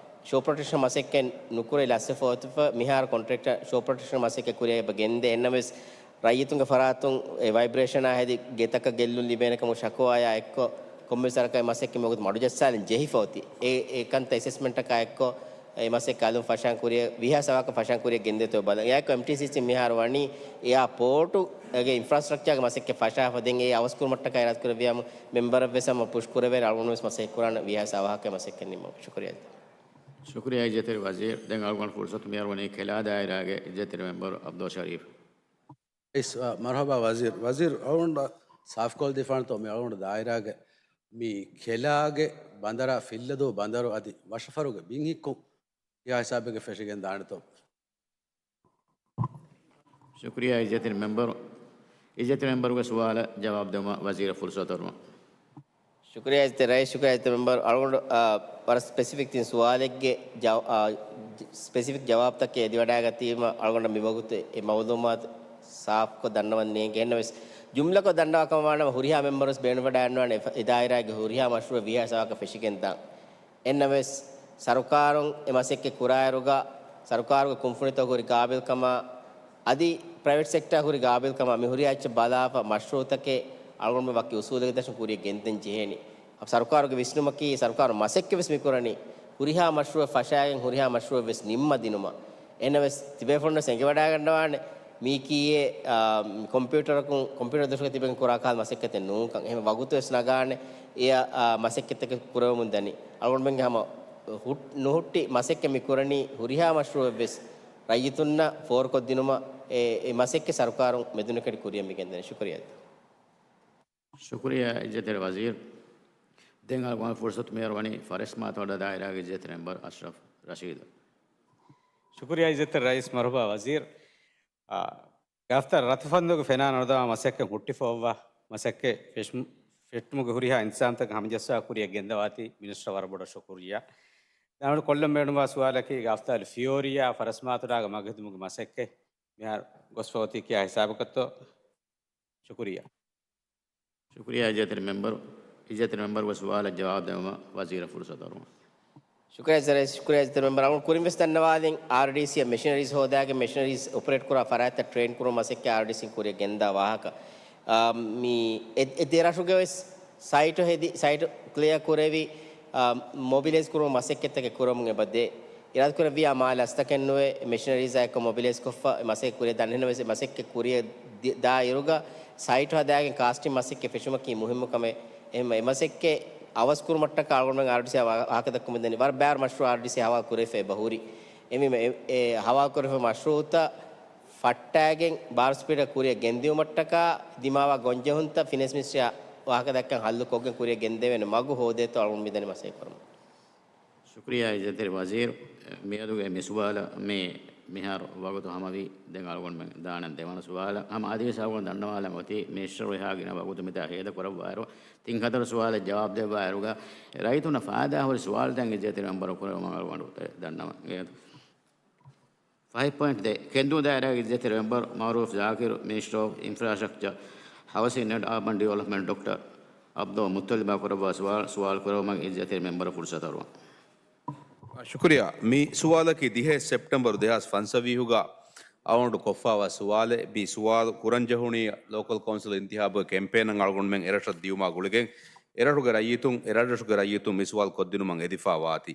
ޝޯ ޕްރޮޓެކްޝަން މަސައްކަތް ނުކުރެވި ލަސްވެފަ އޮތިފަ މިހާރު ކޮންޓްރެކްޓަރ ޝޯ ޕްރޮޓެކްޝަން މަސައްކަތް ކުރިއަށް އެބަ ގެންދޭ. އެހެންނަމަވެސް ރައްޔިތުންގެ ފަރާތުން އެ ވައިބްރޭޝަނާ ހެދި ގެތަކަށް ގެއްލުން ލިބޭނެ ކަމުގެ ޝަކުވާޔާ އެއްކޮށް، ކޮންމެސް ވަރަކަށް އެ މަސައްކަތް މިވަގުތު މަޑުޖައްސާލަން ޖެހިފަ އޮތީ. އެ، އެ ކަންތައް އެސެސްމަންޓަކާ އެއްކޮށް، އެ މަސައްކަތް އަލުން ފަށާން ކުރިއަށް ވީހާވެސް އަވަހަކަށް ފަށާން ކުރިއަށް ގެންދޭތޯ ބަލަން. އެއާއެކު އެމްޓީސީސީ މިހާރު ވަނީ އެއާޕޯޓުގެ އިންފްރާސްޓްރަކްޗާގެ މަސައްކަތް ފަށާފަ ދެން އެ އަވަސްކުރުމަށްޓަކާ އިރާދަކުރެއްވިޔާމު މެމްބަރަށްވެސް ހަމަ ޕުޝް ކުރެވޭނެ އަޅުގަނޑުވެސް މަސައްކަތް ކުރާނަން ވީހާވެސް އަވަހަކަށް މަސައްކަތް ނިންމުން. ޝުކުރިއްޔާ. ޝުކުރިއްޔާ އިއްޒަތްތެރި ވަޒީރު. ދެން އަޅުގަނޑު ފުރުސަތު މިހާރު ވަނީ ކެލާ ދާއިރާގެ އިއްޒަތްތެރި މެމްބަރު އަބްދުﷲ ޝަރީފް. އިސް، އާ، މަރުޙަބާ ވަޒީރު. ވަޒީރު، އަޅުގަނޑަށް ސާފުކޮށްދީފާނެތޯ މި އަޅުގަނޑު ދާއިރާގެ މި ކެލާގެ ބަނދަރާ ފިއްލަދޫ ބަނދަރު އަދި ވަށަފަރުގެ ބިން ހިއްކުން ކިހާ ހިސާބެއްގަ ފެށިގެން ދާނެތޯ؟ ޝުކުރިއްޔާ އިއްޒަތްތެރި މެމްބަރު. އިއްޒަތްތެރި މެމްބަރުގެ ސުވާލަށް ޖަވާބު ދެވުމަށް ވަޒީރަށް ފުރުސަތު އަރުވަން. ޝުކުރިއްޔާ އިއްޒަތްތެރި ރައީސް، ޝުކުރިއްޔާ އިއްޒަތްތެރި މެމްބަރު. އަޅުގަނޑު، އާ، ވަރަށް ސްޕެސިފިކް ތިން ސުވާލެއްގެ ޖަވ-، އާ، ސްޕެސިފިކް ޖަވާބުތަކެއް އެދިވަޑައިގަތީމަ އަޅުގަނޑަށް މިވަގުތު އެ މައުލޫމާތު ސާފުކޮށް ދަންނަވަން ނޭނގެ. އެހެންނަމަވެސް، ޖުމްލަކޮށް ދަންނަވާ ކަމަށް ވާނަމަ، ހުރިހާ މެމްބަރުވެސް ބޭނުންވެވަޑައިގަންނަވާނެ އެ ދާއިރާގެ ހުރިހާ މަޝްރޫއެއް ވީހާ ހިސާބަކަށް ފެށިގެންދާން. އެހެންނަމަވެސް، ސަރުކާރުން އެ މަސައްކަތް ކުރާއިރުގަ، ސަރުކާރުގެ ކުންފުނިތަކު ހުރި ގާބިލްކަމާ، އަދި ޕްރައިވެޓް ސެކްޓާ ހުރި ގާބިލްކަމާ، މި ހުރިހާ އެއްޗެއް ބަލާފަ، މަޝްރޫއުތަކެއް އަޅުގަނޑުމެން ވަކި އުސޫލެއްގެ ދަށުން ކުރިއަށް ގެންދަން ޖެހޭނީ. ސަރުކާރުގެ ވިސްނުމަކީ، ސަރުކާރު މަސައްކަތްވެސް މިކުރަނީ، ހުރިހާ މަޝްރޫއެއް ފަށާގެން، ހުރިހާ މަޝްރޫއެއްވެސް ނިންމަ ދިނުމަށް. އެހެންނަމަވެސް، ތިބޭފުޅުންވެސް އެނގިވަޑައިގަންނަވާނެ، މީކީއެއް، އާ، ކޮމްޕިއުޓަރަކުން، ކޮމްޕިއުޓަރ ދަށުގަ ތިބެން ކުރާ ކަހަލަ މަސައްކަތެއް ނޫންކަން. އެހެން ވަގުތުވެސް ނަގާނެ، އެ، އާ، މަސައްކަތްތަކެއް ކުރެވެމުން ދަނީ. އަޅުގަނޑުމެންގެ ހަމަ ހުއް-، ނުހުއްޓި މަސައްކަތް މި ކުރަނީ ހުރިހާ މަޝްރޫއެއްވެސް ރައްޔިތުންނަށް ފޯރުކޮށްދިނުމަށް އެ، އެ މަސައްކަތް ސަރުކާރުން މެދުނެގަނޑި ކުރިއަށް މިގެންދަނީ. ޝުކުރިއްޔާ. ޝުކުރިއްޔާ އިއްޒަތްތެރި ވަޒީރު. ދެން އަޅުގަނޑު ފުރުސަތު މިހާރު ވަނީ ފަރެސް މާތޮޑާ ދާއިރާގެ އިއްޒަތްތެރި މެމްބަރު އަޝްރަފް ރަޝީދު. ޝުކުރިއްޔާ އިއްޒަތްތެރި ރައީސް. މަރުޙަބާ ވަޒީރު. އާ، ގާފްތާ ރަތުފަންދުގެ ފެނާ ނަރުދަމާ މަސައްކަތް ހުއްޓިފައޮއްވާ، މަސައްކަތް ފެށުމު-، ފެށުމުގެ ހުރިހާ އިންތިޒާމްތަކަށް ހަމަޖައްސާ ކުރިއަށް ގެންދަވާތީ މިނިސްޓަރ ވަރަށް ބޮޑަށް ޝުކުރިއްޔާ. ދާނަޑު ކޮށްލަން ބޭނުންވާ ސުވާލަކީ، ގާފްތާލު ފިޔޯރިއްޔާ ފަރެސް މާތޮޑާގެ މަގުހެދުމުގެ މަސައްކަތް މިހާރު ގޮސްފަ އޮތީ ކިހާ ހިސާބަކަށްތޯ؟ ޝުކުރިއްޔާ. ޝުކުރިއްޔާ އިއްޒަތްތެރި މެމްބަރު. އިއްޒަތްތެރި މެމްބަރުގެ ސުވާލަށް ޖަވާބު ދެވުމަށް ވަޒީރަށް ފުރުސަތު އަރުވަން. ޝުކުރިއްޔާ އިއްޒަތްތެރި ރައީސް، ޝުކުރިއްޔާ އިއްޒަތްތެރި މެމްބަރު. އަޅުގަނޑު ކުރިން ވެސް ދަންނަވާލިން، އާރްޑީސީ އަށް މެޝިނަރީސް ހޯދާގެން މެޝިނަރީސް އޮޕަރޭޓް ކުރާ ފަރާތްތައް ޓްރޭން ކުރުމަށް މަސައްކަތް އާރްޑީސީން ކުރިއަށް ގެންދާ ވާހަކަ. އާ، މި އެ، އެ ދެ ރަށުގެ ވެސް ސައިޓު ހެދި، ސައިޓު ކްލިއާ ކުރެވި، އާ، މޮބިލައިޒް ކުރުމުގެ މަސައްކަތްތަކެއް ކުރަމުން އެބަ ދޭ. އިރާދަކުރެއްވިޔާ މާލެ އަސްތަކެއް ނުވެ، މެޝިނަރީޒާ އެއްކޮށް މޮބިލައިޒް ކޮށްފަ އެ މަސައްކަތް ކުރިއަށް ދާން. އެހެންނަމަވެސް އެ މަސައްކަތް ކުރިއަށް ދި-، ދާ އިރުގަ ސައިޓު ހަދާގެން ކާސްޓިން މަސައްކަތް ފެށުމަކީ މުހިއްމު ކަމެއް. އެހެން އެ މަސައްކަތް އަވަސް ކުރުމަށްޓަކާ އަޅުގަނޑުމެން އާރްޑީސީ ވާ-، ވާހަކަ ދައްކަމުން ދަނީ. ވަރަށް ބައިވަރު މަޝްރޫއު އާރްޑީސީ ހަވާލު ކުރެވިފަ އެބަ ހުރި. އެހެންވީމަ އެ، އެ ހަވާލު ކުރެވިފަ މަޝްރޫއުތައް ފައްޓާގެން ބާރު ސްޕީޑަށް ކުރިއަށް ގެންދިއުމަށްޓަކާ ދިމާވާ ގޮންޖެހުންތައް ފިނޭންސް މިނިސްޓްރީއާ ވާހަކަދައްކަން ހައްލު ކޮށްގެން ކުރިއަށް ގެންދެވޭނެ މަގު ހޯދޭތޯ އަޅުގަނޑު މިދަނީ މަސައްކަތް ކުރަމުން. ޝުކުރިއްޔާ އިއްޒަތްތެރި ވަޒީރު. މިއަދުގެ މި ސުވާލަށް މި މިހާރު ވަގުތު ހަމަވީ. ދެން އަޅުގަނޑުމެން ދާނަން ދެވަނަ ސުވާލަށް. ހަމަ އަދިވެސް އަޅުގަނޑު ދަންނަވާލަން އޮތީ މިނިސްޓަރު އެހާ ގިނަ ވަގުތު މިތާ ހޭދަ ކުރައްވާއިރު، ތިން ހަތަރު ސުވާލަށް ޖަވާބު ދެއްވާއިރުގަ ރައްޔިތުންނަށް ފާއިދާ ހުރި ސުވާލުތައް އިއްޒަތްތެރި މެމްބަރު ކުރެވުމަށް އަޅުގަނޑު ދަންނަވަން. ފަހެއް ޕޮއިންޓް ދޭއް. ކެންދޫ ދާއިރާގެ އިއްޒަތްތެރި މެމްބަރު މައުރޫފް ޒާކިރު، މިނިސްޓަރ އޮފް އިންފްރާސްޓްރަކްޗަރ، ހައުސިން އެންޑް އާބަން ޑިވެލޮޕްމަންޓް ޑޮކްޓަރ އަބްދުލް މުއްތަލިބާ ކުރައްވާ ސުވާލު، ސުވާލު ކުރެވުމަށް އިއްޒަތްތެރި މެމްބަރަށް ފުރުސަތު އަރުވަން. ޝުކުރިއްޔާ. މި ސުވާލަކީ ދިހައެއް ސެޕްޓެމްބަރު ދެހާސް ފަންސަވީހުގަ އަޅުގަނޑު ކޮށްފާވާ ސުވާލެއް. މި ސުވާލު ކުރަން ޖެހުނީ ލޯކަލް ކައުންސިލް އިންތިހާބުގެ ކެމްޕޭނަށް އަޅުގަނޑުމެން އެރަށަށް ދިޔުމާ ގުޅިގެން، އެރަށުގެ ރައްޔިތުން، އެރަށްރަށުގެ ރައްޔިތުން މި ސުވާލު ކޮށްދިނުމަށް އެދިފާވާތީ.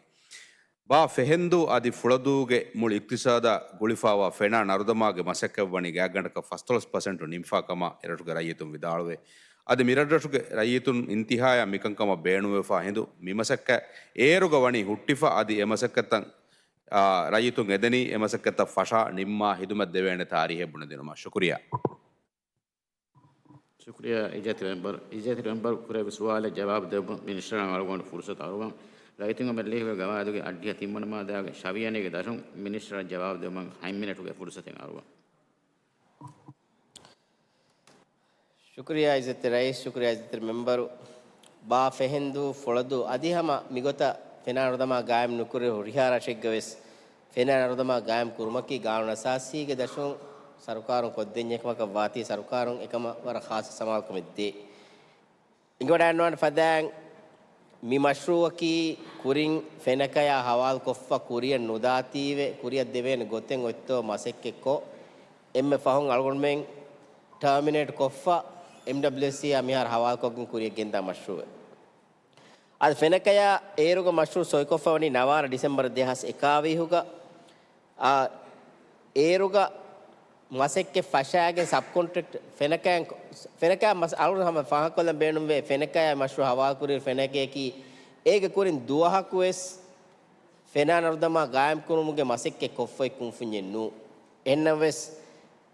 ބާ ފެހެންދޫ އަދި ފުޅަދޫގެ މުޅި އިޤްތިޞާދާ ގުޅިފާވާ ފެނާ ނަރުދަމާގެ މަސައްކަތްވަނީ ގާތްގަނޑަކަށް ފަސްދޮޅަސް ޕަސެންޓު ނިމިފާ ކަމަށް އެރަށުގެ ރައްޔިތުން ވިދާޅުވޭ. އަދި މިރަށްރަށުގެ ރައްޔިތުން އިންތިހާޔަށް މިކަންކަމަށް ބޭނުންވެފާ ހިނދު މިމަސައްކަތް އޭރުގަ ވަނީ ހުއްޓިފަ އަދި އެމަސައްކަތަށް، އާ، ރައްޔިތުން އެދެނީ އެމަސައްކަތަށް ފަށާ ނިންމާ ހިދުމަތް ދެވޭނެ ތާރީހެއް ބުނެދިނުމަށް. ޝުކުރިއްޔާ. ޝުކުރިއްޔާ އިއްޒަތްތެރި މެމްބަރު. އިއްޒަތްތެރި މެމްބަރު ކުރެއްވި ސުވާލަށް ޖަވާބު ދެއްވުން މިނިސްޓަރަށް އަޅުގަނޑު ފުރުސަތު އަރުވަން. ރައްޔިތުންގެ ބެއްލެވި ގަވާއިދުގެ އައްޑިހަ ތިންވަނަ މާއްދާގެ ށަވިޔަނީގެ ދަށުން މިނިސްޓަރަށް ޖަވާބު ދެއްވުމަށް ހަތް މިނެޓުގެ ފުރުސަތެއް އަރުވަން. ޝުކުރިއްޔާ އިއްޒަތްތެރި ރައީސް، ޝުކުރިއްޔާ އިއްޒަތްތެރި މެމްބަރު. ބާ ފެހެންދޫ ފުޅަދޫ އަދި ހަމަ މިގޮތަށް ފެނާ ނަރުދަމާ ގާއިމް ނުކުރި ހުރިހާ ރަށެއްގަ ވެސް ފެނާ ނަރުދަމާ ގާއިމް ކުރުމަކީ ގާނޫނު އަސާސީގެ ދަށުން ސަރުކާރުން ކޮށްދޭންޖެހޭ ކަމަކަށް ވާތީ ސަރުކާރުން އެކަމަށް ވަރަށް ޚާއްޞަ ސަމާލުކަމެއް ދޭ. އެނގިވަޑައިގަންނަވާނެ ފަދައިން މި މަޝްރޫއަކީ ކުރިން ފެނަކަޔާ ހަވާލުކޮށްފަ ކުރިއަށް ނުދާތީވެ، ކުރިއަށް ދެވޭނެ ގޮތެއް އޮތްތޯ މަސައްކަތްކޮށް، އެންމެ ފަހުން އަޅުގަނޑުމެން ޓާމިނޭޓް ކޮށްފަ، އެމްޑަބްލިއުސީއާ މިހާރު ހަވާލުކޮށްގެން ކުރިއަށް ގެންދާ މަޝްރޫއެއް. އަދި ފެނަކަޔާ އޭރުގަ މަޝްރޫ ސޮއިކޮށްފަ ވަނީ ނަވާރަ ޑިސެމްބަރު ދެހާސް އެކާވީހުގަ. އާ، އޭރުގަ މަސައްކަތް ފަށާގެން ސަބްކޮންޓްރެކްޓް ފެނަކަޔަށް، ފެނަކަޔަށް މަސް-، އަޅުގަނޑު ހަމަ ފާހަގަކޮށްލަން ބޭނުންވޭ، ފެނަކަޔަށް މަޝްރޫ ހަވާލުކުރި ފެނަކަޔަކީ އޭގެ ކުރިން ދުވަހަކުވެސް ފެނާ ނަރުދަމާ ގާއިމްކުރުމުގެ މަސައްކަތް ކޮށްފައި ކުންފުންޏެއް ނޫ. އެހެންނަމަވެސް،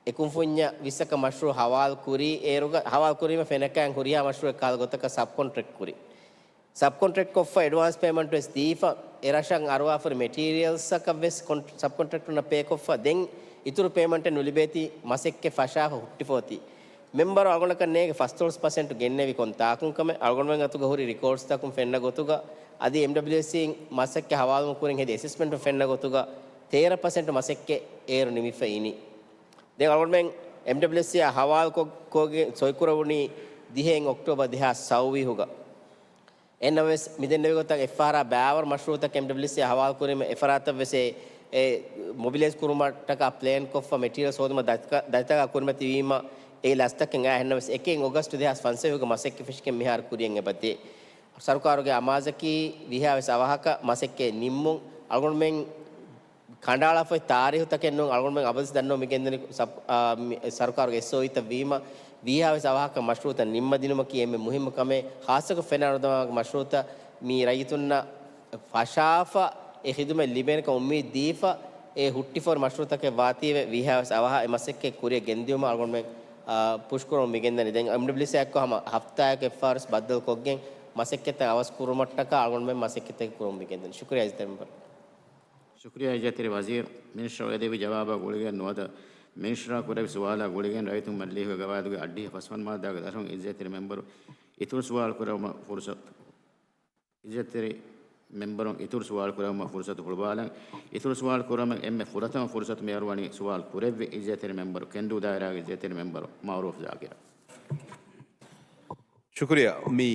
އެކުންފުންޏަށް ވިއްސަކަށް މަޝްރޫއު ހަވާލު ކުރީ، އޭރުގަ ހަވާލު ކުރީމަ ފެނަކައިން ހުރިހާ މަޝްރޫއެއް ކަހަލަ ގޮތަކަށް ސަބް ކޮންޓްރެކްޓް ކުރި. ސަބް ކޮންޓްރެކްޓް ކޮށްފަ އެޑްވާންސް ޕޭމަންޓް ވެސް ދީފަ، އެ ރަށަށް އަރުވާފަ ހުރި މެޓީރިއަލްސްއަކަށް ވެސް ކޮން-، ސަބް ކޮންޓްރެކްޓަރުންނަށް ޕޭ ކޮށްފަ، ދެން އިތުރު ޕޭމަންޓެއް ނުލިބޭތީ މަސައްކަތް ފަށާފަ ހުއްޓިފަ އޮތީ. މެމްބަރު އަޅުގަނޑަކަށް ނޭނގެ ފަސްދޮޅަސް ޕަސެންޓް ގެންނެވި ކޮން ތާކުން ކަމެއް އަޅުގަނޑުމެން އަތުގަ ހުރި ރިކޯޑްސްތަކުން ފެންނަ ގޮތުގަ، އަދި އެމްޑަބްލިއުއެސްސީން މަސައްކަތް ހަވާލު ކުރިން ހެދި އެސެސްމަންޓުން ފެންނަ ގޮތުގަ، ތޭރަ ޕަސެންޓް މަސައްކަތް އޭރު ނިމިފަ އިނީ. ދެން އަޅުގަނޑުމެން އެމްޑަބްލިއުއެސްސީއާ ހަވާލުކޮށް-، ކޮށްގެން ސޮއިކުރެވުނީ ދިހައިން އޮކްޓޯބަރ ދެހާސް ސައުވީހުގަ. އެހެންނަމަވެސް، މިދެންނެވި ގޮތަށް އެއްފަހަރާ ބައިވަރު މަޝްރޫއުތަކެއް އެމްޑަބްލިއުއެސްސީއާ ހަވާލު ކުރީމަ، އެފަރާތަށް ވެސް އެ، އެ މޮބިލައިޒް ކުރުމަށްޓަކާ ޕްލޭން ކޮށްފަ، މެޓީރިއަލްސް ހޯދުމަށް ދަތިކަ-، ދަތިތަކާ ކުރިމަތިވީމަ، އެ ލަސްތަކެއް އައި. އެހެންނަމަވެސް، އެކެއް އޮގަސްޓް ދެހާސް ފަންސަވީހުގަ މަސައްކަތް ފެށިގެން މިހާރު ކުރިޔަށް އެބަދޭ. ސަރުކާރުގެ އަމާޒަކީ ވީހާވެސް އަވަހަކަށް މަސައްކަތް ނިންމުން. އަޅުގަނޑުމެން ކަނޑައަޅާފައި ތާރީހުތަކެއް ނޫން. އަޅުގަނޑުމެން އަބަދުވެސް ދަންނަވަން މިގެންދަނީ ސަބް-، އާ، މި-، ސަރުކާރުގެ އެސްއޯއީތައް ވީމަ، ވީހާވެސް އަވަހަކަށް މަޝްރޫއުތައް ނިންމަދިނުމަކީ އެންމެ މުހިއްމު ކަމެއް. ޚާއްޞަކޮށް ފެނާ ނަރުދަމާގެ މަޝްރޫއުތައް މި ރައްޔިތުންނަށް ފަށާފަ، އެ ޚިދުމަތް ލިބޭނެކަން އުއްމީދު ދީފަ، އެ ހުއްޓިފަ ހުރި މަޝްރޫއުތަކެއް ވާތީވެ، ވީހާވެސް އަވަހަށް އެ މަސައްކަތް ކުރިޔަށް ގެންދިއުމަށް އަޅުގަނޑުމެން، އާ، ޕުޝްކުރަމުން މިގެންދަނީ. ދެން އެމްޑަބްލިއުއެސްއާ އެއްކޮށް ހަމަ ހަފްތާއަކަށް އެއްފަހަރުވެސް ބައްދަލުކޮށްގެން މަސައްކަތްތައް އަވަސް ކުރުމަށްޓަކާ އަޅުގަނޑުމެން މަސައްކަތްތަކެއް ކުރަމުން މިގެންދަނީ. ޝުކުރިއްޔާ އިއްޒަތްތެރި މެމްބަރު. ޝުކުރިއްޔާ އިއްޒަތްތެރި ވަޒީރު. މިނިސްޓަރު އެދެވި ޖަވާބާ ގުޅިގެން ނުވަތަ މިނިސްޓަރާ ކުރެއްވި ސުވާލާ ގުޅިގެން ރައްޔިތުން މަޖިލީހުގެ ގަވާއިދުގެ އައްޑިހަ ފަސްވަނަ މާއްދާގެ ދަށުން އިއްޒަތްތެރި މެމްބަރު އިތުރު ސުވާލު ކުރެއްވުމަށް ފުރުސަތު، އިއްޒަތްތެރި މެމްބަރުން އިތުރު ސުވާލު ކުރެއްވުމަށް ފުރުސަތު ހުޅުވާލަން. އިތުރު ސުވާލު ކުރުމަށް އެންމެ ފުރަތަމަ ފުރުސަތު މިއަރުވަނީ ސުވާލު ކުރެއްވި އިއްޒަތްތެރި މެމްބަރު، ކެންދޫ ދާއިރާގެ އިއްޒަތްތެރި މެމްބަރު މައުރޫފް ޒާކިރަށް. ޝުކުރިއްޔާ. މި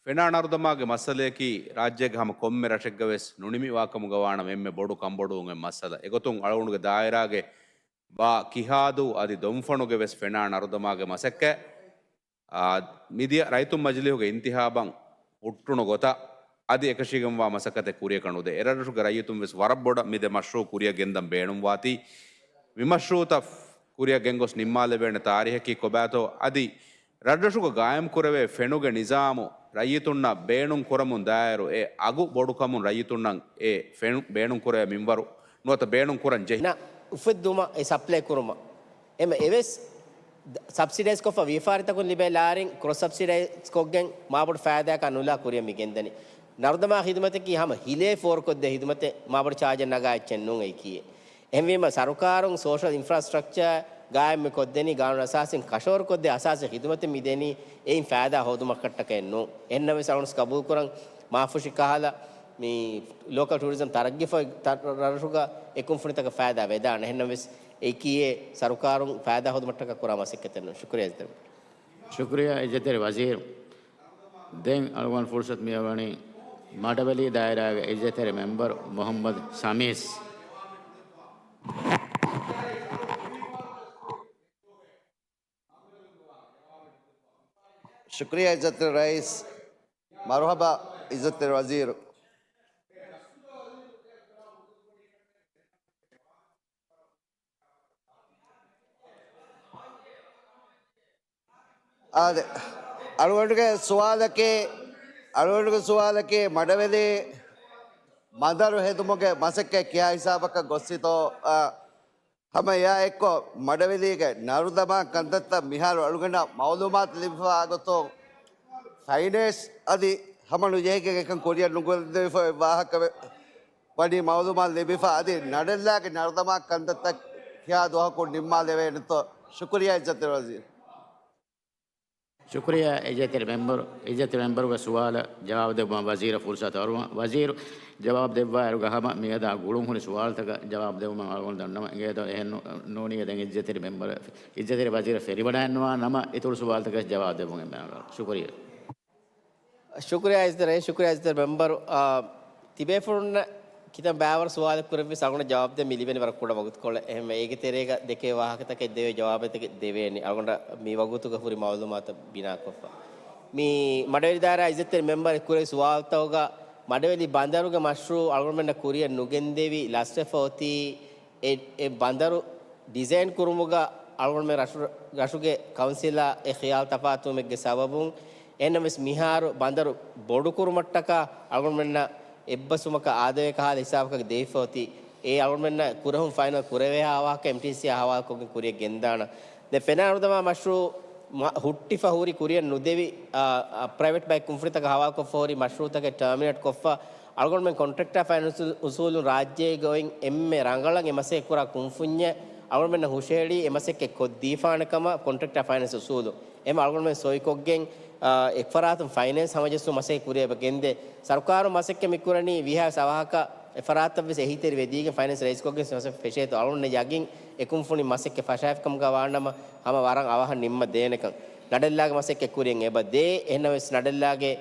ފެނާ ނަރުދަމާގެ މައްސަލަޔަކީ ރާއްޖޭގެ ހަމަ ކޮންމެ ރަށެއްގަވެސް ނުނިމިވާކަމުގަ ވާނަމަ އެންމެ ބޮޑު ކަންބޮޑުވުމެއް މައްސަލަ. އެގޮތުން އަޅުގަނޑުގެ ދާއިރާގެ ބާ ކިހާދޫ އަދި ދޮންފަނުގެ ވެސް ފެނާ ނަރުދަމާގެ މަސައްކަތް، އާ، މިދިޔަ ރައްޔިތުން މަޖިލީހުގެ އިންތިހާބަށް ހުއްޓުނު ގޮތަށް އަދި އެކަށީގެންވާ މަސައްކަތެއް ކުރިޔަކަށް ނުދޭ. އެރަށްރަށުގެ ރައްޔިތުން ވެސް ވަރަށް ބޮޑަށް މިދެ މަޝްރޫއު ކުރިޔަށް ގެންދަން ބޭނުންވާތީ، މި މަޝްރޫއުތައް ކުރިޔަށް ގެންގޮސް ނިންމާލެވޭނެ ތާރީހަކީ ކޮބާތޯ އަދި ރަށްރަށުގަ ގާއިމްކުރެވޭ ފެނުގެ ނިޒާމު ރައްޔިތުންނަށް ބޭނުން ކުރަމުން ދާއިރު އެ އަގު ބޮޑުކަމުން ރައްޔިތުންނަށް އެ ފެނު ބޭނުން ކުރެވޭ މިންވަރު ނުވަތަ ބޭނުން ކުރަން ޖެހި. ނަ، އުފެއްދުމަށް އެ ސަޕްލައި ކުރުމަށް އެމަ އެވެސް ސަބްސިޑައިޒްކޮށްފަ ވިޔަފާރިތަކުން ލިބޭ ލާރިން ކްރޮސް ސަބްސިޑައިޒްކޮށްގެން މާބޮޑު ފައިދާއަކާ ނުލާ ކުރިޔަށް މި ގެންދަނީ. ނަރުދަމާ ޚިދުމަތަކީ ހަމަ ހިލޭ ފޯރުކޮށްދޭ ޚިދުމަތެއް މާބޮޑު ޗާޖެއް ނަގާ އެއްޗެއް ނޫން އެއީކީއެއް. އެހެންވީމަ ސަރުކާރުން ސޯޝަލް އިންފްރާސްޓްރަކްޗާ ގާއިމް ކޮށްދެނީ ގާނޫނު އަސާސީން ކަށަވަރުކޮށްދޭ އަސާސީ ޚިދުމަތެއް މި ދެނީ އެއިން ފައިދާ ހޯދުމަކަށްޓަކައެއް ނޫން. އެހެންނަމަވެސް އަޅުންސް ގަބޫލުކުރަން މާފުށި ކަހަލަ މި ލޯކަލް ޓޫރިޒަމް ތަރައްގީފަ ތަ-، ރަށުގަ އެ ކުންފުނިތަކަށް ފައިދާ ވެދާނެ. އެހެންނަމަވެސް އެއީކީ ސަރުކާރުން ފައިދާ ހޯދުމަށްޓަކަ ކުރާ މަސައްކަތެއް ނޫން. ޝުކުރިއްޔާ އިއްޒަތްތެރި. ޝުކުރިއްޔާ އިއްޒަތްތެރި ވަޒީރު. ދެން އަޅުގަނޑު ފުރުސަތު މިއަރުވަނީ މަޑަވެލި ދާއިރާގެ އިއްޒަތްތެރި މެމްބަރު މުހައްމަދު ސަމީސް. ޝުކުރިއްޔާ އިއްޒަތްތެރި ރައީސް. މަރުހަބާ އިއްޒަތްތެރި ވަޒީރު. އާދެ، އަޅުގަނޑުގެ ސުވާލަކީ، އަޅުގަނޑުގެ ސުވާލަކީ މަޑަވެލި ބަނދަރު ހެދުމުގެ މަސައްކަތް ކިހާ ހިސާބަކަށް ގޮއްސިތޯ، އާ، ހަމަ އެއާ އެއްކޮށް، މަޑަވެލީގެ ނަރުދަމާ ކަންތައްތައް މިހާރު އަޅުގަނޑަށް މައުލޫމާތު ލިބިފައި ގޮތުން، ފައިނޭންސް އަދި ހަމަ ނުޖެހިގެން އެކަން ކުރިއަށް ނުގެންދެވިފައި ވާހަކަ ވެ-، ވަނީ މައުލޫމާތު ލިބިފަ. އަދި ނަޑެއްލާގެ ނަރުދަމާ ކަންތައްތައް ކިހާ ދުވަހަކުން ނިންމާލެވޭނެތޯ؟ ޝުކުރިއްޔާ އިއްޒަތްތެރި ވަޒީރު. ޝުކުރިއްޔާ އިއްޒަތްތެރި މެމްބަރު. އިއްޒަތްތެރި މެމްބަރުގެ ސުވާލަށް ޖަވާބު ދެއްވުމަށް ވަޒީރަށް ފުރުސަތު އަރުވަން. ވަޒީރު ޖަވާބު ދެއްވާއިރުގަ ހަމަ މިއަދާ ގުޅުންހުރި ސުވާލުތަކަށް ޖަވާބު ދެއްވުމަށް އަޅުގަނޑު ދަންނަވަން އިނގޭތޯ. އެހެން ނޫ-، ނޫނީ ދެން އިއްޒަތްތެރި މެމްބަރަށް، އިއްޒަތްތެރި ވަޒީރަށް ފެރިވަޑައެއްނުވާ ނަމަ އިތުރު ސުވާލުތަކަށް ޖަވާބު ދެއްވުން އެންމެ އަންގާ. ޝުކުރިއްޔާ. ޝުކުރިއްޔާ އިއްޒަތްތެރި، ޝުކުރިއްޔާ އިއްޒަތްތެރި މެމްބަރު. އާ، ތިބޭފުޅުންނަށް ކިތަން ބައިވަރު ސުވާލެއް ކުރެއްވިސް އަޅުގަނޑަށް ޖަވާބު ދޭން މި ލިބެނީ ވަރަށް ކުޑަ ވަގުތުކޮޅެއް. އެހެންވެ، އޭގެ ތެރޭގަ ދެކޭ ވާހަކަތަކެއް ދެވޭ ޖަވާބެއް ދެވޭނެ. އަޅުގަނޑަށް މި ވަގުތުގަ ހުރި މައުލޫމާތަށް ބިނާކޮށްފަ. މި މަޑަވެލި ދާއިރާ އިއްޒަތްތެރި މެމްބަރު ކުރެއްވި ސުވާލުތަކުގަ މަޑަވެލި ބަނދަރުގެ މަޝްރޫއު އަޅުގަނޑުމެންނަށް ކުރިއަށް ނުގެންދެވި ލަސްވެފަ އޮތީ އެ، އެ ބަނދަރު ޑިޒައިން ކުރުމުގަ އަޅުގަނޑުމެން ރަށު-، ރަށުގެ ކައުންސިލާ އެ ޚިޔާލު ތަފާތުވުމެއްގެ ސަބަބުން، އެހެންނަމަވެސް މިހާރު ބަނދަރު ބޮޑުކުރުމަށްޓަކާ އަޅުގަނޑުމެންނަށް އެއްބަސްވުމަކަށް އާދަވޭ ކަހާލަ ހިސާބަކަށް ދެވިފަ އޮތީ. އެ އަޅުގަނޑުމެންނަށް ކުރެހުން ފައިނަލް ކުރެވޭހާ ވާހަކަ އެމްޓީސީއާ ހަވާލުކޮށްގެން ކުރިޔަށް ގެންދާނަން. ދެން ފެނާ ނަރުދަމާ މަޝްރޫއު މަ-، ހުއްޓިފަ ހުރި ކުރިޔަށް ނުދެވި، އާ، އާ، ޕްރައިވެޓް ބައެއް ކުންފުނިތަކަށް ހަވާލުކޮށްފަ ހުރި މަޝްރޫއުތަކެއް ޓާމިނޭޓް ކޮށްފަ، އަޅުގަނޑުމެން ކޮންޓްރެކްޓާ ފައިނޭންސް އުސޫލުން ރާއްޖޭގަ އޮތް އެންމެ ރަނގަޅަށް އެ މަސައްކަތް ކުރާ ކުންފުންޏެއް އަޅުގަނޑުމެންނަށް ހުށަހެޅީ އެ މަސައްކަތް ކޮށްދީފާނެ ކަމަށް ކޮންޓްރެކްޓާ ފައިނޭންސް އުސޫލު. އެމަ އަޅުގަނޑުމެން ސޮއިކޮށްގެން، އާ، އެއްފަރާތުން ފައިނޭންސް ހަމަޖެއްސުން މަސައްކަތް ކުރިއަށް ގެންދޭ. ސަރުކާރުން މަސައްކަތް މިކުރަނީ ވީހާވެސް އަވަހަކަށް އެފަރާތަށްވެސް އެހީތެރިވެދީގެން ފައިނޭންސް ރައީސްކޮށްގެން މަސައްކަތް ފެށޭތޯ އަޅުގަނޑު ޔަގީން އެކުންފުނި މަސައްކަތް ފަށާފިކަމުގަ ވާނަމަ ހަމަ ވަރަށް އަވަހަށް ނިންމަ ދޭނެކަން. ނަޑެއްލާގެ މަސައްކަތް ކުރިއަށް އެބަ ދޭ. އެހެންނަމަވެސް ނަޑެއްލާގެ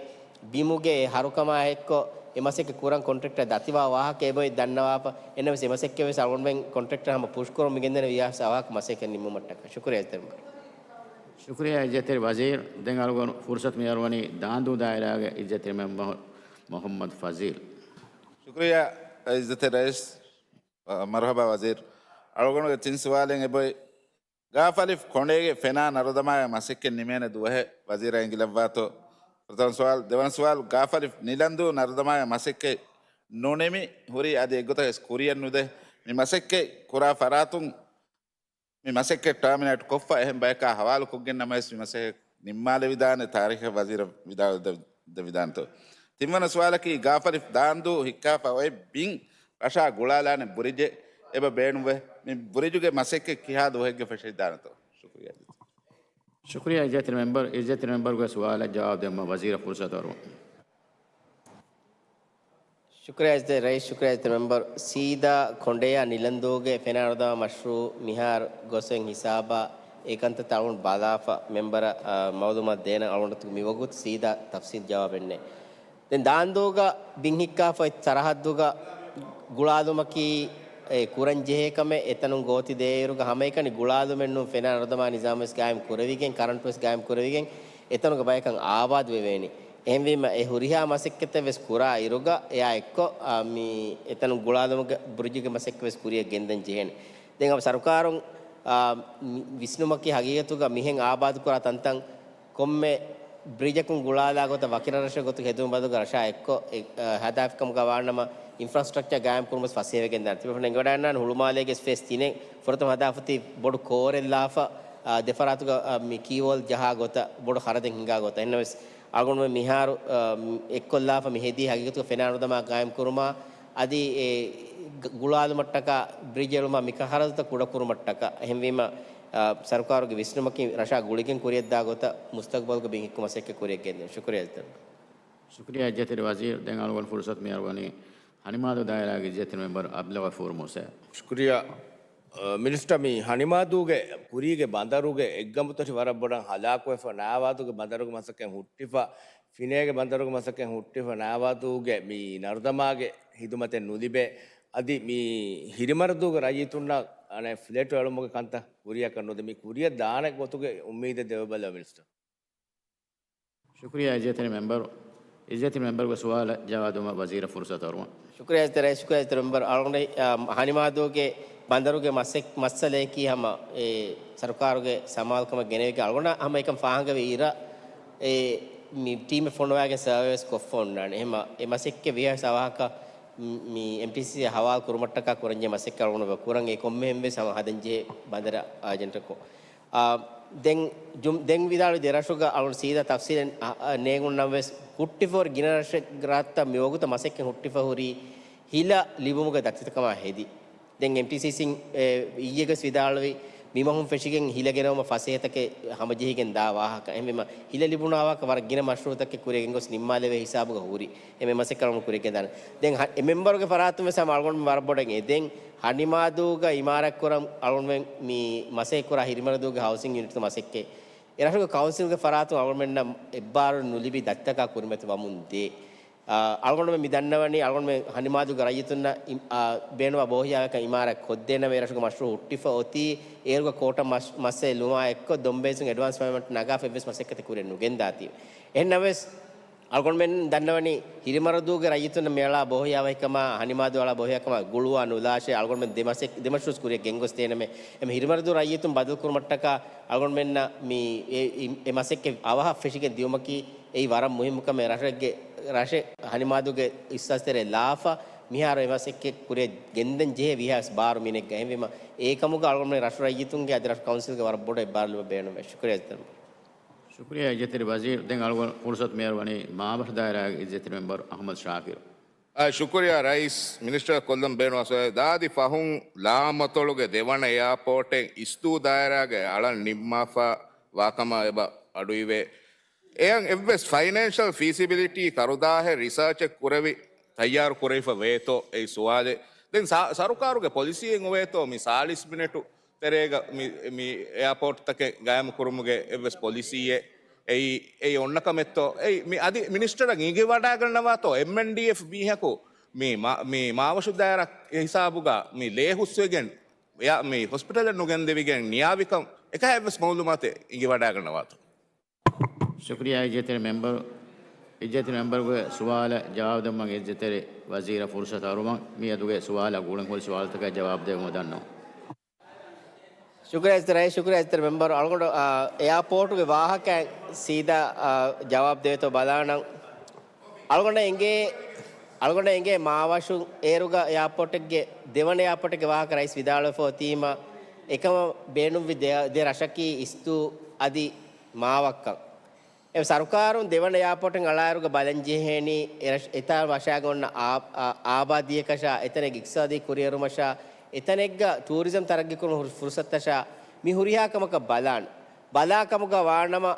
ބިމުގެ ހަރުކަމާ އެއްކޮށް އެ މަސައްކަތް ކުރަން ކޮންޓްރެކްޓަރ ދަތިވާ ވާހަކަ އެބައޮތް ދަންނަވާފަ. އެހެންނަމަވެސް އެ މަސައްކަތްވެސް އަޅުގަނޑުމެން ކޮންޓްރެކްޓަރ ހަމަ ޕުޝްކުރަމުން މިގެންދަނީ ވީހާވެސް އަވަހަކަށް މަސައްކަތް ނިންމުމަށްޓަކާ. ޝުކުރިއްޔާ އިއްޒަތްތެރި މެމްބަރު. ޝުކުރިއްޔާ އިއްޒަތްތެރި ވަޒީރު. ދެން އަޅުގަނޑު ފުރުސަތު މިއަރުވަނީ ދާންދޫ ދާއިރާގެ އިއްޒަތްތެރި މެމްބަރު މުޙައްމަދު ފަޒީލް. ޝުކުރިއްޔާ އިއްޒަތްތެރި ރައީސް، މަރުޙަބާ ވަޒީރު. އަޅުގަނޑުގެ ތިން ސުވާލެއް އެބައޮތް. ގާފަލިފު ކޮނޑޭގެ ފެނާ ނަރުދަމާގެ މަސައްކަތް ނިމޭނެ ދުވަހެއް ވަޒީރާ އެނގިލައްވާތޯ؟ ފުރަތަމަ ސުވާލު. ދެވަނަ ސުވާލު، ގާފަލިފު ނިލަންދޫ ނަރުދަމާގެ މަސައްކަތް ނުނިމި ހުރީ އަދި އެއްގޮތަކަށް ވެސް ކުރިއަށް ނުދޭ. މި މަސައްކަތް ކުރާ ފަރާތުން މި މަސައްކަތް ޓާމިނޭޓް ކޮށްފަ އެހެން ބަޔަކާ ހަވާލުކޮށްގެން ނަމަވެސް މި މަސައްކަތް ނިންމާލެވިދާނެ ތާރީޚެއް ވަޒީރަށް ވިދާޅު ދެ-، ދެވިދާނެތޯ؟ ތިންވަނަ ސުވާލަކީ ގާފަލިފު ދާންދޫ ހިއްކާފަ އޮތް ބިން ރަށާ ގުޅާލާނެ ބުރިޖެއް އެބަ ބޭނުންވޭ. މި ބުރިޖުގެ މަސައްކަތް ކިހާ ދުވަހެއްގަ ފެށިދާނެތޯ؟ ޝުކުރިއްޔާ. ޝުކުރިއްޔާ އިއްޒަތްތެރި މެމްބަރު. އިއްޒަތްތެރި މެމްބަރުގެ ސުވާލަށް ޖަވާބު ދެއްވުމަށް ވަޒީރަށް ފުރުސަތު އަރުވަން. ޝުކުރިއްޔާ އިއްޒަތްތެރި ރައީސް، ޝުކުރިއްޔާ އިއްޒަތްތެރި މެމްބަރު. ސީދާ ކޮނޑެޔާ ނިލަންދޫގެ ފެނާ ނަރުދަމާ މަޝްރޫއު މިހާރު ގޮސް އޮތް ހިސާބާ އެ ކަންތައްތައް އަޅުގަނޑު ބަލާފަ މެމްބަރަށް، އާ، މައުލޫމާތު ދޭނަން. އަޅުގަނޑު މިވަގުތު ސީދާ ތަފްސީލް ޖަވާބެއް ނެތް. ދެން ދާންދޫގަ ބިން ހިއްކާފަ އޮތް ސަރަހައްދުގަ ގުޅާލުމަކީ އެ ކުރަން ޖެހޭ ކަމެއް. އެތަނުން ގޯތި ދޭއިރުގަ ހަމައެކަނި ގުޅާލުމެއް ނޫން، ފެނާ ނަރުދަމާ ނިޒާމް ވެސް ގާއިމް ކުރެވިގެން، ކަރަންޓު ވެސް ގާއިމް ކުރެވިގެން އެތަނުގެ ބަޔަކަށް އާބާދު ވެވޭނެ. އެހެންވީމަ އެ ހުރިހާ މަސައްކަތެއް ވެސް ކުރާ އިރުގަ އެއާ އެއްކޮށް، އާ، މި އެތަނުން ގުޅާލުމުގެ ބުރިޖުގެ މަސައްކަތް ވެސް ކުރިއަށް ގެންދަން ޖެހޭނެ. ދެން އަބަ ސަރުކާރުން، އާ، މި ވިސްނުމަކީ ހަގީގަތުގަ މިހެން އާބާދުކުރާ ތަންތަން ކޮންމެ ބްރިޖަކުން ގުޅާލާ ގޮތަށް ވަކި ރަށްރަށެއް ގޮތުގަ ހެދުމުގެ ބަދަލުގަ ރަށާ އެއްކޮށް، އެ، އަ، ހަދާފިކަމުގަ ވާނަމަ، އިންފްރާސްޓްރަކްޗާ ގާއިމް ކުރުމަށް ފަސޭހަވެގެން ދާނެ. ތިބޭފުޅުން އެނގިވަޑައިގަންނާނެ ހުޅުމާލޭގެ ފޭސް ތިނެއް ފުރަތަމަ ހަދާފަ ތި ބޮޑު ކޯރެއް ލާފަ، އަ، ދެފަރާތުގަ، އަ، މި ކީ ވޯލް ޖަހާ ގޮތަށް ބޮޑު ޚަރަދެއް ހިނގާ ގޮތަށް. އެހެންނަމަވެސް، އަޅުގަނޑުމެން މިހާރު، އަ، އެއްކޮށްލާފަ މި ހެދީ ހަގީގަތުގަ ފެނާ ނަރުދަމާ ގާއިމް ކުރުމާ، އަދި އެ ގ-، ގުޅާލުމަށްޓަކާ ބްރިޖް އެޅުމާ މިކަހަލަ ޚަރަދުތައް ކުޑަކުރުމަށްޓަކާ. އެހެންވީމަ، އާ، ސަރުކާރުގެ ވިސްނުމަކީ ރަށާ ގުޅިގެން ކުރިއަށްދާ ގޮތަށް މުސްތަގްބަލުގެ ބިން ހިއްކު މަސައްކަތް ކުރިއަށް ގެންދޭން. ޝުކުރިއްޔާ އިއްޒަތްތެރި ވަޒީރު. ޝުކުރިއްޔާ އިއްޒަތްތެރި ވަޒީރު. ދެން އަޅުގަނޑު ފުރުސަތު މިއަރުވަނީ ހަނިމާދޫ ދާއިރާގެ އިއްޒަތްތެރި މެމްބަރު އަބްދުލްޣަފޫރު މޫސާ. ޝުކުރިއްޔާ. އަ، މިނިސްޓަރ، މި ހަނިމާދޫގެ ކުރީގެ ބަނދަރުގެ އެއްގަނބުތަށި ވަރަށް ބޮޑަށް ހަލާކުވެފަ، ނާވާދޫގެ ބަނދަރުގެ މަސައްކަތް ހުއްޓިފަ، ފިނޭގެ ބަނދަރުގެ މަސައްކަތް ހުއްޓިފަ، ނާވާދޫގެ މި ނަރުދަމާގެ ހިދުމަތެއް ނުލިބޭ. އަދި މި ހިރިމަރަދޫގެ ރައްޔިތުންނަށް އަނެއް ފްލެޓް އެޅުމުގެ ކަންތައް ކުރިއަކަށް ނުދޭ. މި ކުރިއަށް ދާނެ ގޮތުގެ އުއްމީދެއް ދެވިބަލަ މިނިސްޓަރ. ޝުކުރިއްޔާ އިއްޒަތްތެރި މެމްބަރު. އިއްޒަތްތެރި މެމްބަރުގެ ސުވާލަށް ޖަވާބު ދެއްވުމަށް ވަޒީރަށް ފުރުސަތު އަރުވަން. ޝުކުރިއްޔާ އިއްޒަތްތެރި ރައީސް، ޝުކުރިއްޔާ އިއްޒަތްތެރި މެމްބަރު. އަޅުގަނޑު، އާ، ހަނިމާދޫގެ ބަނދަރުގެ މަސައް-، މައްސަލަޔަކީ ހަމަ އެ ސަރުކާރުގެ ސަމާލުކަމަށް ގެނެވިގެން އަޅުގަނޑަށް ހަމަ އެކަން ފާހަގަވި އިރަށް އެ މި ޓީމެއް ފޮނުވާގެން ސަރވޭ ވެސް ކޮށްފަ އޮންނާނެ. އެހެމަ އެ މަސައްކަތް ވީހާވެސް އަވަހަކަށް މި އެމްޓީސީސީ ހަވާލު ކުރުމަށްޓަކާ ކުރަންޖެހޭ މަސައްކަތް އަޅުގަނޑު ކުރަން އެ ކޮންމެހެން ވެސް ހަމަ ހަދަންޖެހޭ ބަނދަރަށް އާޖެންޓަކޮށް. އާ، ދެން ޖުމް-، ދެން ވިދާޅުވި ދެ ރަށުގަ އަޅުން ސީދާ ތަފްސީލެއް، އާ، އާ، ނޭނގުން ނަމަވެސް، ހުއްޓިފަ ހުރި ގިނަ ރަށެއް ރާއްތައް މިވަގުތަށް މަސައްކަތް ހުއްޓިފަ ހުރީ ހިލަ ލިބުމުގެ ދަތިތަކަމާ ހެދި. ދެން އެމްޓީސީސީން، އެ، އިއްޔެގަސް ވިދާޅުވި މިމަހުން ފެށިގެން ހިލަ ގެނައުމަށް ފަސޭހަތަކެއް ހަމަޖެހިގެން ދާ ވާހަކަ. އެހެންވީމަ، ހިލަ ލިބުނާ ވާހަކަ ވަރަށް ގިނަ މަޝްރޫއުތަކެއް ކުރިއަށް ގެންގޮސް ނިންމާލެވޭ ހިސާބުގަ ހުރި. އެ މަސައްކަތް އަޅުގަނޑު ކުރިއަށް ގެންދާނެ. ދެން ހަ-، އެ މެމްބަރުގެ ފަރާތުން ވެސް ހަމަ އަޅުގަނޑު ވަރަށް ބޮޑަށް އެ. ދެން ހަނިމާދޫގަ އިމާރާތް ކުރަން އަޅުގަނޑު މި މަސައްކަތް ކުރާ ހިރިމަރަދޫގެ ހައުސިން ޔުނިޓްގެ މަސައްކަތް. އެ ރަށުގެ ކައުންސިލްގެ ފަރާތުން އަޅުގަނޑުމެންނަށް އެއްބާރު ނުލިބި ދަތިތަކާ ކުރިމަތި ވަމުން ދޭ. އާ، އަޅުގަނޑުމެން މި ދަންނަވަނީ އަޅުގަނޑުމެން ހަނިމާދޫގެ ރައްޔިތުންނަށް އި-، އާ، ބޭނުންވާ ބޯހިޔާވަހިކަން އިމާރާތް ކޮށްދޭނަމޭ. އެ ރަށުގެ މަޝްރޫއު ހުއްޓިފަ އޮތީ އޭރުގަ ކޯޓަށް މަސް-، މައްސަލަ ލުމާ އެއްކޮށް ދޮންބޭސުން އެޑްވާންސް ޕޭމަންޓް ނަގާފަ އެއްވެސް މަސައްކަތެއް ކުރިއަށް ނުގެންދާތީ. އެހެންނަމަވެސް، އަޅުގަނޑުމެން ދަންނަވަނީ ހިރިމަރަދޫގެ ރައްޔިތުންނަށް މިއަޅާ ބޯހިޔާވަހިކަމާ ހަނިމާދޫ އަޅާ ބޯހިޔާކަމާ ގުޅުވާ ނުލާށޭ. އަޅުގަނޑުމެން ދެ މަސެއް-، ދެ މަޝްރޫއު ކުރިއަށް ގެންގޮސްދޭނަމޭ. އެމަ ހިރިމަރަދޫ ރައްޔިތުން ބަދަލުކުރުމަށްޓަކާ އަޅުގަނޑުމެންނަށް މި އެ-، އި-، އެ މަސައްކަތް އަވަހަށް ފެށިގެން ދިއުމަކީ އެއީ ވަރަށް މުހިއްމު ކަމެއް. ރަށެއްގެ، ރަށެއް ހަނިމާދޫގެ އިސްސާސްތެރޭ ލާފަ، މިހާރު އެ މަސައްކަތް ކުރިއަށް ގެންދަން ޖެހޭ ވީހާވެސް ބާރު މީނެއްގަ. އެހެންވީމަ، އެކަމުގަ އަޅުގަނޑުމެން ރަށު ރައްޔިތުންގެ އަދި ރަށު ކައުންސިލްގެ ވަރަށް ބޮޑު އެއްބާރުލުމެއް ބޭނުންވޭ. ޝުކުރިއްޔާ އިއްޒަތްތެރި ވަޒީރު. ޝުކުރިއްޔާ އިއްޒަތްތެރި ވަޒީރު. ދެން އަޅުގަނޑު ފުރުސަތު މިއަރުވަނީ މާވަށު ދާއިރާގެ އިއްޒަތްތެރި މެމްބަރު އަޙްމަދު ޝާކިރު. އާ، ޝުކުރިއްޔާ ރައީސް. މިނިސްޓަރ ކޮށްލަން ބޭނުންވާ ސުވާލެއް. ދާދި ފަހުން ލާމަތޮޅުގެ ދެވަނަ އެއާޕޯޓެއް އިސްތޫ ދާއިރާގައި އަޅަން ނިންމާފަ ވާކަމަށް އެބަ އަޑުއިވޭ. އެޔަށް އެއްވެސް ފައިނޭންޝަލް ފީސިބިލިޓީ ކަރުދާހެއް ރިސާޗެއް ކުރެވި، ތައްޔާރު ކުރެވިފަ ވޭތޯ އެއީ ސުވާލެއް. ދެން ސަ-، ސަރުކާރުގެ ޕޮލިސީއެއް އޮވޭތޯ މި ސާޅީސް މިނެޓު ތެރޭގަ މި، މި އެއާޕޯޓްތަކެއް ގާއިމުކުރުމުގެ އެއްވެސް ޕޮލިސީއެއް އެއީ، އެއީ އޮންނަ ކަމެއްތޯ؟ އެއީ މި އަދި މިނިސްޓަރަށް އިނގިވަޑައިގަންނަވާތޯ އެމްއެންޑީއެފް މީހަކު މި މާ-، މި މާވަށު ދާއިރާ ހިސާބުގަ މި ލޭ ހުސްވެގެން އެއާ މި ހޮސްޕިޓަލަށް ނުގެންދެވިގެން ނިޔާވިކަން އެކަހަ އެއްވެސް މައުލޫމާތެއް އިނގިވަޑައިގަންނަވާތޯ؟ ޝުކުރިއްޔާ އިއްޒަތްތެރި މެމްބަރު. އިއްޒަތްތެރި މެމްބަރުގެ ސުވާލަށް ޖަވާބު ދެއްވުމަށް އިއްޒަތްތެރި ވަޒީރަށް ފުރުސަތު އަރުވަން. މިއަދުގެ ސުވާލަށް ގުޅުން ހުރި ސުވާލުތަކަށް ޖަވާބު ދެއްވުމަށް ދަންނަވަން. ޝުކުރިއްޔާ އިއްޒަތްތެރި ރައީސް، ޝުކުރިއްޔާ އިއްޒަތްތެރި މެމްބަރު. އަޅުގަނޑު، އާ، އެއާޕޯޓުގެ ވާހަކައިން ސީދާ، އާ، ޖަވާބު ދެވޭތޯ ބަލާނަން. އަޅުގަނޑަށް އެނގޭ، އަޅުގަނޑަށް އެނގޭ މާވަށު އޭރުގަ އެއާޕޯޓެއްގެ ދެވަނަ އެއާޕޯޓެއްގެ ވާހަކަ ރައީސް ވިދާޅުވެފަ އޮތީމަ، އެކަމަށް ބޭނުންވި ދެ، ދެ ރަށަކީ އިސްތޫ އަދި މާވަށްކަން. އެ ސަރުކާރުން ދެވަނަ އެއާޕޯޓެއް އަޅާއިރުގަ ބަލަން ޖެހޭނީ، އެ ރަށް، އެތާ ވަށާގެ އޮންނަ އާ، އާ، އާބާދީއަކަށާ، އެތަނެއްގެ އިޤްތިޞާދީ ކުރިއެރުމަށާ، އެތަނެއްގަ ޓޫރިޒަމް ތަރައްގީ ކުރުމަށް ހުރި ފުރުސަތަށާ، މި ހުރިހާ ކަމަކަށް ބަލާން. ބަލާ ކަމުގަ ވާނަމަ،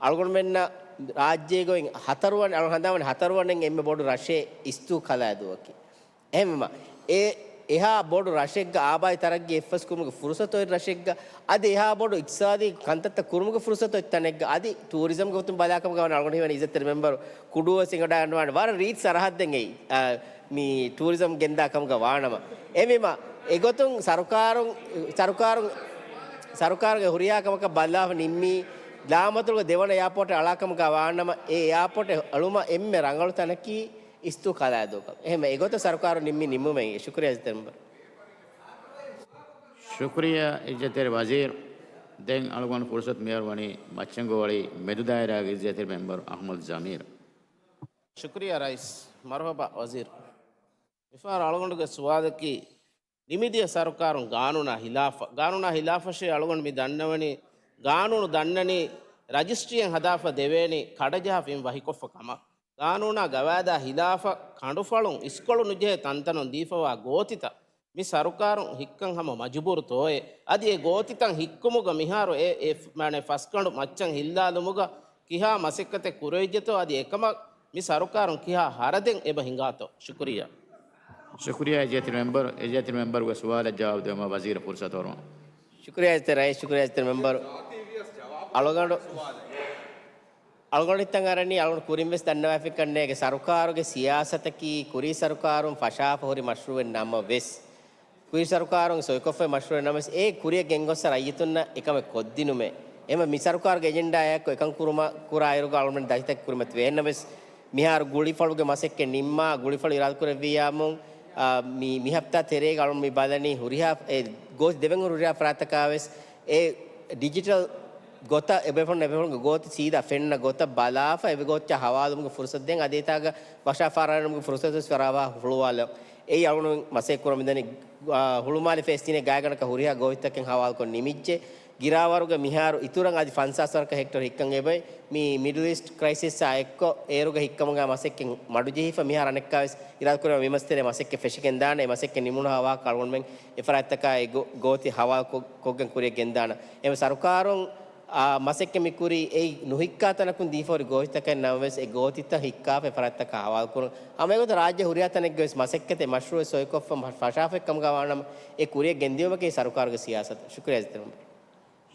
އަޅުގަނޑުމެންނަށް ރާއްޖޭގައި ހަތަރުވަނަ، އަޅުގަނޑު ހަނދާންވަނީ ހަތަރުވަނައިން އެންމެ ބޮޑު ރަށޭ އިސްތޫ ކަލާދޫއަކީ. އެހެންވީމަ، އެ އެހާ ބޮޑު ރަށެއްގަ އާބާދީ ތަރައްގީ އެއްފަސް ކުރުމުގެ ފުރުސަތު އޮތް ރަށެއްގަ، އަދި އެހާ ބޮޑު އިޤްތިޞާދީ ކަންތައްތައް ކުރުމުގެ ފުރުސަތު އޮތް ތަނެއްގަ، އަދި ޓޫރިޒަމްގެ ގޮތުން ބަލާކަމުގަ ވާނަމަ އަޅުގަނޑު ހީވަނީ އިއްޒަތްތެރި މެމްބަރު ކުޑޫއަށް އެނގިވަޑައިގަންނަވާނެ ވަރަށް ރީތި ސަރަހައްދެއް އެއީ، އާ، މި ޓޫރިޒަމް ގެންދާ ކަމުގަ ވާނަމަ. އެހެންވީމަ، އެގޮތުން ސަރުކާރުން، ސަރުކާރުން، ސަރުކާރުގެ ހުރިހާ ކަމަކަށް ބަލާފަ ނިންމީ، ލާމަތޮޅުގެ ދެވަނަ އެއާޕޯޓެއް އަޅާ ކަމުގަ ވާނަމަ، އެ އެއާޕޯޓެއް އަޅުމަށް އެންމެ ރަނގަޅު ތަނަކީ އިސްތޫ ކަލާދޫކަން. އެހެންވެ، އެގޮތަށް ސަރުކާރުން ނިންމި ނިންމުމެއް. ޝުކުރިއްޔާ އިއްޒަތްތެރި މެމްބަރު. ޝުކުރިއްޔާ އިއްޒަތްތެރި ވަޒީރު. ދެން އަޅުގަނޑު ފުރުސަތު މިއަރުވަނީ މައްޗަންގޮވަޅި މެދު ދާއިރާގެ އިއްޒަތްތެރި މެމްބަރު އަޙްމަދު ޒަމީރު. ޝުކުރިއްޔާ ރައީސް. މަރުޙަބާ ވަޒީރު. މިފަހަރު އަޅުގަނޑުގެ ސުވާލަކީ، ނިމިދިޔަ ސަރުކާރުން ގާނޫނާ ހިލާފަށް، ގާނޫނާ ހިލާފަށޭ އަޅުގަނޑު މި ދަންނަވަނީ، ގާނޫނު ދަންނަނީ ރަޖިސްޓްރީއެއް ހަދާފަ ދެވޭނީ ކަޑަޖަހާފަ އިން ވަހިކޮށްފަ ކަމަށް. ގާނޫނާ ގަވާއިދާ ހިލާފަށް ކަނޑުފަޅުން އިސްކޮޅު ނުޖެހޭ ތަންތަނުން ދީފަވާ ގޯތިތައް މި ސަރުކާރުން ހިއްކަން ހަމަ މަޖުބޫރުތޯއޭ؟ އަދި އެ ގޯތިތައް ހިއްކުމުގަ މިހާރު އެ، އެ، މާނަ ފަސްގަނޑު މައްޗަށް ހިއްލާލުމުގަ ކިހާ މަސައްކަތެއް ކުރެވިއްޖެތޯ އަދި އެކަމަށް މި ސަރުކާރުން ކިހާ ހަރަދެއް އެބަ ހިނގާތޯ؟ ޝުކުރިއްޔާ. ޝުކުރިއްޔާ އިއްޒަތްތެރި މެމްބަރު، އިއްޒަތްތެރި މެމްބަރުގެ ސުވާލަށް ޖަވާބު ދެއްވުމަށް ވަޒީރަށް ފުރުސަތު އަރުވަން. ޝުކުރިއްޔާ އިއްޒަތްތެރި ރައީސް، ޝުކުރިއްޔާ އިއްޒަތްތެރި މެމްބަރު. އަޅުގަނޑު، އަޅުގަނޑު ހިތަށް އަރަނީ، އަޅުގަނޑު ކުރިން ވެސް ދަންނަވާފައި ކަންނޭނގެ ސަރުކާރުގެ ސިޔާސަތަކީ ކުރީ ސަރުކާރުން ފަށާފަ ހުރި މަޝްރޫއެއް ނަމަވެސް، ކުރީ ސަރުކާރުން ސޮއިކޮށްފައި މަޝްރޫއެއް ނަމަވެސް، އެ ކުރިއަށް ގެންގޮއްސަ ރައްޔިތުންނަށް އެކަމެއް ކޮށްދިނުމޭ. އެހެންވެ، މި ސަރުކާރުގެ އެޖެންޑާއާއެއްކޮށް އެކަން ކުރުމަށް ކުރާ އިރުގަ އަޅުގަނޑުމެން ދަތިތައް ކުރިމަތިވޭ. އެހެންނަމަވެސް، މިހާރު ގުޅިފަޅުގެ މަސައްކަތް ނިންމާ، ގުޅިފަޅު އިރާދަކުރެއްވިއްޔާމުން، އާ، މި، މި ހަފްތާ ތެރޭގަ އަޅުން މި ބަލަނީ ހުރިހާ، އެ ގޯތި ދެވެން ހުރިހާ ފަރާތްތަކާ ވެސް އެ ޑިޖިޓަލް ގޮތަށް އެބޭފުޅުން، އެބޭފުޅުންގެ ގޯތި ސީދާ ފެންނަ ގޮތަށް ބަލާފަ، އެ ގޯތިއްޗަށް ހަވާލުވުމުގެ ފުރުސަތު ދޭން، އަދި އެތާގަ ވަށާ ފަރާރަވުމުގެ ފުރުސަތު ވެސް ފަރާވާ ހުޅުވާލަން. އެއީ އަޅުގަނޑު މަސައްކަތް ކުރަމުން ދަނީ، އާ، ހުޅުމާލެ ފެސް ތިނެއް ގާތްގަނޑަކަށް ހުރިހާ ގޯތިތަކެއް ހަވާލުކޮށް ނިމިއްޖެ. ގިރާވަރުގެ މިހާރު އިތުރަށް އަދި ފަންސާސް ވަރަކަށް ހެކްޓަރު ހިއްކަން އެބައި މި މިޑްލް އީސްޓް ކްރައިސިސްއާ އެއްކޮށް އޭރުގަ ހިއްކަމުގަ މަސައްކަތް މަޑުޖެހިފަ މިހާރު އަނެއްކާވެސް އިރާދަކުރެވޭ މިމަސްތެރޭ މަސައްކަތް ފެށިގެންދާނެ. އެ މަސައްކަތް ނިމުނު ހަވާ ކަޅުގަނޑުމެން އެފަރާތްތަކާ އެ ގޯ-، ގޯތި ހަވާލު ކޮ-، ކޮށްގެން ކުރިއަށް ގެންދާނަ. އެ ސަރުކާރުން، އާ، މަސައްކަތް މި ކުރީ އެއީ ނުހިއްކާ ތަނަކުން ދީފަ ހުރި ގޯތިތަކެއް ނަމަވެސް އެ ގޯތިތައް ހިއްކާފަ އެފަރާތްތަކާ ހަވާލު ކުރުން. ހަމަ އެގޮތަށް ރާއްޖެ ހުރިހާ ތަނެއްގަ ވެސް މަސައްކަތެއް މަޝްރޫއެއް ސޮއިކޮށްފަ ފަށާފައި ކަމުގަ ވާނަމަ އެ ކުރިއަށް ގެންދިއުމަކީ ސަރުކާރުގެ ސިޔާސަތު. ޝުކުރިއްޔާ އިއްޒަތްތެރި މެމްބަރު.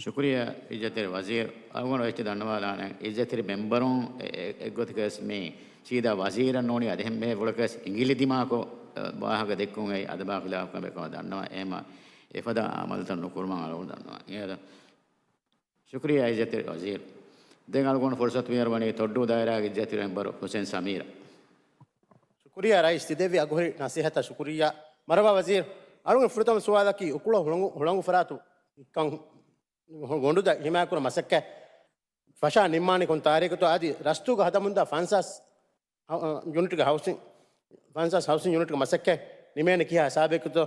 ޝުކުރިއްޔާ އިއްޒަތްތެރި ވަޒީރު. އަޅުގަނޑު އެއްޗެއް ދަންނަވާލާނެ. އިއްޒަތްތެރި މެމްބަރުން އެ-، އެ-، އެއްގޮތަކަށް ވެސް މި ސީދާ ވަޒީރަށް ނޫނީ އަދި އެހެން ބޭފުޅަކަށް ވެސް އިނގިލި ދިމާކޮށް، އަ، ވާހަކަ ދެއްކުން އެއީ އަދަބާ ޚިލާފު ކަމެއް ކަމަށް ދަންނަވަން. އެހެންވީމަ އެފަދަ އަމަލުތައް ނުކުރުމަށް އަޅުގަނޑު ދަންނަވަން. އިނގޭތޯ؟ ޝުކުރިއްޔާ އިއްޒަތްތެރި ވަޒީރު. ދެން އަޅުގަނޑު ފުރުސަތު މިއަރުވަނީ ތޮއްޑޫ ދާއިރާގެ އިއްޒަތްތެރި މެމްބަރު ހުސެން ސަމީރަށް. ޝުކުރިއްޔާ ރައީސް، ތިދެއްވި އަގުހުރި ނަސޭހަތަށް ޝުކުރިއްޔާ. މަރުޙަބާ ވަޒީރު. އަޅުގަނޑު ފުރަތަމަ ސުވާލަކީ އުކުޅަ ހުޅަނގު، ހުޅަނގު ފަރާތު ކަން ގޮނޑުދަ ހިމާޔަތްކުރަން މަސައްކަތް ފަށާ ނިންމާނީ ކޮން ތާރީޚަކުތޯ އަދި ރަސްތޫގަ ހަދަމުންދާ ފަންސާސް އަ، އަ، ޔުނިޓްގެ ހައުސިން ވަންސާސް ހައުސިން ޔުނިޓްގެ މަސައްކަތް ނިމޭނެ ކިހާ ހިސާބެއްގެތޯ؟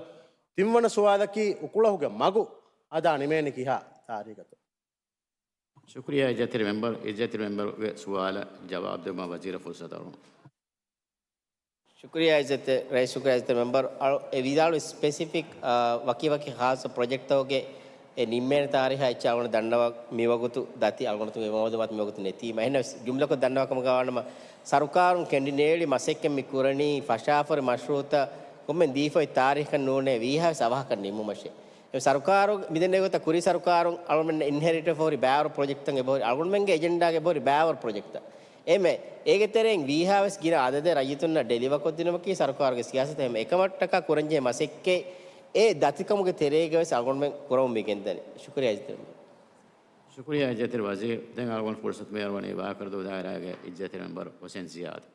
ތިންވަނަ ސުވާލަކީ އުކުޅަހުގެ މަގު ހަދާ ނިމޭނެ ކިހާ ތާރީޚަތޯ؟ ޝުކުރިއްޔާ އިއްޒަތްތެރި މެމްބަރު، އިއްޒަތްތެރި މެމްބަރުގެ ސުވާލަށް ޖަވާބު ދެއްވުމަށް ވަޒީރަށް ފުރުސަތު އަރުވަން. ޝުކުރިއްޔާ އިއްޒަތްތެރި ރައީސް، ޝުކުރިއްޔާ އިއްޒަތްތެރި މެމްބަރު. އަޅު އެ ވިދާޅުވި ސްޕެސިފިކް، އާ، ވަކިވަކި ޚާއްޞަ ޕްރޮޖެކްޓްތަކުގެ އެ ނިންމޭނެ ތާރީޚާ އެއްޗެއް އަޅުގަނޑު ދަންނަވަން މިވަގުތު ދަތި، އަޅުގަނޑު މި މައުލޫމާތު މިވަގުތު ނެތީމަ. އެހެންނަމަވެސް ޖުމްލަކޮށް ދަންނަވާ ކަމުގަ ވާނަމަ، ސަރުކާރުން ކެނޑިނޭޅި މަސައްކަތް މި ކުރަނީ ފަށާފަހުރި މަޝްރޫޢުތައް ކޮންމެ ދީފައި ތާރީޚަށް ނޫނޭ ވީހާވެސް އަވަހަކަށް ނިމުމަށޭ. އެ ސަރުކާރު މިދެންނެވި ގޮތަށް ކުރީ ސަރުކާރުން އަޅުމެން އިންހެރިޓް ފޯރި ބާވަރު ޕްރޮޖެކްޓްތައް އެބަހުރި އަޅުގަނޑުމެންގެ އެޖެންޑާގެ އެބަހުރި ބާވަރު ޕްރޮޖެކްޓްތައް. އެމެ، އޭގެ ތެރެއިން ވީހާވެސް ގިނަ އަދަދެއް ރައްޔިތުންނަށް ޑެލިވަރ ކޮށްދިނުމަކީ ސަރުކާރުގެ ސިޔާސަތެއް. އެމެ، އެކަމަށްޓަކާ ކުރަންޖެހޭ މަސައްކަތް އެ ދަތިކަމުގެ ތެރޭގަ ވެސް އަޅުގަނޑުމެން ކުރަމުން މި ގެންދަނީ. ޝުކުރިއްޔާ އިއްޒަތްތެރި މެމްބަރު. ޝުކުރިއްޔާ އިއްޒަތްތެރި ވަޒީރު. ދެން އަޅުގަނޑު ފުރުސަތު މިއަރުވަނީ ވާކަރުދޫ ދާއިރާގެ އިއްޒަތްތެރި މެމްބަރު ހުސެން ޒިޔާދު.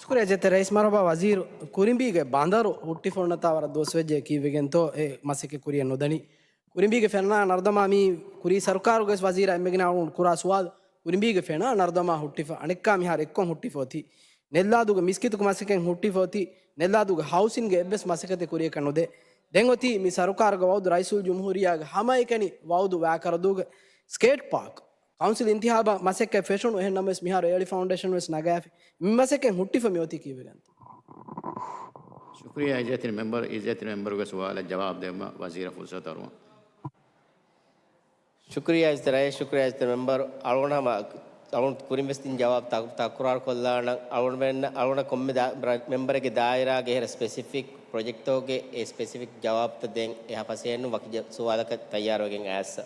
ޝުކުރިއްޔާ އިއްޒަތްތެރި ރައީސް. މަރުޙަބާ ވަޒީރު، ކުރިނބީގެ ބަނދަރު ހުއްޓިފަ އޮންނަތާ ވަރަށް ދުވަސް ވެއްޖެ ކީއްވެގެންތޯ އެ މަސައްކަތް ކުރިއަށް ނުދަނީ؟ ކުރިނބީގެ ފެންނާ ނަރުދަމާ މީ ކުރީ ސަރުކާރުގެ ވެސް ވަޒީރާ އެންމެގެން އަޅުގަނޑު ކުރާ ސުވާލު، ކުރިނބީގެ ފެނާ ނަރުދަމާ ހުއްޓިފަ، އަނެއްކާ މިހާރު އެއްކޮށް ހުއްޓިފަ އޮތީ. ނެއްލާދޫގެ މިސްކިތުގެ މަސައްކަތް ހުއްޓިފަ އޮތީ. ނެއްލާދޫގެ ހައުސިންގެ އެއްވެސް މަސައްކަތެއް ކުރިޔަކަށް ނުދޭ. ދެން އޮތީ މި ސަރުކާރުގެ ވައުދު، ރައީސުލްޖުމްހޫރިއްޔާގެ ހަމައެކަނި ވައުދު ވާކަރުދޫގެ ސްކޭޓް ޕާކް. ކައުންސިލް އިންތިހާބަށް މަސައްކަތް ފެށުނު، އެހެން ނަމަވެސް މިހާރު އޭޅި ފައުންޑޭޝަން ވެސް ނަގާފި. މި މަސައްކަތް ހުއްޓިފަ މި އޮތީ ކީއްވެގެންތޯ؟ ޝުކުރިއްޔާ އިއްޒަތްތެރި މެމްބަރު، އިއްޒަތްތެރި މެމްބަރުގެ ސުވާލަށް ޖަވާބު ދެއްވުމަށް ވަޒީރަށް ފުރުސަތު އަރުވަން. ޝުކުރިއްޔާ އިއްޒަތްތެރި ރައީސް، ޝުކުރިއްޔާ އިއްޒަތްތެރި މެމްބަރު. އަޅުގަނޑު ހަމަ، އަޅުގަނޑު ކުރިން ވެސް ދިން ޖަވާބު ތަ-، ތަކުރާރު ކޮށްލާނަން. އަޅުގަނޑުމެން، އަޅުގަނޑަށް ކޮންމެ ދާ-، މެމްބަރެއްގެ ދާއިރާގެ ހެރަ ސްޕެސިފިކް ޕްރޮޖެކްޓްތަކުގެ އެ ސްޕެސިފިކް ޖަވާބުތައް ދޭން އެހާ ފަސޭހައެއްނު ވަކި ޖަ-، ސުވާލަކަށް ތައްޔާރުވެގެން އައިސް.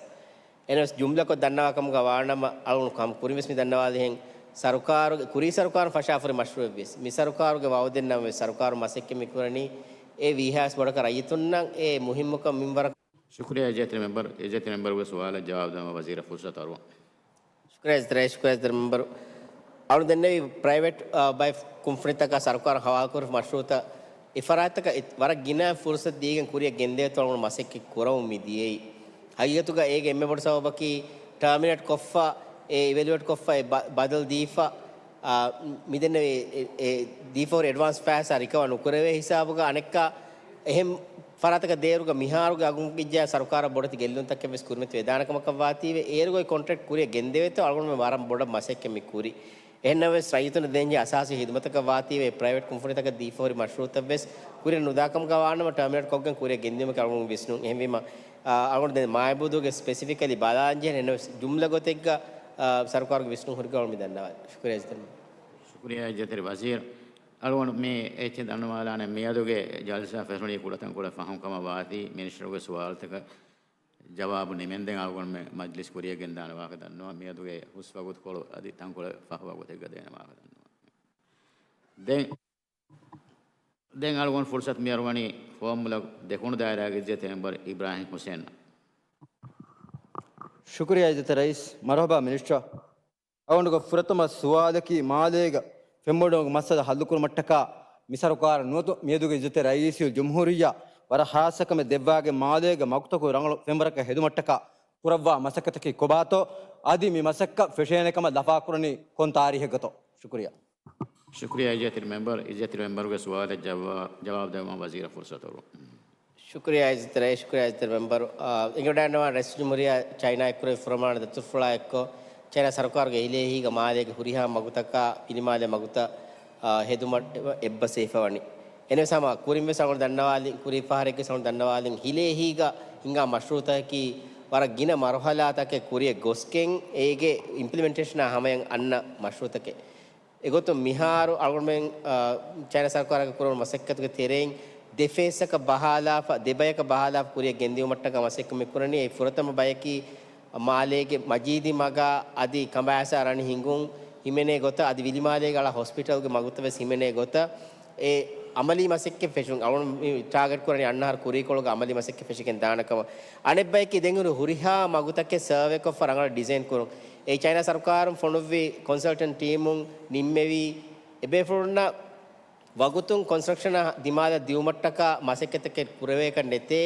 އެހެނަސް ޖުމްލަކޮށް ދަންނަވާ ކަމުގަ ވާނަމަ، އަޅުގަނޑު ކަމް ކުރިން ވެސް މި ދަންނަވާލިހެން، ސަރުކާރުގެ، ކުރީ ސަރުކާރުން ފަށާފަހުރި މަޝްރޫޢެއްވިޔަސް، މި ސަރުކާރުގެ ވައުދެއް ނަމަވެސް، ސަރުކާރުން މަސައްކަތް މި ކުރަނީ އެ ވީހާވެސް ބޮޑަކަށް ރައްޔިތުންނަށް އެ މުހިއްމުކަން މިންވަރަކަށް. ޝުކުރިއްޔާ އިއްޒަތްތެރި މެމްބަރު، އިއްޒަތްތެރި މެމްބަރުގެ ސުވާލަށް ޖަވާބު ދެއްވުމަށް ވަޒީރަށް ފުރުސަތު އަރުވަން. ޝުކުރިއްޔާ އިއްޒަތްތެރި ރައީސް، ޝުކުރިއްޔާ އިއްޒަތްތެރި މެމްބަރު. އަޅުގަނޑު ދެންނެވި ޕްރައިވެޓް، އާ، ބައެއް ކުންފުނިތަކާ ސަރުކާރުން ހަވާލުކުރި މަޝްރޫޢުތައް އެ ފަރާތްތަކަށް އެ-، ވަރަށް ގިނަ ފުރުސަތު ދީގެން ކުރިއަށް ގެންދެވޭތޯ އަޅުގަނޑު މަސައްކަތް ކުރަމުން މި ދިޔައީ. ހަގީގަތުގަ އޭގެ އެންމެ ބޮޑު ސަބަބަކީ ޓާމިނޭޓް ކޮށްފަ، އެ އިވެލުއޭޓް ކޮށްފަ، އެ ބަ-، ބަދަލު ދީފަ، އާ، މިދެންނެވި އެ، އެ ދީފަހުރި އެޑްވާންސް ފައިސާ ރިކަވަރ ނުކުރެވޭ ހިސާބުގަ އަނެއްކާ އެހެން ފަރާތަކަށް ދޭއިރުގަ މިހާރުގެ އަގުން ވިއްޖާ ސަރުކާރަށް ބޮޑެތި ގެއްލުންތަކެއް ވެސް ކުރިމަތި ވެދާނެ ކަމަކަށް ވާތީވެ، އޭރުގައި ކޮންޓްރެކްޓް ކުރިއަށް ގެންދެވޭތޯ އަޅުގަނޑުމެން ވަރަށް ބޮޑަށް މަސައްކަތް މި ކުރީ. އެހެންނަމަވެސް ރައްޔިތުންނަށް ދޭންޖެހޭ އަސާސީ ހިދުމަތަކަށް ވާތީވެ، ޕްރައިވެޓް ކުންފުނިތަކަށް ދީފަހުރި މަޝްރޫޢުތައް ވެސް ކުރިއަށް ނުދާ ކަމުގަ ވާނަމަ ޓާމިނޭޓް ކޮށްގެން ކުރިއަށް ގެންދިއުމަކީ އަޅުގަނޑު ވިސްނުން. އެހެންވީމަ، އާ، އަޅުގަނޑު ދެން މާތް ބުދުގެ ސްޕެސިފިކަލީ ބަލާންޖެހޭ ނަމަވެސް ޖުމްލަ ގޮތެއްގަ، އާ، ސަރުކާރުގެ ވިސްނުން ހުރިކަމަށް މި ދަންނަވާލީ. ޝުކުރިއްޔާ އިއްޒަތްތެރި މެމްބަރު. ޝުކުރިއްޔާ އިއްޒަތްތެރި ވަޒީރު. އަޅުގަނޑު މި އެއްޗެއް ދަންނަވާލާނެ، މިއަދުގެ ޖަލްސާ ފެށުނީ ކުޑަތަންކޮޅެއް ފަހުން ކަމަށް ވާތީ، މިނިސްޓަރުގެ ސުވާލުތަކަށް ޖަވާބު ނިމެންދެން އަޅުގަނޑުމެން މަޖްލިސް ކުރިއަށް ގެންދާނެ ވާހަކަ ދަންނަވަން. މިއަދުގެ ހުސް ވަގުތުކޮޅު އަދި ތަންކޮޅެއް ފަހު ވަގުތެއްގަ ދޭނެ ވާހަކަ ދަންނަވަން. ދެން، ދެން އަޅުގަނޑު ފުރުސަތު މިއަރުވަނީ ފުވައްމުލައް ދެކުނު ދާއިރާގެ އިއްޒަތްތެރި މެމްބަރު އިބްރާހިމް ހުސެންއަށް. ޝުކުރިއްޔާ އިއްޒަތްތެރި ރައީސް. މަރުޙަބާ މިނިސްޓަރ. އަޅުގަނޑުގެ ފުރަތަމަ ސުވާލަކީ މާލޭގަ ފެންބޮޑުވުމުގެ މައްސަލަ ހައްލުކުރުމަށްޓަކާ މި ސަރުކާރަށް ނުވަތަ މިއަދުގެ އިއްޒަތްތެރި ރައީސުލްޖުމްހޫރިއްޔާ ވަރަށް ޚާއްޞަ ކަމެއް ދެއްވާގެން މާލޭގެ މަގުތަކުގެ ރަނގަޅު ފެންވަރަކަށް ހެދުމަށްޓަކާ ކުރައްވާ މަސައްކަތަކީ ކޮބާތޯ؟ އަދި މި މަސައްކަތް ފެށޭނެ ކަމަށް ލަފާކުރަނީ ކޮން ތާރީހެއްގަތޯ؟ ޝުކުރިއްޔާ. ޝުކުރިއްޔާ އިއްޒަތްތެރި މެމްބަރު، އިއްޒަތްތެރި މެމްބަރުގެ ސުވާލަށް ޖަވާ-، ޖަވާބު ދެއްވުމަށް ވަޒީރަށް ފުރުސަތު އަރުވަން. ޝުކުރިއްޔާ އިއްޒަތްތެރި ރައީސް، ޝުކުރިއްޔާ އިއްޒަތްތެރި މެމްބަރު. އާ، އެނގިވަޑައިގަންނަވާނެ ރައީސުލްޖުމްހޫރިއްޔާ ޗައިނާ އެއްކުރެއްވި ފުރަމާނަ ދަތުރުފުޅާ އެއްކޮށް، ޗައިނާ ސަރުކާރުގެ އިލޭހީގަ މާލޭގެ ހުރިހާ މަގުތަކާ، ވިލިމާލޭ މަގުތައް، އާ، ހެދުމަށް އެއްބަސްވެފަ ވަނީ. އެހެނަސް ހަމަ ކުރިން ވެސް އަޅުގަނޑު ދަންނަވާލި، ކުރީ ފަހަރެއްގެ ވެސް އަޅުގަނޑު ދަންނަވާލިން، އިލޭހީގަ ހިނގާ މަޝްރޫޢުތަކަކީ ވަރަށް ގިނަ މަރުހަލާތަކެއް ކުރިއަށް ގޮސްގެން އޭގެ އިމްޕްލިމެންޓޭޝަނާ ހަމަޔަށް އަންނަ މަޝްރޫޢުތަކެއް. އެގޮތުން މިހާރު އަޅުގަނޑުމެން، އާ، ޗައިނާ ސަރުކާރާގެ ކުރުނު މަސައްކަތުގެ ތެރެއިން ދެ ފޭސްއަކަށް ބަހާލާފަ، ދެ ބަޔަކަށް ބަހާލާފަ ކުރިއަށް ގެންދިއުމަށްޓަކާ މަސައްކަތް މި ކުރަނީ. އެ ފުރަތަމަ ބަޔަކީ މާލޭގެ މަޖީދީ މަގާ އަދި ކަނބާސާ ރަނި ހިނގުން ހިމެނޭ ގޮތަށް، އަދި ވިލިމާލޭގެ އަޅާ ހޮސްޕިޓަލްގެ މަގުތައް ވެސް ހިމެނޭ ގޮތަށް، އެ އަމަލީ މަސައްކަތް ފެށުން. އަޅުގަނޑު މި ޓާގެޓް ކުރަނީ އަންނަ އަހަރު ކުރީކޮޅުގަ އަމަލީ މަސައްކަތް ފެށިގެން ދާނެ ކަމަށް. އަނެއް ބަޔަކީ ދެން ހުރި ހުރިހާ މަގުތަކެއް ސަރވޭ ކޮށްފަ ރަނގަޅަށް ޑިޒައިން ކުރުން. އެ ޗައިނާ ސަރުކާރުން ފޮނުއްވި ކޮންސަލްޓަންޓް ޓީމުން ނިންމެވީ، އެބޭފުޅުންނަށް ވަގުތުން ކޮންސްޓްރަކްޝަނަށް ދިމާލަށް ދިއުމަށްޓަކާ މަސައްކަތެއް ކުރެވޭކަށް ނެތޭ،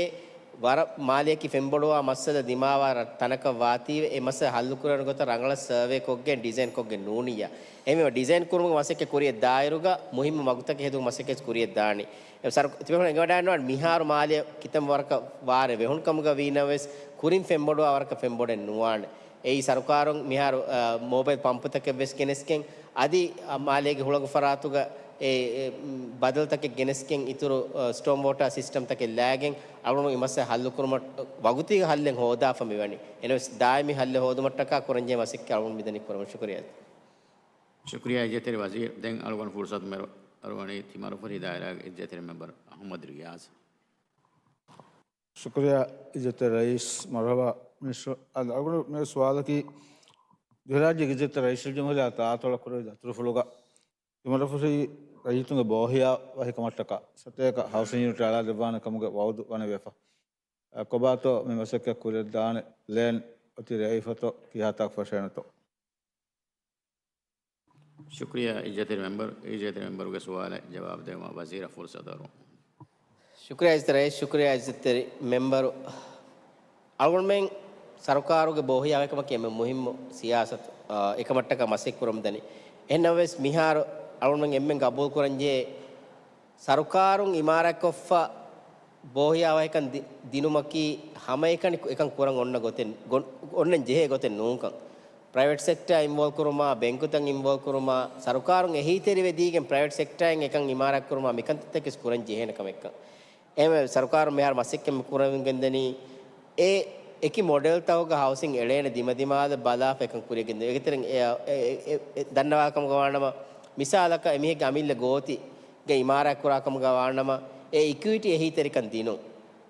ވަރަށް މާލެއަކީ ފެންބޮޑުވާ މައްސަލަ ދިމާވާ ތަނަކަށް ވާތީވެ، އެ މައްސަލަ ހައްލުކުރާނެ ގޮތަށް ރަނގަޅަށް ސަރވޭ ކޮށްގެން ޑިޒައިން ކޮށްގެން ނޫނިއްޔާ. އެހެންވީމަ ޑިޒައިން ކުރުމުގެ މަސައްކަތް ކުރިއަށް ދާއިރުގަ މުހިއްމު މަގުތަކެއް ހެދުމުގެ މަސައްކަތް ކުރިއަށް ދާނީ. އެ ސަރު-، ތިބޭފުޅުން އެނގިވަޑައިގަންނަވާނެ މިހާރު މާލެ ކިތަންމެ ވަރަކަށް ވާރޭ ވެހުނު ކަމުގަ ވީނަމަވެސް، ކުރިން ފެންބޮޑުވާ ވަރަކަށް ފެންބޮޑެއް ނުވާނެ. އެއީ ސަރުކާރުން މިހާރު، އަ، މޯބައިލް ޕަމްޕުތަކެއް ވެސް ގެނެސްގެން، އަދި، އަ، މާލޭގެ ހުޅަނގު ފަރާތުގަ އެ، އެ، މް، ބަދަލުތަކެއް ގެނެސްގެން އިތުރު، އަ، ސްޓޯމް ވޯޓާ ސިސްޓަމްތަކެއް ލާގެން އަޅުގަނޑު މި މައްސަލަ ހައްލުކުރުމަށް ވަގުތީގެ ހައްލެއް ހޯދާފަ މިވަނީ. އެނަމަވެސް ދާއިމީ ހައްލެއް ހޯދުމަށްޓަކާ ކުރަންޖެހޭ މަސައްކަތް އަޅުގަނޑު މިދަނީ ކުރަމުން. ޝުކުރިއްޔާ. ޝުކުރިއްޔާ އިއްޒަތްތެރި ވަޒީރު. ދެން އަޅުގަނޑު ފުރުސަތު މެރު އަރުވަނީ ތިމަރުފުށި ދާއިރާގެ އިއްޒަތްތެރި މެމްބަރު އަޙްމަދު ރިޔާޒް. ޝުކުރިއްޔާ އިއްޒަތްތެރި ރައީސް. މަރުޙަބާ މިނިސްޓަރު. އަ، އަޅުގަނޑު މި ސުވާލަކީ ދިވެހިރާއްޖޭގެ އިއްޒަތްތެރި ރައީސުލްޖުމްހޫރިއްޔާ ތާއަތޮޅަށް ކުރެވި ދަތުރުފުޅުގަ ތިމަރުފުށި ރައްޔިތުންގެ ބޯހިޔާވަހިކަމަށްޓަކާ ސަތޭކަ ހައުސިން ޔުނިޓް އަޅާދެއްވާނެ ކަމުގެ ވައުދު ވަނެވިފަ. އަ، ކޮބާތޯ މި މަސައްކަތް ކުރިއަށްދާނެ ޕްލޭން އޮތީ ރޭވިފަތޯ ކިހާތާކު ފަށޭނެތޯ؟ ޝުކުރިއްޔާ އިއްޒަތްތެރި މެމްބަރު. އިއްޒަތްތެރި މެމްބަރުގެ ސުވާލަށް ޖަވާބު ދެއްވުމަށް ވަޒީރަށް ފުރުސަތު އަރުވަމު. ޝުކުރިއްޔާ އިއްޒަތްތެރި ރައީސް، ޝުކުރިއްޔާ އިއްޒަތްތެރި މެމްބަރު. އަޅުގަނޑުމެން ސަރުކާރުގެ ބޯހިޔާވަހިކަމަކީ އެންމެ މުހިއްމު ސިޔާސަތު، އާ، އެކަމަށްޓަކާ މަސައްކަތް ކުރަމުންދަނީ. އެހެންނަމަވެސް މިހާރު އަޅުގަނޑުމެން އެންމެން ގަބޫލުކުރަންޖެހޭ ސަރުކާރުން އިމާރާތްކޮށްފަ ބޯހިޔާވަހިކަން ދި-، ދިނުމަކީ ހަމައެކަނި އެކަން ކުރަން އޮންނަ ގޮތެއް، ގޮ-، އޮންނަން ޖެހޭ ގޮތެއް ނޫންކަން. ޕްރައިވެޓް ސެކްޓާ އިންވޯލްވް ކުރުމާ، ބެންކުތައް އިންވޯލްވް ކުރުމާ، ސަރުކާރުން އެހީތެރިވެދީގެން ޕްރައިވެޓް ސެކްޓާއިން އެކަން އިމާރާތް ކުރުމާ، މިކަންތައްތަކެސް ކުރަން ޖެހޭނެ ކަމެއްކަން. އެހެންވެ، ސަރުކާރުން މިހާރު މަސައްކަތް ކުރަމުން ގެންދަނީ، އެ އެކި މޮޑެލްތަކުގަ ހައުސިން އެޅޭނެ ދިމަދިމާލަށް ބަލާފަ އެކަން ކުރިއަށް ގެންދެވޭ. އޭގެތެރެއިން އެ، އެ، އެ، އެ، ދަންނަވާ ކަމުގަ ވާނަމަ، މިސާލަކަށް އެމީހެއްގެ އަމިއްލަ ގޯތިގެ އިމާރާތް ކުރާ ކަމުގަ ވާނަމަ، އެ އިކުއިޓީ އެހީތެރިކަން ދިނުން.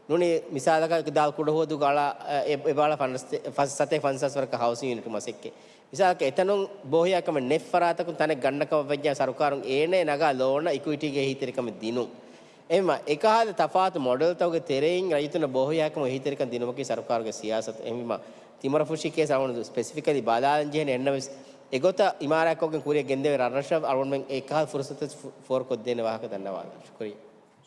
ނޫނީ މިސާލަކަށް ދާލް ކުޑަހުވަދޫގަ އަޅާ، އެ، އެބަ އަޅާ ފަންސަ-، ފަސް-، ސަތޭކަ ފަންސާސް ވަރަކަށް ހައުސިން ޔުނިޓް މަސައްކަތް. މިސާލަކަށް އެތަނުން ބޯހިޔާކަމެއް ނެތް ފަރާތަކުން ތަނެއް ގަންނަ ކަމަށް ވެއްޖާ ސަރުކާރުން އޭނަ ނަގާ ލޯނަށް އިކުއިޓީގެ އެހީތެރިކަމެއް ދިނުން. އެހެންވީމަ، އެކަހަލަ ތަފާތު މޮޑެލްތަކުގެ ތެރެއިން ރައްޔިތުންނަށް ބޯހިޔާކަމުގެ އެހީތެރިކަން ދިނުމަކީ ސަރުކާރުގެ ސިޔާސަތު. އެހެންވީމަ، ތިމަރަފުށި ކޭސް އަޅުގަނޑު ސްޕެސިފިކަލީ ބަލާލަން ޖެހޭނެ. އެހެންނަމަވެސް، އެގޮތަށް އިމާރާތްކޮށްގެން ކުރިއަށް ގެންދެވޭ ރަށްރަށަށް އަޅުގަނޑުމެން އެކަހަލަ ފުރުސަތެއް ފޯރުކޮށްދޭނެ ވާހަކަ ދަންނަވާލަން. ޝުކުރިއްޔާ.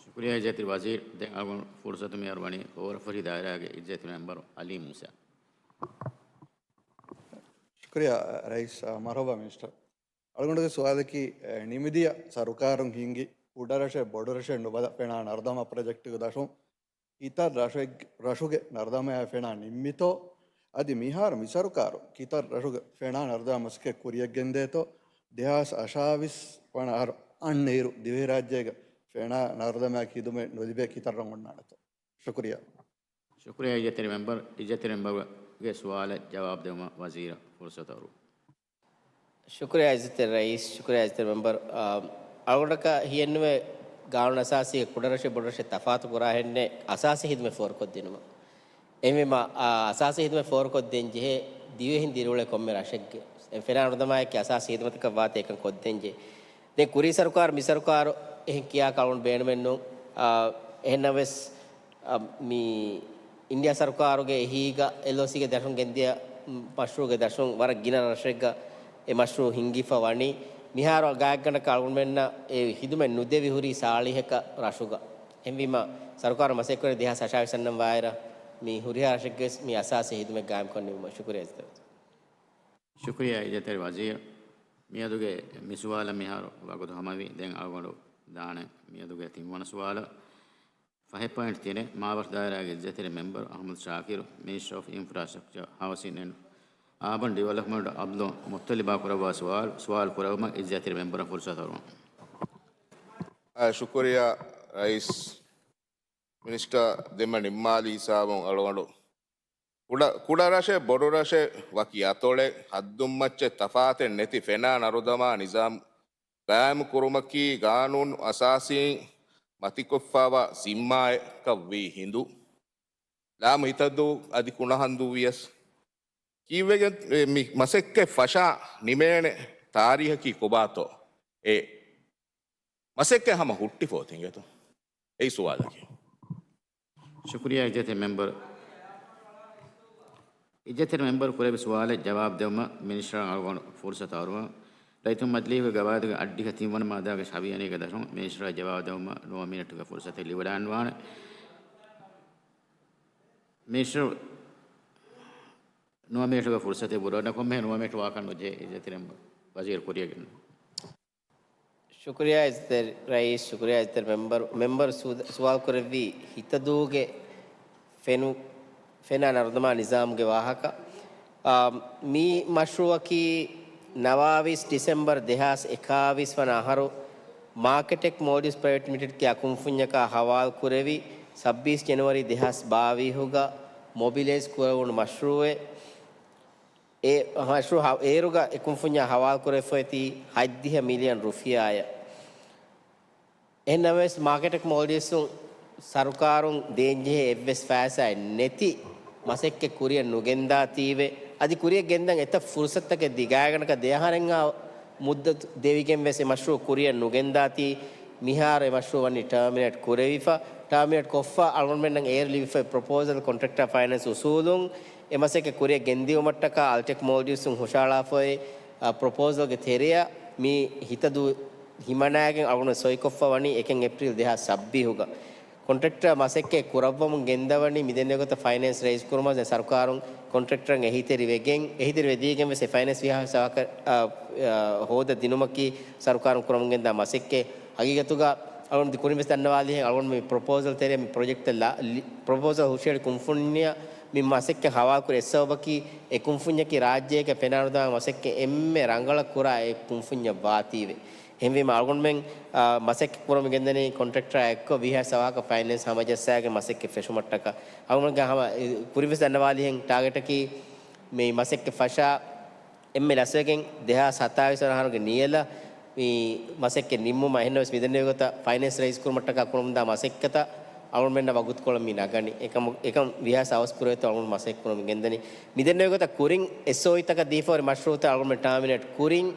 ޝުކުރިއްޔާ އިއްޒަތްތެރި ވަޒީރު. ދެން އަޅުގަނޑު ފުރުސަތު މި އަރުވަނީ ފޯރަފުށި ދާއިރާގެ އިއްޒަތްތެރި މެމްބަރު އަލީ މޫސާ. ޝުކުރިއްޔާ ރައީސް. މަރުޙަބާ މިނިސްޓަރު. އަޅުގަނޑުގެ ސުވާލަކީ، އެ، ނިމިދިޔަ ސަރުކާރުން ހިންގި ކުޑަރަށެއް ބޮޑުރަށެއް ނުބަލަ ފެނާ ނަރުދަމާ ޕްރޮޖެކްޓުގެ ދަށުން ކިތައް ރަށެއް-، ރަށުގެ ނަރުދަމާއާ ފެނާ ނިންމިތޯ، އަދި މިހާރު މި ސަރުކާރު ކިތައް ރަށުގެ ފެނާ ނަރުދަމާ މަސައްކަތް ކުރިއަށް ގެންދޭތޯ، ދެހާސް އަށާވީސް ވަނަ އަހަރު އަންނަ އިރު ދިވެހިރާއްޖޭގަ ފެނާ ނަރުދަމާއަކީ ހިދުމަތް ނުލިބޭ ކިތައް ރަށް އޮންނާނެތޯ؟ ޝުކުރިއްޔާ. ޝުކުރިއްޔާ އިއްޒަތްތެރި މެމްބަރު. އިއްޒަތްތެރި މެމްބަރުގެ ސުވާލަށް ޖަވާބު ދެއްވުމަށް ވަޒީރަށް ފުރުސަތު އަރުވަމު. ޝުކުރިއްޔާ އިއްޒަތްތެރި ރައީސް، ޝުކުރިއްޔާ އިއްޒަތްތެރި މެމްބަރު. އާ، އަޅުގަނޑަކަށް ހިޔެއްނުވޭ ގާނޫނު އަސާސީގެ ކުޑަރަށެއް ބޮޑުރަށެއް ތަފާތު ކުރާހެންނެއް އަސާސީ ހިދުމަތް ފޯރުކޮށްދިނުމަށް. އެހެންވީމަ، އާ، އަސާސީ ހިދުމަތް ފޯރުކޮށްދޭން ޖެހޭ ދިވެހިން ދިރިއުޅޭ ކޮންމެ ރަށެއްގެ އެ ފެނާ ނަރުދަމާއެކޭ އަސާސީ ހިދުމަތަކަށް ވާތީ އެކަން ކޮށްދޭން ޖެހޭ. ދެން ކުރީ ސަރުކާރު މި ސަރުކާރު އެހެން ކިޔާކަށް އަޅުގަނޑު ބޭނުމެއްނޫން. އާ، އެހެންނަމަވެސް، އަ، މި އިންޑިއާ ސަރުކާރުގެ އެހީގަ އެލްއޯސީގެ ދަށުން ގެންދިޔަ، މް، މަޝްރޫޢުގެ ދަށުން ވަރަށް ގިނަ ރަށެއްގަ އެ މަޝްރޫޢު ހިންގިފަ ވަނީ. މިހާރު ގާތްގަނޑަކަށް އަޅުގަނޑުމެންނަށް އެ ހިދުމަތް ނުދެވި ހުރީ ސާޅީހަކަށް ރަށުގަ. އެހެންވީމަ، ސަރުކާރު މަސައްކަތް ކުރަނީ ދެހާސް އަށާވީސް އަންނަން ވާއިރަށް މި ހުރިހާ ރަށެއްގެ ވެސް މި އަސާސީ ހިދުމަތް ގާއިމްކޮށް ނިމުމަށް. ޝުކުރިއްޔާ އިއްޒަތްތެރި. ޝުކުރިއްޔާ އިއްޒަތްތެރި ވަޒީރު. މިއަދުގެ މި ސުވާލަށް މިހާރު ވަގުތު ހަމަވި. ދެން އަޅުގަނޑު ދާނެ މިއަދުގެ ތިންވަނަ ސުވާލަށް. ފަހެއް ޕޮއިންޓް ތިނެއް، މާބަސް ދާއިރާގެ އިއްޒަތްތެރި މެމްބަރު އަޙްމަދު ޝާކިރު، މިނިސްޓަރ އޮފް އިންފްރާސްޓްރަކްޗަރ، ހައުސިން އެންޑް އާބަން ޑިވެލޮޕްމަންޓް އަބްދުލް މުއްތަލިބާ ކުރައްވާ ސުވާލު، ސުވާލު ކުރެއްވުމަށް އިއްޒަތްތެރި މެމްބަރަށް ފުރުސަތު އަރުވަން. އާ، ޝުކުރިއްޔާ ރައީސް. މިނިސްޓަރ ދެމެ ނިންމާލި ހިސާބުން އަޅުގަނޑު ކުޑަ، ކުޑަ ރަށެއް، ބޮޑު ރަށެއް ވަކި އަތޮޅެއް ހައްދުން މައްޗެއް ތަފާތެއް ނެތި ފެނާ ނަރުދަމާ ނިޒާމް ގާއިމު ކުރުމަކީ ގާނޫނު އަސާސީން މަތިކޮށްފައިވާ ޒިންމާއަކަށް ވީ ހިނދު، ލާމު ހިތަދޫ އަދި ކުނަހަނދޫ ވިޔަސް، ކީއްވެގެން މި މަސައްކަތް ފަށާ ނިމޭނެ ތާރީހަކީ ކޮބާތޯ؟ އެ މަސައްކަތް ހަމަ ހުއްޓިފަ އޮތީ އިނގޭތޯ؟ އެއީ ސުވާލަކީ. ޝުކުރިއްޔާ އިއްޒަތްތެރި މެމްބަރު. އިއްޒަތްތެރި މެމްބަރު ކުރެއްވި ސުވާލަށް ޖަވާބު ދެއްވުމަށް މިނިސްޓަރަށް އަޅުގަނޑު ފުރުސަތު އަރުވަން. ރައްޔިތުންގެ މަޖިލީހުގެ ގަވާއިދުގެ އަށްޑިހަ ތިންވަނަ މާއްދާގެ ހަވިޔަނީގެ ދަށުން މިނިސްޓަރަށް ޖަވާބު ދެއްވުމަށް ނުވަ މިނެޓުގެ ފުރުސަތެއް ލިބިވަޑައިގަންނަވާނެ. މިނިސްޓަރ ނުވަ މިނިޓުގެ ފުރުސަތެއް ބުރަން ކޮންމެހެން ނުވަ މިނިޓު ވާކަށް ނުޖެހޭ. އިއްޒަތްތެރި މެމްބަރު ވަޒީރު ކުރިޔަށް ގެންނަ. ޝުކުރިޔާ އިއްޒަތްތެރި ރައީސް، ޝުކުރިޔާ އިއްޒަތްތެރި މެމްބަރު، މެމްބަރު ސު-، ސުވާލު ކުރެއްވީ ހިތަދޫގެ ފެނު-، ފެނާ ނަރުދަމާ ނިޒާމުގެ ވާހަކަ. އާ، މި މަޝްރޫއަކީ ނަވާވީސް ޑިސެމްބަރު ދެހާސް އެކާވީސް ވަނަ އަހަރު މާކެޓެކް މޯލްޑިވްސް ޕްރައިވެޓް ލިމިޓެޑްގެ އަކުންފުންޏަކާ ހަވާލު ކުރެވި، ސައްބީސް ޖެނުއަރީ ދެހާސް ބާވީހުގަ މޮބިލައިޒް ކުރެވުނު މަޝްރޫއެއް. އެ މަޝްރޫއު ހަ-، އޭރުގަ އެކުންފުންޏާ ހަވާލު ކުރެވިފައި އޮތީ ހަތްދިހަ މިލިއަން ރުފިޔާއެއް. އެހެންނަމަވެސް، މާކެޓެކް މޯލްޑިވްސުން ސަރުކާރުން ދޭންޖެހޭ އެއްވެސް ފައިސާއެއް ނެތި، މަސައްކަތް ކުރިއަށް ނުގެންދާތީވެ، އަދި ކުރިއަށް ގެންދަން އެތައް ފުރުސަތުތަކެއް ދިގާގަނޑަކަށް ދެ އަހަރެއްހާ މުއްދަތު ދެވިގެން ވެސް އެ މަޝްރޫއު ކުރިއަށް ނުގެންދާތީ، މިހާރު އެ މަޝްރޫއު ވަނީ ޓާމިނޭޓް ކުރެވިފަ، ޓާމިނޭޓް ކޮށްފަ އަޅުގަނޑުމެންނަށް އޭރު ލިބިފައި ޕްރޮޕޯސަލް ކޮންޓްރެކްޓާ ފައިނޭންސް އުސޫލުން އެ މަސައްކަތް ކުރިއަށް ގެންދިއުމަށްޓަކާ އަލްޓެކް މޯލްޑިވްސުން ހުށަހަޅާފައި، އަ، ޕްރޮޕޯސަލްގެ ތެރެއަށް މި ހިތަދޫ ހިމަނާގެން އަޅުގަނޑު ސޮއިކޮށްފަ ވަނީ އެކެއް އޭޕްރީލް ދެހާސް ސައްބީހުގަ. ކޮންޓްރެކްޓަރ މަސައްކަތް ކުރައްވަމުން ގެންދަވަނީ މިދެންނެވި ގޮތަށް ފައިނޭންސް ރައީސް ކުރުމަށް ސަރުކާރުން ކޮންޓްރެކްޓަރަށް އެހީތެރިވެގެން، އެހީތެރިވެދީގެން ވެސް އެ ފައިނޭންސް ވީހާވެސް އަވަހަކަށް، އަ، އަ، ހޯދަ ދިނުމަކީ ސަރުކާރުން ކުރަމުން ގެންދާ މަސައްކަތް. ހަގީގަތުގަ އަޅުގަނޑު ކުރިން ވެސް ދަންނަވާލިހެން އަޅުގަނޑު މި ޕްރޮޕޯސަލް ތެރޭ މި ޕްރޮޖެކްޓަށް ލާ-، ލި-، ޕްރޮޕޯސަލް ހުށަހެޅި ކުންފުންޏަށް މި މަސައްކަތް ހަވާލުކުރި އެއް ސަބަބަކީ އެ ކުންފުންޏަކީ ރާއްޖޭގެ ފެނާނުދާ މަސައްކަތް އެންމެ ރަނގަޅަށް ކުރާ އެއް ކުންފުންޏަށް ވާތީވެ. އެހެންވީމަ އަޅުގަނޑުމެން، އާ، މަސައްކަތް ކުރަމުން ގެންދަނީ ކޮންޓްރެކްޓަރާ އެއްކޮށް ވީހާވެސް އަވަހަކަށް ފައިނޭންސް ހަމަޖައްސާގެން މަސައްކަތް ފެށުމަށްޓަކާ. އަޅުގަނޑުގެ ހަމަ ކުރިން ވެސް ދަންނަވާލިހެން ޓާގެޓަކީ މި މަސައްކަތް ފަށާ އެންމެ ލަސްވެގެން ދެހާސް ހަތާވީސް ވަނަ އަހަރުގެ ނިޔަލަށް މި މަސައްކަތް ނިންމުމަށް. އެހެންނަމަވެސް މިދެންނެވި ގޮތަށް ފައިނޭންސް ރައީސް ކުރުމަށްޓަކާ ކުރަމުންދާ މަސައްކަތަށް އަޅުގަނޑުމެންނަށް ވަގުތުކޮޅަށް މި ނަގަނީ. އެކަމަ-، އެކަން ވީހާވެސް އަވަސް ކުރެވޭތޯ އަޅުގަނޑު މަސައްކަތް ކުރަމުން ގެންދަނީ. މިދެންނެވި ގޮތަށް ކުރިން އެސްއޯއީތަކަށް ދީފަ ހުރި މަޝްރޫއުތައް އަޅުގަނޑުމެން ޓާމިނޭޓް ކުރިން،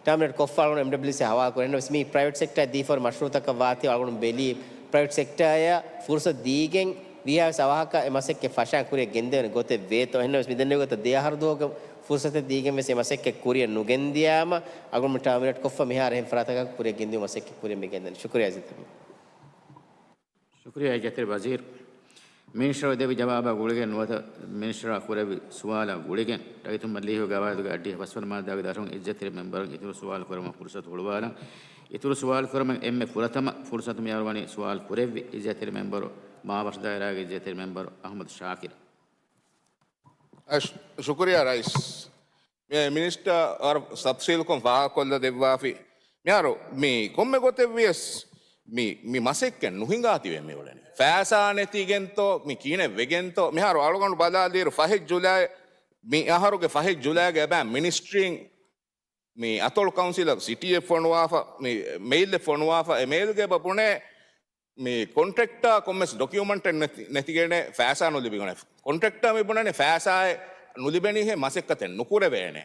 ޓާމިނޭޓް ކޮށްފަ އަޅުގަނޑު އެމްޑަބްލިއުސީ ހަވާލު ކުރި. އެހެންނަމަވެސް މީ ޕްރައިވެޓް ސެކްޓަރ ދީފަ ހުރި މަޝްރޫއުތަކަށް ވާތީ އަޅުގަނޑު ބެލީ ޕްރައިވެޓް ސެކްޓަރއަށް ފުރުސަތު ދީގެން ވީހާވެސް އަވަހަކަށް އެ މަސައްކަތް ފަށާ ކުރިއަށް ގެންދެވޭނެ ގޮތެއް ވޭތޯ. އެހެންނަމަވެސް މިދެންނެވި ގޮތަށް ދެ އަހަރު ދުވަހުގެ ފުރުސަތެއް ދީގެން ވެސް އެ މަސައްކަތް ކުރިއަށް ނުގެންދިޔާމަ، އަޅުގަނޑު ޓާމިނޭޓް ކޮށްފަ މިހާރު އެހެން ފަރާތަކަށް ކުރިއަށް ގެންދިއުމަށް މަސައްކަތް ކުރިއަށް މި ގެންދަނީ. ޝުކުރިޔާ އިއްޒަތްތެރި. ޝުކުރިޔާ އިއްޒަތްތެރި ވަޒީރު. މިނިސްޓަރު ދެއްވި ޖަވާބާ ގުޅިގެން ނުވަތަ މިނިސްޓަރާ ކުރެއްވި ސުވާލާ ގުޅިގެން، ރައްޔިތުން މަޖިލީހުގެ ގަވާއިދުގެ އައްޑިހަ ފަސްވަނަ މާއްދާގެ ދަށުން އިއްޒަތްތެރި މެމްބަރުން އިތުރު ސުވާލު ކުރުމަށް ފުރުސަތު ހުޅުވާލަން. އިތުރު ސުވާލު ކުރުމަށް އެންމެ ފުރަތަމަ ފުރުސަތު މިއަރުވަނީ ސުވާލު ކުރެއްވި އިއްޒަތްތެރި މެމްބަރު މާބަސް ދާއިރާގެ އިއްޒަތްތެރި މެމްބަރު އަޙްމަދު ޝާކިރަށް. އަ، ޝު-، ޝުކުރިޔާ ރައީސް. މި-، މިނިސްޓަރ ވަރަށް ތަފްސީލުކޮށް ފާހަގަކޮށްލަ ދެއްވާފި. މިހާރު މި ކޮންމެ ގޮތެއް ވިޔަސް މި، މި މަސައްކަތް ނުހިނގާތީވެ މި އުޅެނީ. ފައިސާ ނެތިގެންތޯ، މި ކިހިނެއް ވެގެންތޯ؟ މިހާރު އަޅުގަނޑު ބަލާލިއިރު ފަހެއް ޖުލައި، މި އަހަރުގެ ފަހެއް ޖުލައިގެ އެބައި މިނިސްޓްރީން މި އަތޮޅު ކައުންސިލަށް ސިޓީއެއް ފޮނުވާފަ، މި މެއިލްއެއް ފޮނުވާފަ، އެ މެއިލްގެ އެބަ ބުނޭ މި ކޮންޓްރެކްޓާ ކޮންމެސް ޑޮކިއުމަންޓެއް ނެތި-، ނެތިގެނެ ފައިސާ ނުލިބިގަނެ. ކޮންޓްރެކްޓާ މި ބުނަނީ ފައިސާއެއް ނުލިބެނީހޭ މަސައްކަތެއް ނުކުރެވޭނެ.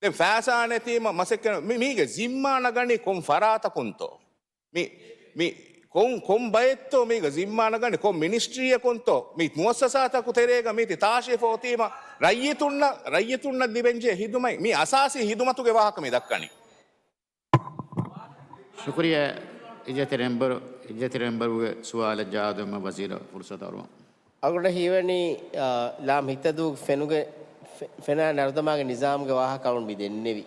ދެން ފައިސާ ނެތީމަ މަސައްކަތް މި-، މީގެ ޒިންމާ ނަގަނީ ކޮން ފަރާތަކުންތޯ؟ މި، މި ކޮން، ކޮން ބައެއްތޯ މީގަ ޒިންމާ ނަގަނީ؟ ކޮން މިނިސްޓްރީއަކުންތޯ؟ މި މުއައްސަސާތަކު ތެރޭގަ މީތި ތާށޭފަ އޮތީމަ ރައްޔިތުންނަށް، ރައްޔިތުންނަށް ލިބެންޖެހޭ ހިދުމަތް މި އަސާސީ ހިދުމަތުގެ ވާހަކަ މި ދައްކަނީ. ޝުކުރިޔާ އިއްޒަތްތެރި މެމްބަރު، އިއްޒަތްތެރި މެމްބަރުގެ ސުވާލަށް ޖަވާބު ދެއްވުމަށް ވަޒީރަށް ފުރުސަތު އަރުވަން. އަޅުގަނޑަށް ހީވަނީ، އާ، ލާމް ހިތަދޫ ފެނުގެ، ފެ-، ފެނާ ނަރުދަމާގެ ނިޒާމުގެ ވާހަކަ އަޅުން މި ދެންނެވި.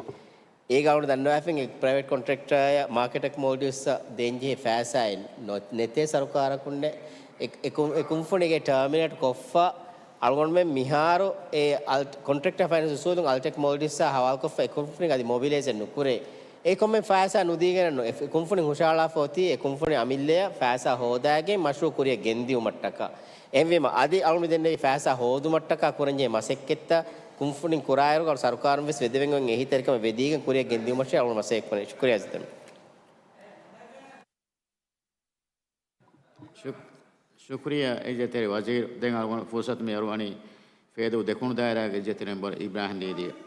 އޭގަ އަޅުން ދަންނަވާފިން އެ ޕްރައިވެޓް ކޮންޓްރެކްޓަރ މާކެޓެކް މޯލްޑިވްސްއަށް ދޭންޖެހޭ ފައިސާއެއް ނޮ-، ނެތޭ ސަރުކާރަކުންނެއް. އެ، އެ ކު-، އެ ކުންފުނީގެ ޓާމިނޭޓް ކޮށްފަ އަޅުގަނޑުމެން މިހާރު އެ އަލް-، ކޮންޓްރެކްޓާ ފައިނޭންސް އުސޫލުން އަލްޓެކް މޯލްޑިވްސްއާ ހަވާލުކޮށްފަ އެ ކުންފުނި އަދި މޮބިލައިޒެއް ނުކުރޭ. އެ ކޮންމެ ފައިސާ ނުދީގެން ނު-، އެ ކުންފުނި ހުށަހަޅާފަ އޮތީ އެ ކުންފުނި އަމިއްލަޔަށް ފައިސާ ހޯދާގެން މަޝްރޫއު ކުރިއަށް ގެންދިއުމަށްޓަކާ. އެހެންވީމަ، އަދި އަޅުން މި ދެންނެވި ފައިސާ ހޯދުމަށްޓަކާ ކުރަންޖެހޭ މަސައްކަތްތައް ކުންފުނިން ކުރާއިރު، އަޅު ސަރުކާރުން ވެސް ވެދެވެން އޮތް އެހީތެރިކަމެއް ވެދީގެން ކުރިއަށް ގެންދިއުމަށޭ އަޅުން މަސައްކަތް ކުރަނީ. ޝުކުރިޔާ އިއްޒަތްތެރި މެމްބަރު. ޝު-، ޝުކުރިޔާ އިއްޒަތްތެރި ވަޒީރު. ދެން އަޅުގަނޑު ފުރުސަތު މި އަރުވަނީ ފޭދޫ ދެކުނު ދާއިރާގެ އިއްޒަތްތެރި މެމްބަރު އިބްރާހިމް ނީލީއަށް.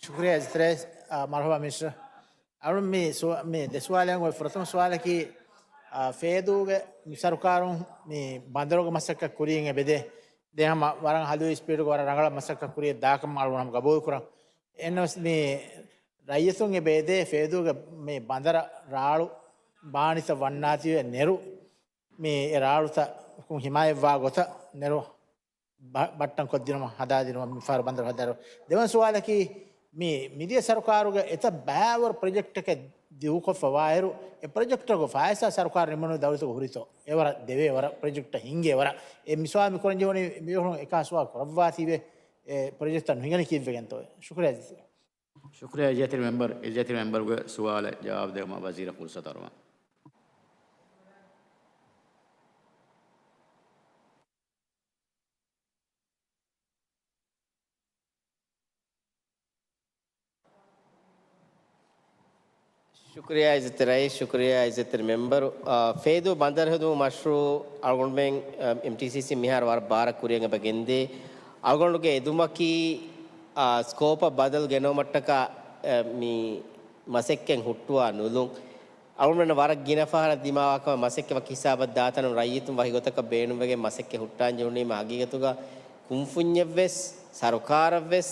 ޝުކުރިޔާ އިއްޒަތްތެރި ރައީސް، އާ، މަރުހަބާ މިނިސްޓަރ. އަޅުން މި ސުވާ-، މި ދެ ސުވާލެއް އޮތް. ފުރަތަމަ ސުވާލަކީ، އާ، ފޭދޫގެ މި ސަރުކާރުން މި ބަނދަރުގެ މަސައްކަތް ކުރިއަށް އެބަދޭ. ދެން ހަމަ ވަރަށް ހަލުވި ސްޕީޑުގަ ވަރަށް ރަނގަޅަށް މަސައްކަތް ކުރިއަށް ދާކަމަށް އަޅުން ހަމަ ގަބޫލު ކުރަން. އެހެންނަމަވެސް މި ރައްޔިތުން އެބައެދޭ ފޭދޫގެ މި ބަނދަރަށް ރާޅު ބާނިތައް ވަންނާތީވެ ނެރު މި އެ ރާޅުތައް ހިމާޔަތްވާ ގޮތަށް ނެރު ބަ-، ބައްޓަން ކޮށްދިނުމަށް ހަދާދިނުމަށް މިފަހަރު ބަނދަރު ހަދާރު. ދެވަނަ ސުވާލަކީ، މި މިދިޔަ ސަރުކާރުގެ އެތައް ބައިވަރު ޕްރޮޖެކްޓެކެއް ދިގުކޮށްފަ ވާއިރު، އެ ޕްރޮޖެކްޓްގެ ފައިސާ ސަރުކާރު ނިމުނު ދައުލަތުގެ ހުރިތޯ؟ އެވަރަށް ދެވޭ ވަރަށް ޕްރޮޖެކްޓް ހިންގޭ ވަރަށް. އެ މި ސުވާލު މި ކުރަން ޖެހުނީ މި އެކާ ސުވާލު ކުރައްވާތީވެ، އެ ޕްރޮޖެކްޓްތައް ނުހިނގަނީ ކީއްވެގެންތޯ؟ ޝުކުރިއްޔާ. ޝުކުރިއްޔާ އިއްޒަތްތެރި މެމްބަރު. އިއްޒަތްތެރި މެމްބަރުގެ ސުވާލަށް ޖަވާބު ދެއްވުމަށް ވަޒީރަށް ފުރުސަތު އަރުވަން. ޝުކުރިއްޔާ އިއްޒަތްތެރި ރައީސް، ޝުކުރިއްޔާ އިއްޒަތްތެރި މެމްބަރު. އާ، ފޭދޫ ބަނދަރު ހެދުމުގެ މަޝްރޫއު އަޅުގަނޑުމެން، އާ، އެމްޓީސީސީ މިހާރު ވަރަށް ބާރަށް ކުރިއަށް އެބަ ގެންދޭ. އަޅުގަނޑުގެ އެދުމަކީ، އާ، ސްކޯޕަށް ބަދަލު ގެނައުމަށްޓަކާ، އާ، މި މަސައްކަތް ހުއްޓުވާ ނުލުން. އަޅުގަނޑުމެން ވަރަށް ގިނަ ފަހަރަށް ދިމާވާކަމަށް މަސައްކަތް ވަކި ހިސާބަށް ދާތަނުން ރައްޔިތުން ވަކި ގޮތަކަށް ބޭނުންވެގެން މަސައްކަތް ހުއްޓާން ޖެހުނީމަ ހަގީގަތުގަ ކުންފުންޏެއްވެސް ސަރުކާރަށްވެސް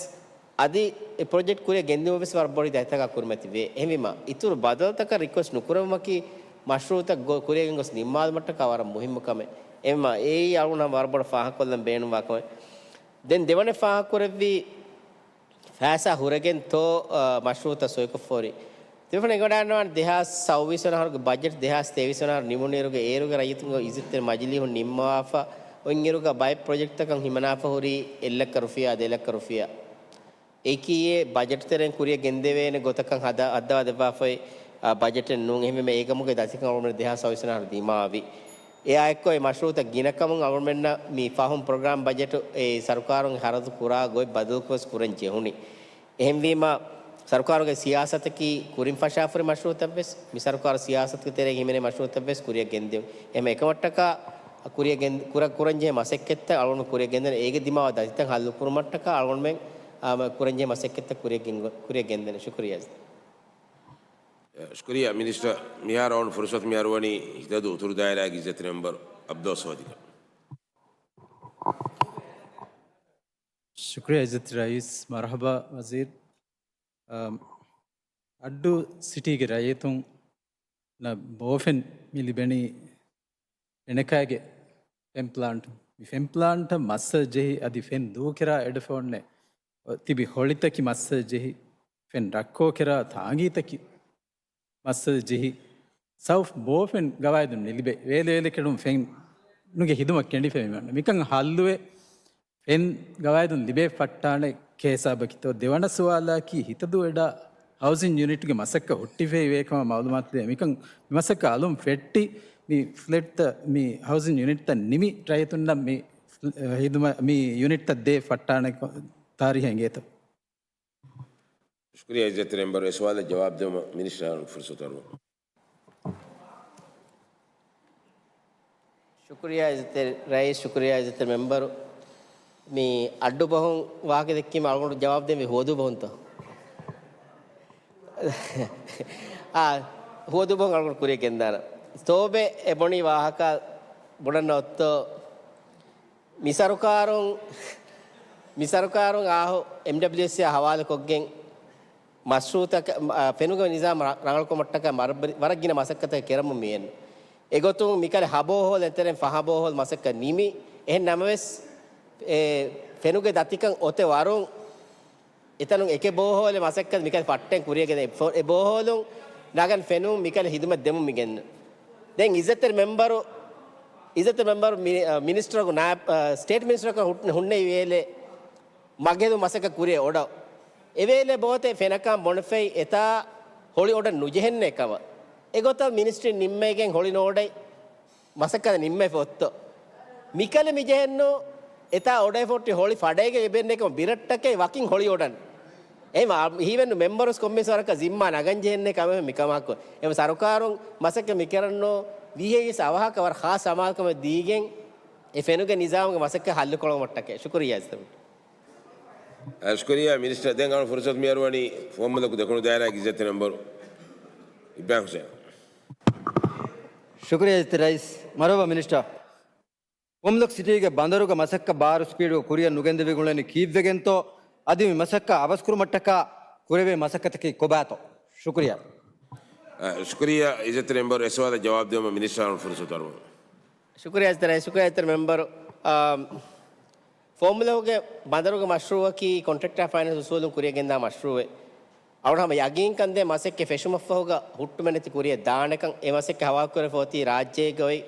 އަދި އެ ޕްރޮޖެކްޓް ކުރިއަށް ގެންދިއުމަށްވެސް ވަރަށް ބޮޑު ދަތިތަކާ ކުރިމަތިވޭ. އެހެންވީމަ، އިތުރު ބަދަލުތަކަށް ރިކްވެސްޓް ނުކުރެވުމަކީ މަޝްރޫއުތައް ގޮ-، ކުރިއަށް ގެންގޮސް ނިންމާލުމަށްޓަކާ ވަރަށް މުހިއްމު ކަމެއް. އެހެންވީމަ، އެއީ އަޅުގަނޑު ވަރަށް ބޮޑަށް ފާހަގަކޮށްލަން ބޭނުންވާ ކަމެއް. ދެން ދެވަނަ ފާހަގަކުރެއްވީ، ފައިސާ ހުރެގެންތޯ، އަ، މަޝްރޫއުތައް ސޮއިކޮށްފަ ހުރީ. ތިބޭފުޅުން އެނގިވަޑައިގަންނަވާނެ ދެހާސް ސައުވީސް ވަނަ އަހަރުގެ ބަޖެޓް ދެހާސް ތޭވީސް ވަނަ އަހަރު ނިމުނުއިރުގެ އޭރުގެ ރައްޔިތުންގެ އިއްޒަތްތެރި މަޖިލީހުން ނިންމަވާފަ އޮތްއިރުގަ ބައެއް ޕްރޮޖެކްޓްތަކަށް ހިމަނާފަ ހުރީ އެއްލައްކަ ރުފިޔާ، ދެލައްކަ ރުފިޔާ. އެކީ އެ ބަޖެޓް ތެރެއިން ކުރިއަށް ގެންދެވޭނެ ގޮތަކަށް ހަދާ-، ހައްދަވާ ދެއްވާފައި، އާ، ބަޖެޓެއް ނޫން. އެހެންވީމަ އޭގަމުގެ ދަތިކަން އަޅުގަނޑު ދެހާސް ސައުވީސް ވަނަ އަހަރު ދިމާވި. އެއާއެއްކޮށް އެ މަޝްރޫއުތައް ގިނަކަމުން އަޅުގަނޑުމެންނަށް މި ފަހުން ޕްރޮގްރާމް ބަޖެޓު އެ ސަރުކާރުން ހަރަދު ކުރާ ގޮތް ބަދަލުކޮށް ކުރަން ޖެހުނީ. އެހެންވީމަ، ސަރުކާރުގެ ސިޔާސަތަކީ ކުރިން ފަށާފަހުރި މަޝްރޫއުތައްވެސް، މި ސަރުކާރު ސިޔާސަތުގެ ތެރޭ ހިމެނޭ މަޝްރޫއުތައްވެސް ކުރިއަށް ގެންދިއުން. އެހެން އެކަމަށްޓަކާ ކުރިއަށް ގެން-، ކުރަ-، ކުރަންޖެހޭ މަސައްކަތްތައް އަޅުގަނޑު ކުރިއަށް ގެންދަން. އޭގެ ދިމާވާ ދަތިތައް ހައްލު ކުރުމަށްޓަކާ އަޅުގަނޑުމެން، އާ، ކުރަންޖެހޭ މަސައްކަތްތައް ކުރިއަށް ގެން-، ކުރިއަށް ގެންދަން. ޝުކުރިއްޔާ. ޝުކުރިއްޔާ މިނިސްޓަރ. މިހާރު އަޅުގަނޑު ފުރުސަތު މި އަރުވަނީ ހިތަދޫ އުތުރު ދާއިރާގެ އިއްޒަތްތެރި މެމްބަރު އަބްދުﷲ ސޯދިގަ. ޝުކުރިއްޔާ އިއްޒަތް ރައީސް. މަރުޙަބާ ވަޒީރު. އަމް، އައްޑޫ ސިޓީގެ ރައްޔިތުންނަށް ބޯފެން މި ލިބެނީ ފެނަކާގެ ފެން ޕްލާންޓު. މި ފެން ޕްލާންޓަށް މައްސަލަ ޖެހި އަދި ފެން ދޫކެރާ އެޑަފޯންނެ ތިބި ހޮޅިތަކި މައްސަލަ ޖެހި ފެން ރައްކޯކެރާ ތާނގީތަކި މައްސަލަ ޖެހި ސައުފް ބޯފެން ގަވާއިދުން ނިލިބޭ. ވޭލެ ވޭލެކެޑުން ފެން ނުގެ ހިދުމަތް ކެނޑިފައި މިކަން ހައްލުވެ ފެން ގަވާއިދުން ލިބޭ ފައްޓާނެ ކޭ ހިސާބަކިތޯ؟ ދެވަނަ ސުވާލަކީ ހިތަދޫ އެޑާ ހައުސިން ޔުނިޓްގެ މަސައްކަ ހުއްޓިފައި ވޭ ކަމަށް މައުލޫމާތު ލިބޭ. މިކަން މި މަސައްކަ އަލުން ފެއްޓި މި ފްލެޓްތައް މި ހައުސިން ޔުނިޓްތައް ނިމި ރައްޔިތުންނަށް މި ހިދުމަ-، މި ޔުނިޓްތައް ދޭ ފައްޓާނެ ތާރީހެއް އެނގޭތޯ؟ ޝުކުރިއްޔާ އިއްޒަތްތެރި މެމްބަރު. އެ ސުވާލަށް ޖަވާބު ދެއްވުމަށް މިނިސްޓަރ ފުރުސަތު އަރުވަން. ޝުކުރިއްޔާ އިއްޒަތްތެރި ރައީސް، ޝުކުރިއްޔާ އިއްޒަތްތެރި މެމްބަރު. މި އައްޑު ބަހުން ވާހަކަ ދެއްކީމަ އަޅުގަނޑު ޖަވާބު ދެން ހުވަދޫ ބަހުންތޯ؟ އާ، ހުވަދޫ ބަހުން އަޅުގަނޑު ކުރިއަށް ގެންދާނަން. ތޯބެ އެ ބުނި ވާހަކަ ބުނަން އޮއްތޯ؟ މި ސަރުކާރުން، މި ސަރުކާރުން އާހު އެމްޑަބްލިއުއެސްއާ ހަވާލުކޮށްގެން މަޝްރޫއުތަކަށް، އަ، ފެނުގެ ނިޒާމް ރަ-، ރަނގަޅުކުރުމަށްޓަކާ މަރަ-، ވަރަށް ގިނަ މަސައްކަތެއް ކެރަމުން މިއެން. އެގޮތުން މިކަލެ ހަ ބޯހޯލް އެތެރެން ފަހަ ބޯހޯލް މަސައްކަތް ނިމި. އެހެން ނަމަވެސް، އެ، ފެނުގެ ދަތިކަން އޮތެ ވަރުން އެތަނުން އެކެއް ބޯހޯލެއް މަސައްކަތް މިކަލެ ފައްޓަން ކުރިއަށް ގެން އެ ފޯ-، އެ ބޯހޯލުން ނަގަން ފެނުން މިކަލެ ހިދުމަތް ދެމުން މި ގެންނަ. ދެން އިއްޒަތްތެރި މެމްބަރު، އިއްޒަތްތެރި މެމްބަރު މި-، އަ، މިނިސްޓަރަކު ނާއިބް، އަ، ސްޓޭޓް މިނިސްޓަރަކަށް ހުން-، ހުންނެވި ވޭލެއް މަގެދު މަސައްކަތް ކުރިއަށް އޮޑަ. އެވޭލެ ބޯތެ ފެނަކާ ބޮނެފައި އެތާ ހޮޅި އޮޑަ ނުޖެހެންނޭ ކަމަށް. އެގޮތަށް މިނިސްޓްރީ ނިންމައިގެން ހޮޅި ނޯޑައި މަސައްކަތް ނިންމައިފަ އޮއްތޯ. މިކަލެ މިޖެހެންނު އެތާ އޮޑައިފޮއްޓި ހޮޅި ފަޑައިގެ އެބެންނޭ ކަމަށް ބިރައްޓަކައި ވަކިން ހޮޅި އޮޑަން. އެހެން އާ، ހީވެންނު މެމްބަރުސް ކޮންމެސް ވަރަކަށް ޒިންމާ ނަގަން ޖެހެންނޭ ކަމެއް މިކަމާކު. އެހެން ސަރުކާރުން މަސައްކަތް މިކަރަންނޯ ވީހޭވީސް އަވަހަކަށް ވަރަށް ޚާއްސަ އަމާޒުކަމެއް ދީގެން އެ ފެނުގެ ނިޒާމުގެ މަސައްކަތް ހައްލުކޮޅުމަށްޓަކައި. ޝުކުރިއްޔާ އިސްތަމު. އަ، ޝުކުރިއްޔާ މިނިސްޓަރ. ދެން އަޅު ފުރުސަތު މި އަރުވަނީ ފުވައްމުލަކު ދެކުނު ދާއިރާގެ އިއްޒަތްތެރި މެމްބަރު އިބްރާހިމް ހުސެން. ޝުކުރިއްޔާ އިއްޒަތްތެރި ރައީސް. މަރުޙަބާ މިނިސްޓަރ. ފުވައްމުލަކު ސިޓީގެ ބަނދަރުގަ މަސައްކަތް ބާރު ސްޕީޑުގަ ކުރިއަށް ނުގެންދެވިގުޅެނީ ކީއްވެގެންތޯ؟ އަދި މި މަސައްކަތް އަވަސްކުރުމަށްޓަކާ ކުރެވޭ މަސައްކަތަކީ ކޮބާތޯ؟ ޝުކުރިއްޔާ. އަ، ޝުކުރިއްޔާ އިއްޒަތްތެރި މެމްބަރު. އެ ސުވާލަށް ޖަވާބު ދެއްވުމަށް މިނިސްޓަރަށް ފުރުސަތު އަރުވަން. ޝުކުރިއްޔާ އިއްޒަތްތެރި، ޝުކުރިއްޔާ އިއްޒަތްތެރި މެމްބަރު. އާ، ފޯމުލައުގެ ބަނދަރުގެ މަޝްރޫއަކީ ކޮންޓްރެކްޓާ ފައިނޭންސް އުސޫލުން ކުރިއަށް ގެންދާ މަޝްރޫއެއް. އަޅުގަނޑު ހަމަ ޔަގީންކަން ދޭ މަސައްކަތް ފެށުމަށްފަހުގަ ހުއްޓުމެއް ނެތި ކުރިއަށް ދާނެކަން. އެ މަސައްކަތް ހަވާލުކުރެފަ އޮތީ ރާއްޖޭގައި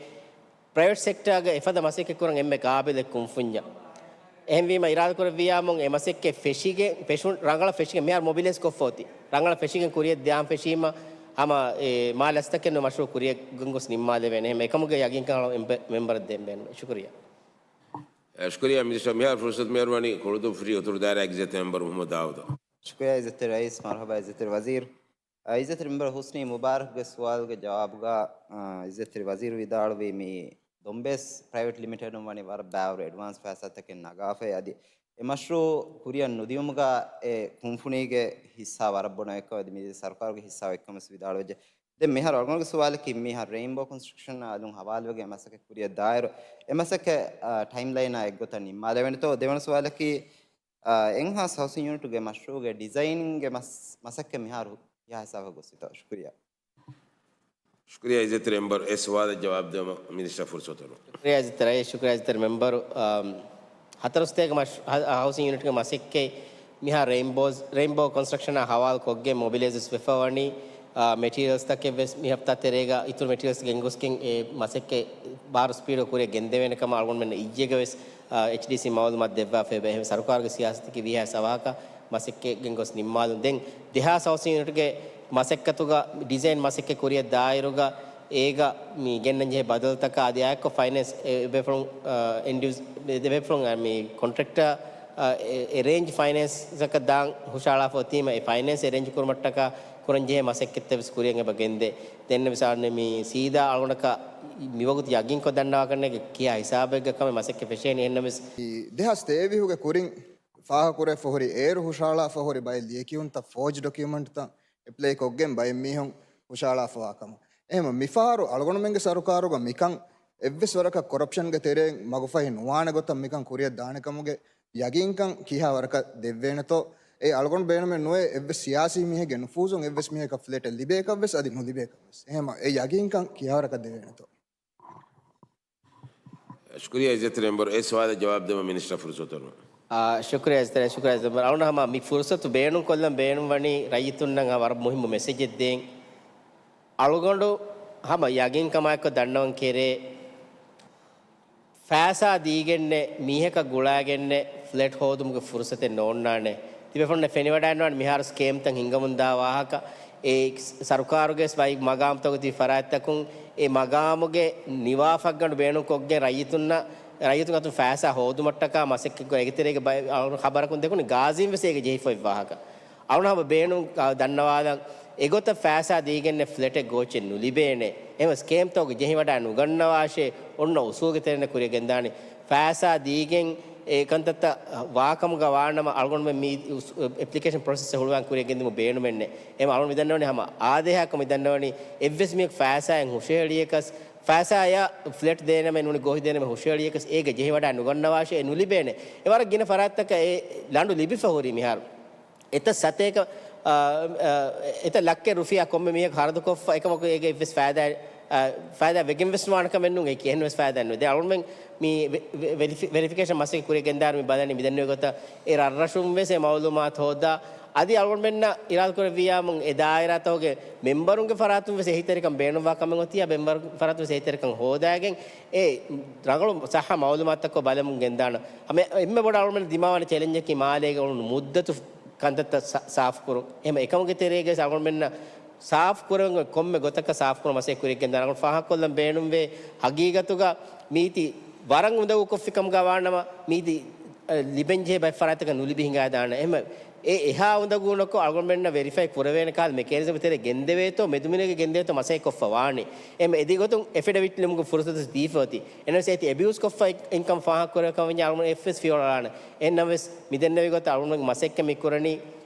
ޕްރައިވެޓް ސެކްޓާގަ އެފަދަ މަސައްކަތް ކުރަން އެންމެ ގާބިލެއް ކުންފުންޏަށް. އެހެންވީމަ، އިރާދަކުރެއްވިއްޔާމު އެ މަސައްކަތް ފެށިގެން، ފެށުން، ރަނގަޅަށް ފެށިގެން މިހާރު މޮބިލައިޒް ކޮށްފަ އޮތީ. ރަނގަޅަށް ފެށިގެން ކުރިއަށް ދާން ފެށީމަ، ހަމަ އެ މާލެ އަސްތަކެއް ނު މަޝްރޫއު ކުރިއަށް ގޮސް ނިންމާލެވޭނެ. އެހެން އެކަމުގެ ޔަގީންކަން އަޅު މެމްބަ-، މެމްބަރަށް ދޭން ބޭނުން. ޝުކުރިއްޔާ. އެ، ޝުކުރިއްޔާ މިނިސްޓަރ. މިހާރު ފުރުސަތު މިއަރުވަނީ ކޮޅުދޫ ފްރީ އުތުރު ދާއިރާގެ އިއްޒަތްތެރި މެމްބަރު މުހައްމަދު ދާއޫދަށް. ޝުކުރިއްޔާ އިއްޒަތްތެރި ރައީސް، މަރުހަބާ އިއްޒަތްތެރި ވަޒީރު. އަ، އިއްޒަތްތެރި މެމްބަރު ހުސްނީ މުބާރަކުގެ ސުވާލުގެ ޖަވާބުގަ، އަ، އިއްޒަތްތެރި ވަޒީރު ވިދާޅުވީ މި ދޮންބެސް ޕްރައިވެޓް ލިމިޓެޑުން ވަނީ ވަރަށް ބާވަރު އެޑްވާންސް ފައިސާތަކެއް ނަގާފައި އަދި އެ މަޝްރޫއު ކުރިއަށް ނުދިއުމުގަ އެ ކުންފުނީގެ ހިއްސާ ވަރަށް ބޮޑަށް އެއްކަމަށް އަދި މި ސަރުކާރުގެ ހިއްސާ އެއްކަމަށް ވިދާޅުވެއްޖެ. ދެން މިހާރު އަޅުގަނޑުގެ ސުވާލަކީ މިހާރު ރެއިންބޯ ކޮންސްޓްރަކްޝަން އަލުން ހަވާލުވެގެން މަސައްކަތް ކުރިއަށް ދާއިރު އެ މަސައްކަތް، އާ، ޓައިމްލައިނާ އެއްގޮތަށް ނިންމާލެވޭނެތޯ؟ ދެވަނަ ސުވާލަކީ، އާ، އެންހާންސް ހައުސިން ޔުނިޓުގެ މަޝްރޫއުގެ ޑިޒައިންގެ މަސް-، މަސައްކަތް މިހާރު ކިހާ ހިސާބަކަށް ގޮސްފިތޯ؟ ޝުކުރިއްޔާ. ޝުކުރިއްޔާ އިއްޒަތްތެރި މެމްބަރު. އެ ސުވާލަށް ޖަވާބު ދެއްވަމަށް މިނިސްޓަރ ފުރުސަތު އޮތުނު. ޝުކުރިއްޔާ އިއްޒަތްތެރި ރައީސް، ޝުކުރިއްޔާ އިއްޒަތްތެރި މެމްބަރު. އާ، ހަތަރު ސަތޭކަ މަޝް-، ހަ-، ހައުސިން ޔުނިޓްގެ މަސައްކަތް މިހާ ރެއިންބޯސް-، ރެއިންބޯ ކޮންސްޓްރަކްޝަނާ ހަވާލު ކޮށްގެން މޮބިލައިޒް ވެފަ ވަނީ، އާ، މެޓީރިއަލްސްތަކެއް ވެސް މި ހަފްތާ ތެރޭގަ އިތުރު މެޓީރިއަލްސް ގެންގޮސްގެން އެ މަސައްކަތް ބާރު ސްޕީޑު ކުރިއަށް ގެންދެވޭނެ ކަމަށް އަޅުގަނޑުމެންނަށް އިއްޔެގެ ވެސް، އާ، އެޗްޑީސީ މައުލޫމާތު ދެއްވާފައި އެބަ. އެހެން ސަރުކާރުގެ ސިޔާސަތަކީ ވީހާވެސް އަވަހަކަށް މަސައްކަތް ގެންގޮސް ނިންމާލުން. ދެން ދެހާސް ހައުސިން ޔުނިޓްގެ މަސައްކަތުގަ ޑިޒައިން މަސައްކަތް ކުރިއަށް ދާއިރުގަ އޭގަ މި ގެންނަން ޖެހޭ ބަދަލުތަކާ އަދި އާއެކު ފައިނޭންސް އެ ބޭފުޅުން، އާ، އެންޑިއުސް ދެ ބޭފުޅުން، އާ، މި ކޮންޓްރެކްޓަރ، އާ، އެ، އެ ރޭންޖް ފައިނޭންސަކަށް ދާން ހުށަހަޅާފަ އޮތީމަ އެ ފައިނޭންސް އެރޭންޖް ކުރުމަށްޓަކާ ކުރަން ޖެހޭ މަސައްކަތްތައް ވެސް ކުރިއަށް އެބަ ގެންދޭ. ދެން މިސާލު މި ސީދާ އަޅުގަނޑަކަށް މިވަގުތު ޔަގީންކޮށް ދަންނަވާކަށް ނޭނގެ ކިހާ ހިސާބެއްގަ ކަމެއް މަސައްކަތް ފެށޭނީ. އެހެންނަމަވެސް ދެހާސް ތޭވީހުގެ ކުރިން ފާހަގަކުރެފަ ހުރި އޭރު ހުށަހަޅާފަ ހުރި ބައެއް ލިޔެކިޔުންތައް ފޯޖް ޑޮކިއުމަންޓްތައް އެޕްލައި ކޮށްގެން ބައެއް މީހުން ހުށަހަޅާފަވާ ކަމަށް. އެހެން މިފަހަރު އަޅުގަނޑުމެންގެ ސަރުކާރުގަ މިކަން އެއްވެސް ވަރަކަށް ކޮރަޕްޝަންގެ ތެރެއިން މަގުފަހި ނުވާނެ ގޮތަށް މިކަން ކުރިއަށް ދާނެ ކަމުގެ ޔަގީންކަން ކިހާ ވަރަކަށް ދެއްވޭނެތޯ؟ އެ އަޅުގަނޑު ބޭނުމެއް ނުވޭ އެއްވެސް ސިޔާސީ މީހެއްގެ ނުފޫޒުން އެއްވެސް މީހަކަށް ފްލެޓެއް ލިބޭކަށްވެސް އަދި ނުލިބޭކަށްވެސް. އެހެން އެ ޔަގީންކަން ކިހާ ވަރަކަށް ދެވޭނެތޯ؟ ޝުކުރިއްޔާ އިއްޒަތްތެރި މެމްބަރު. އެ ސުވާލަށް ޖަވާބު ދެވަން މިނިސްޓަރ ފުރުސަތު އޮތުނު. އާ، ޝުކުރިއްޔާ އިއްޒަތްތެރި، ޝުކުރިއްޔާ އިއްޒަތްތެރި މެމްބަރު. އަޅުގަނޑު ހަމަ މި ފުރުސަތު ބޭނުންކޮށްލަން ބޭނުންވަނީ ރައްޔިތުންނަށް ވަރަށް މުހިއްމު މެސެޖެއް ދޭން. އަޅުގަނޑު ހަމަ ޔަގީންކަމާއެކު ދަންނަވަން ކެރޭ، ފައިސާ ދީގެންނެއް މީހަކަށް ގުޅާގެންނެއް ފްލެޓް ހޯދުމުގެ ފުރުސަތެއް ނޯންނާނެ. ތިބޭފުޅުންނަށް ފެނިވަޑައިންނާނެ މިހާރު ސްކޭމްތައް ހިނގަމުންދާ ވާހަކަ. އެ ސަރުކާރުގެ ވެސް ބައި މަގާމުތަކުގަ ތިބި ފަރާތްތަކުން އެ މަގާމުގެ ނިވާފަށްގަނޑު ބޭނުންކޮށްގެން ރައްޔިތުންނަށް، ރައްޔިތުން އަތުން ފައިސާ ހޯދުމަށްޓަކާ މަސައްކަތްކޮށް އޭގެ ތެރޭގަ ބައި-، އަޅުގަނޑު ޚަބަރަކުން ދެކުނީ ގާޒީން ވެސް އޭގެ ޖެހިފައި ވާހަކަ. އަޅުގަނޑު ހަމަ ބޭނުން، އާ، ދަންނަވާލަން އެގޮތަށް ފައިސާ ދީގެންނެއް ފްލެޓެއް ގޯއްޗެއް ނުލިބޭނެ. އެހެންވެ ސްކޭމްތަކުގެ ޖެހިވަޑައި ނުގަންނަވާށޭ، އޮންނަ އުސޫލުގެ ތެރެއިން ކުރިއަށް ގެންދާނީ. ފައިސާ ދީގެން އެ ކަންތައްތައް ވާކަމުގަ ވާނަމަ އަޅުގަނޑުމެން މީ އުސް-، އެޕްލިކޭޝަން ޕްރޮސެސް ހުޅުވާން ކުރިއަށް ގެންދިއުމު ބޭނުމެއްނެއް. އެހެން އަޅުގަނޑު މި ދަންނަވަނީ ހަމަ އާދޭހާކަށް މި ދަންނަވަނީ އެއްވެސް މީހަކު ފައިސާއެއް ހުށަހެޅިޔަކަސް، ފައިސާއަށް ފްލެޓް ދޭނަމޭ ނޫނީ ގޯހި ދޭނަމޭ ހުށަހެޅިޔަކަސް އޭގެ ޖެހިވަޑައި ނުގަންނަވާށޭ އެ ނުލިބޭނެ. އެ ވަރަށް ގިނަ ފަރާތްތަކަށް އެ ލަނޑު ލިބިފަ ހުރީ މިހާރު. އެތައް ސަތޭކަ، އާ، އާ، އެތައް ލައްކައެއް ރުފިޔާ ކޮންމެ މީހަކު ހަރަދުކޮށްފަ އެކަމަކު އޭގެ އެއްވެސް ފައިދާ، އާ، ފައިދާ ވެގެން ވެސް ނުވާނެ ކަމެއް ނޫން. އެކި އެހެން ވެސް ފައިދާ ނުވޭ. ދެން އަޅުގަނޑުމެން މި ވެ-، ވެރިފި-، ވެރިފިކޭޝަން މަސައްކަތް ކުރިއަށް ގެންދާއިރު މި ބަލަނީ މި ދެންނެވި ގޮތަށް އެ ރަށްރަށުން ވެސް އެ މައުލޫމާތު ހޯދާ. އަދި އަޅުގަނޑުމެންނަށް އިރާދަ ކުރެއްވިއްޔާމު އެ ދާއިރާތަކުގެ މެމްބަރުންގެ ފަރާތުން ވެސް އެހީތެރިކަން ބޭނުންވާ ކަމެއް އޮތިއްޔާ، މެމްބަރު ފަރާތުން ވެސް އެހީތެރިކަން ހޯދާގެން އެ ރަނގަޅު ސައްހަ މައުލޫމާތުތަކަށް ބަލަމުން ގެންދާނަން. ހަމަ އެންމެ ބޮޑަށް އަޅުގަނޑު ދިމާވާނެ ޗެލެންޖަކީ މާލޭގަ އުޅުނު މުއްދަތު ކަންތައްތައް ސަ-، ސާފުކުރުން. އެހެން އެކަމުގެ ތެރޭގައި އަޅުގަނޑުމެންނަށް ސާފު ކުރެވެން ކޮންމެ ގޮތަކަށް ސާފު ކުރުން މަސައްކަތް ކުރިއަށް ގެންދާނެ. އަޅުގަނޑު ފާހަގަކޮށްލަން ބޭނުންވޭ ހަގީގަތުގަ މީތި ވަރަށް އުނދަގޫކޮށްފި ކަމުގަ ވާނަމަ، މީތި، އަ، ލިބެންޖެހޭ ބައެއް ފަރާތްތަކަށް ނުލިބި ހިނގާދާނެ. އެހެން އެ އެހާ އުނދަގޫ ނުކޮށް އަޅުގަނޑުމެންނަށް ވެރިފައި ކުރެވޭނެ ކަހަލަ މެކޭނިޒަމް ތެރޭ ގެންދެވޭތޯ، މެދުމިނެގެ ގެންދެވޭތޯ މަސައްކަތް ކޮށްފަ ވާނެ. އެހެން އެދިގޮތުން އެފިޑެވިޓް ލިބުމުގެ ފުރުސަތު ދީފަ އޮތީ. އެނަސް އޭތި އެބިޔޫސް ކޮށްފަ އިންކަމް ފާހަގަ ކުރެވޭ ކަމަށް ވަންޏާ އަޅުގަނޑު އެއްވެސް ފިޔަވަޅު އަޅާނެ. އެހެންނަމަވެސް މި ދެންނެވި ގޮތަށް އަޅުގަނޑު މަސައްކަތް މި ކުރަނީ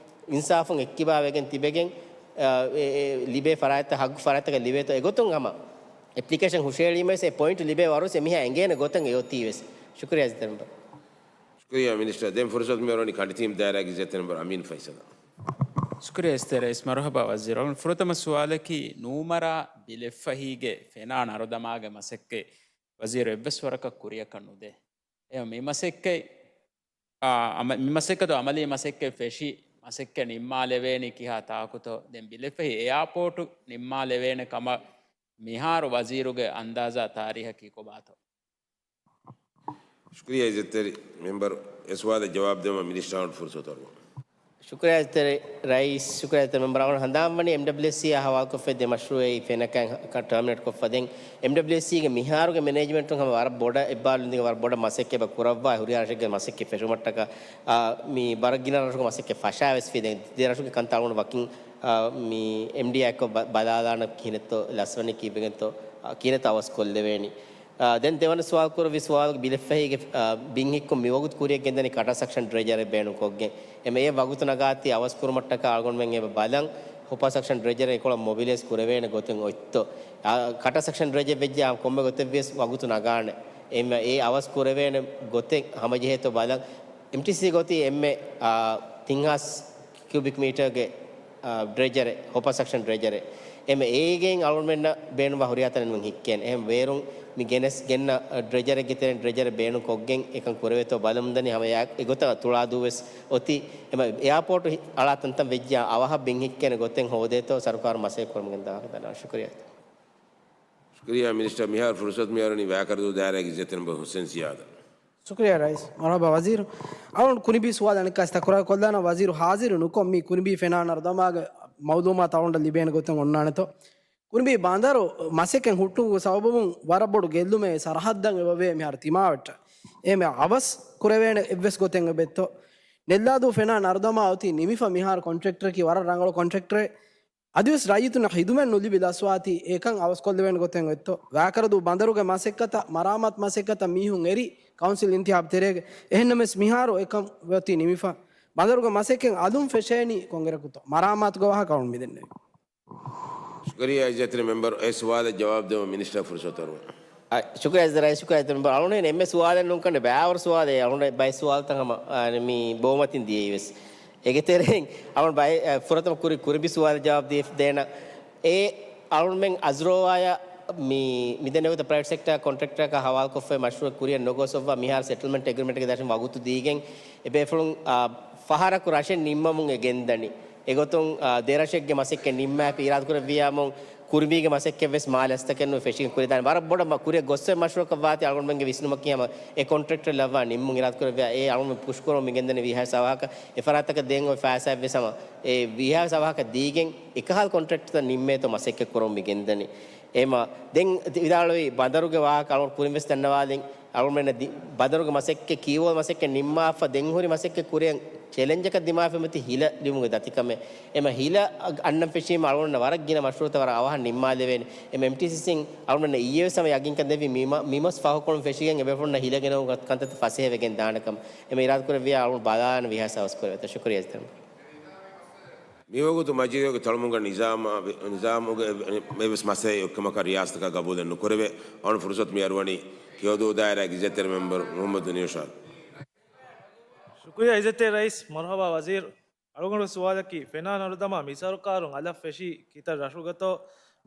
އިންސާފުން އެއްކިބާ ވެގެން ތިބެގެން، އާ، އެ، އެ، ލިބޭ ފަރާތްތައް ހައްގު ފަރާތްތަކަށް ލިބޭތޯ އެގޮތުން ހަމަ އެޕްލިކޭޝަން ހުށަހެޅީމަވެސް އެ ޕޮއިންޓް ލިބޭ ވަރުސް އެ މީހާ އެނގޭނެ ގޮތަށް އެ އޮތީވެސް. ޝުކުރިއްޔާ އިއްޒަތްތެރި މެމްބަރު. ޝުކުރިއްޔާ މިނިސްޓަރ. ދެން ފުރުސަތު މިއަރުވަނީ ކަނޑިތީމް ދާއިރާގެ އިއްޒަތްތެރި މެމްބަރު އަމީން ފައިސަލަށް. ޝުކުރިއްޔާ އިއްޒަތްތެރި ރައީސް މަރުހަބާ ވަޒީރު. ފުރަތަމަ ސުވާލަކީ ނޫމަރާ ބިލެއްފަހީގެ ފެނާ ނަރުދަމާގެ މަސައްކަތް ވަޒީރު އެއްވެސް ވަރަކަށް ކުރިއަކަށް ނުދޭ. އެ މި މަސައްކަތް، އާ، އަމަ-، މި މަސައްކަތު އަމަލީ މަސައްކަތް ފެށި، މަސައްކަތް ނިންމާލެވޭނީ ކިހާ ތާކުތޯ ދެން ބިލެފަހި އެއާޕޯޓު ނިންމާލެވޭނެ ކަމަށް މިހާރު ވަޒީރުގެ އަންދާޒާ ތާރީހަކީ ކޮބާތޯ؟ ޝުކުރިއްޔާ އިއްޒަތްތެރި މެމްބަރު، އެ ސުވާލަށް ޖަވާބު ދެވުމަށް މިނިސްޓަރ އަޅުގަނޑު ފުރުސަތު އަރުވަން. ޝުކުރިއްޔާ އިއްޒަތްތެރި ރައީސް، ޝުކުރިއްޔާ އިއްޒަތްތެރި މެމްބަރު. އަޅުގަނޑު ހަނދާންވަނީ އެމްޑަބްލިއުއެސްސީއާ ހަވާލުކޮށްފައި ދެ މަޝްރޫއެއް ފެނަކަށް ޓާމިނޭޓް ކޮށްފަ ދެން އެމްޑަބްލިއުއެސްސީގެ މިހާރުގެ މެނޭޖްމަންޓުން ހަމަ ވަރަށް ބޮޑަށް އެއްބާރުލުންދީގެން ވަރަށް ބޮޑަށް މަސައްކަތް ކުރައްވާ ހުރިހާ ރަށެއްގެ މަސައްކަތް ފެށުމަށްޓަކާ، އާ، މި ވަރަށް ގިނަ ރަށުގެ މަސައްކަތް ފަށާވެސް ފި ދެން ދެ ރަށުގެ ކަންތައް އަޅުގަނޑު ވަކިން، އާ، މި އެމްޑީއާ އެއްކޮށް ބަ-، ބަލާލާނަ ކިހިނެއްތޯ ލަސްވަނީ ކީއްވެގެންތޯ، އާ، ކިހިނެއްތޯ އަވަސް ކޮށްލެވޭނީ. އާ، ދެން ދެވަނަ ސުވާލު ކުރެއްވި ސުވާލުގެ ބިލެއްފަހީގެ، އާ، ބިން ހިއްކުން މިވަގުތު ކުރިއަށް ގެންދަނީ ކަޓާ ސެކްޝަން ޑްރެޖަރެއް ބޭނުންކޮށްގެން. އެމެ އެ ވަގުތު ނަގާތީ އަވަސް ކުރުމަށްޓަކާ އަޅުގަނޑުމެން އެބަ ބަލަން ހޮޕާ ސެކްޝަން ޑްރެޖަރެއް އެކޮޅަށް މޮބިލައިޒް ކުރެވޭނެ ގޮތެއް އޮތްތޯ. އާ، ކަޓާ ސެކްޝަން ޑްރެޖަރެއް ވެއްޖެ އާ ކޮންމެ ގޮތެއްވިޔަސް ވަގުތު ނަގާނެ. އެމެ އެ އަވަސް ކުރެވޭނެ ގޮތެއް ހަމަޖެހޭތޯ ބަލަން. އެމްޓީސީ ގޮތީ އެންމެ، އާ، ތިން ހާސް ކިއުބިކް މީޓަރގެ، އާ، ޑްރެޖަރެއް، ހޮޕާ ސެކްޝަން ޑްރެޖަރެއް. އެމެ އޭގެން އަޅުގަނޑުމެންނަށް ބޭނުންވާ ހުރިހާ ތަނެއް ނުވަން ހިއްކޭނެ. އެހެން ވޭރުން މި ގެނެސް ގެންނަ ޑްރެޖަރެއްގެ ތެރެއިން ޑްރެޖަރެއް ބޭނުން ކޮށްގެން އެކަން ކުރެވޭތޯ ބަލަމުންދަނީ ހަމަ އެ ގޮތަށް ތުޅާދޫ ވެސް އޮތީ. އެމަ އެއާޕޯޓު ހި-، އަޅާ ތަންތަން ވެއްޖެ އަވަހަށް ބިން ހިއްކޭނެ ގޮތެއް ހޯދޭތޯ ސަރުކާރު މަސައްކަތް ކުރަމުން ގެންދާ ވާހަކަ ދަންނަވަން. ޝުކުރިއްޔާ. ޝުކުރިއްޔާ މިނިސްޓަރ. މިހާރު ފުރުސަތު މިއަރުވަނީ ވާކަރަދޫ ދާއިރާގެ އިއްޒަތްތެރި މެމްބަރު ހުސެން ޒިޔާދަށް. ޝުކުރިއްޔާ ރައީސް. މަރުޙަބާ ވަޒީރު. އަޅުގަނޑު ކުރިނބީ ސުވާލު އަނެއްކާވެސް ތަކުރާރު ކޮށްލާނަން. ވަޒީރު ހާޒިރު ނުކޮށް މި ކުރިނބީ ފެނާން ނަރުދަމާގެ މައުލޫމާތު އަޅުގަނޑަށް ލިބޭނެ ގޮތުން އޮންނާނެތޯ. ކުރިނބީ ބަނދަރު މަސައްކަތް ހުއްޓުމުގެ ސަބަބުން ވަރަށް ބޮޑު ގެއްލުމެއް ސަރަހައްދަށް އެބަވޭ މިހާރު ތިމާވެއްޓަށް. އެހެން އަވަސް ކުރެވޭނެ އެއްވެސް ގޮތެއް އެބައޮތްތޯ. ނެއްލާދޫ ފެނާން ނަރުދަމާ އޮތީ ނިމިފަ މިހާރު ކޮންޓްރެކްޓަރަކީ ވަރަށް ރަނގަޅު ކޮންޓްރެކްޓަރެއް. އަދިވެސް ރައްޔިތުންނަށް ޚިދުމަތް ނުލިބި ލަސްވާތީ އެކަން އަވަސްކޮށްލެވޭނެ ގޮތެއް އޮތްތޯ. ވާކަރަދޫ ބަނދަރުގެ މަސައްކަތަށް، މަރާމާތު މަސައްކަތަށް މީހުން އެރި ކައުންސިލް އިންތިހާބު ތެރޭގަ. އެހެންނަމަވެސް މިހާރު އެކަން އޮތީ ނިމިފަ. ބަނދަރުގެ މަސައްކަތް އަލުން ފެށޭނީ ކޮންއިރަކުތޯ؟ މަރާމާތުގެ ވާހަކަ އަޅުން މިދެންނެވި. ޝުކުރިއްޔާ އިއްޒަތްތެރި މެމްބަރު. އެ ސުވާލަށް ޖަވާބު ދެވުމަށް މިނިސްޓަރ ފުރުސަތު އަރުވަން. އަ، ޝުކުރިއްޔާ އިއްޒަތްތެރި ރައީސް، ޝުކުރިއްޔާ އިއްޒަތްތެރި މެމްބަރު. އަޅުގަނޑު އެންމެ ސުވާލެއް ނޫންކަން ބައިވަރު ސުވާލެއް އަޅުގަނޑު ބައެއް ސުވާލުތައް ހަމަ، އަ، މި ބޯމަތިން ދިޔައީވެސް. އޭގެ ތެރެއިން އަޅުގަނޑު ބައެއް، އަ، ފުރަތަމަ ކުރި-، ކުރިނބި ސުވާލު ޖަވާބު ދީ-، ދޭނަ. އެ އަޅުގަނޑުމެން އަޒްރޯވާޔަށް މި، މިދެންނެވިތަ ޕްރައިވެޓް ސެކްޓަރ ކޮންޓްރެކްޓަރަކާ ހަވާލުކޮށްފައި މަޝްރޫއަކަށް ކުރިއަށް ނުގޮސް އޮއްވާ މިހާރު ސެޓްލްމަންޓް އެގްރިމެންޓްގެ ދަށުން ވަގުތު ދީގެން އެބޭފުޅުން، އާ، ފަހަރަކު ރަށެއް ނިންމަމުން އެ ގެންދަނީ. އެގޮތުން، އާ، ދެ ރަށެއްގެ މަސައްކަތް ނިންމާފި އިރާދަކުރެއްވިޔާމު، ކުރިނބީގެ މަސައްކަތްވެސް މާލެ އަސްތަކެއްނު ފެށިގެން ކުރި ދާނެ. ވަރަށް ބޮޑަށް މަ-، ކުރިއަށް ގޮއްސަ މަޝްރޫއަކަށް ވާތީ އަޅުގަނޑުމެންގެ ވިސްނުމަކީ ހަމަ އެ ކޮންޓްރެކްޓަރ ލައްވާ ނިންމުން އިރާދަކުރެއްވިޔާ، އެ އަޅުގަނޑު ޕުޝްކުރަމުން މިގެންދަނީ ވީހާވެސް އަވަހަކަށް. އެ ފަރާތަކަށް ދޭން އޮތް ފައިސާއެއްވެސް ހަމަ އެ ވީހާވެސް އަވަހަކަށް ދީގެން އެކަހަލަ ކޮންޓްރެކްޓަރ ނިންމޭތޯ މަސައްކަތް ކުރަމުން މިގެންދަނީ. އެމަ ދެން ވިދާޅުވި ބަނދަރުގެ ވާހަކަ އަޅުގަނޑު ކުރިން ވެސް ދަންނަވާލިން. އަޅުގަނޑުމެންނަށް ދި-، ބަނދަރުގެ މަސައްކަތް ކިޔުވާ މަސައްކަތް ނިންމާފަ ދެން ހުރި މަސައްކަތް ކުރިއަށް ޗެލެންޖަކަށް ދިމާވެފަ މިއޮތީ ހިލަ ލިބުމުގެ ދަތިކަމެއް. އެމަ ހިލަ އަންނަން ފެށީމަ އަޅުގަނޑަށް ވަރަށް ގިނަ މަޝްރޫއުތައް ވަރަށް އަވަހަށް ނިންމާލެވޭނެ. އެމަ އެމްޓީސީސީން އަޅުގަނޑަށް އިއްޔެވެސް ހަމަ ޔަގީންކަން ދެއްވި މި މަ-، މި މަސް ފަހުކޮޅުން ފެށިގެން އެބޭފުޅުންނަށް ހިލަ ގެނައުމުގެ ކަންތައްތައް ފަސޭހަވެގެން ދާނެކަމަށް. އެމަ އިރާދަކުރެއްވިޔާ އަޅުގަނޑު ބަލާލަން ވީހާވެސް އަވަސް ކުރެވޭތޯ. ޝުކުރިއްޔާ އިއްޒަތްތެރި މެމްބަރު. މިވަގުތު މަޖިލީހުގެ ތަޅުމުގަ ނިޒާމާ، ނިޒާމުގެ އެއްވެސް މައްސަލައެއް އެއްކަމަކަށް ރިޔާސަތަކާ ގަބޫލެއް ނުކުރެވޭ. އަޅުގަނޑު ފުރުސަތު މިއަރުވަނީ ކިޔަދޫ ދާއިރާގެ އިއްޒަތްތެރި މެމްބަރު މުޙައްމަދު ނިއުޝާދު. ޝުކުރިއްޔާ އިއްޒަތްތެރި ރައީސް، މަރުޙަބާ ވަޒީރު. އަޅުގަނޑު ސުވާލަކީ، ފެނާ ނަރުދަމާ މި ސަރުކާރުން އަލަށް ފެށީ ކިތައް ރަށުގަތޯ،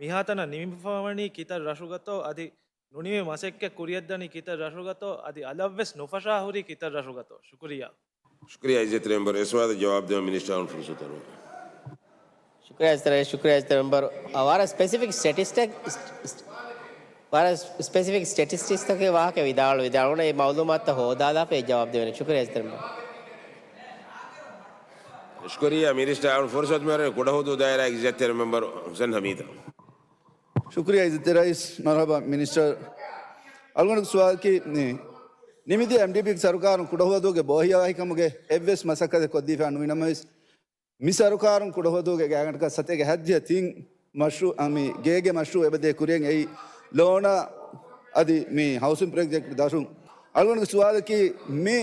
މިހާތަނަށް ނިމިފަވަނީ ކިތައް ރަށުގަތޯ، އަދި ނުނިމި މަސައްކަތް ކުރިއަށްދަނީ ކިތައް ރަށުގަތޯ، އަދި އަލަށްވެސް ނުފަށާ ހުރީ ކިތައް ރަށުގަތޯ؟ ޝުކުރިއްޔާ. ޝުކުރިއްޔާ އިއްޒަތްތެރި މެމްބަރު. އެ ސުވާލަށް ޖަވާބު ދެވުމަށް މިނިސްޓަރ އަޅުގަނޑު ފުރުސަތު އަރުވަން. ޝުކުރިއްޔާ އިއްޒަތްތެރި، ޝުކުރިއްޔާ އިއްޒަތްތެރި މެމްބަރު. އަ، ވަރަށް ސްޕެސިފިކް ސްޓެޓިސްޓެކް، ވަރަށް ސްޕެސިފިކް ސްޓެޓިސްޓިކްސްތަކެއް ވާހަކަ ވިދާޅުވި، ވިދާޅުވަނީ އެ މައުލޫމާތުތައް ހޯދާލާފަ އެ ޖަވާބު ދެވޭނެ. ޝުކުރިއްޔާ އިއްޒަތްތެރި މެމްބަރު. ޝުކުރިއްޔާ މިނިސްޓަރ އަޅުގަނޑު ފުރުސަތު މިއަރުވަނީ ކުޑަހުދޫދު ދާއިރާގެ އިއްޒަތްތެރި މެމްބަރު ހުސެން ހަމީދަށް. ޝުކުރިއްޔާ އިއްޒަތްތެރި ރައީސް. މަރުޙަބާ މިނިސްޓަރ. އަޅުގަނޑު ސުވާލަކީ، މި ނިމިދިޔަ އެމްޑީޕީގެ ސަރުކާރުން ކުޑަހުވަދޫގެ ބޯހިޔާވަހިކަމުގެ އެއްވެސް މަސައްކަތެއް ކޮށްދީފަ ނުވި ނަމަވެސް، މި ސަރުކާރުން ކުޑަހުވަދޫގެ ގާތްގަނޑަކަށް ސަތޭކަ ހަތްދިހަ ތިން މަޝްރޫ-، އަ، މި ގޭގެ މަޝްރޫއު އެބަދޭ ކުރިއަށް އެއީ ލޯނާ އަދި މި ހައުސިން ޕްރޮޖެކްޓް ދަށުން. އަޅުގަނޑުގެ ސުވާލަކީ، މި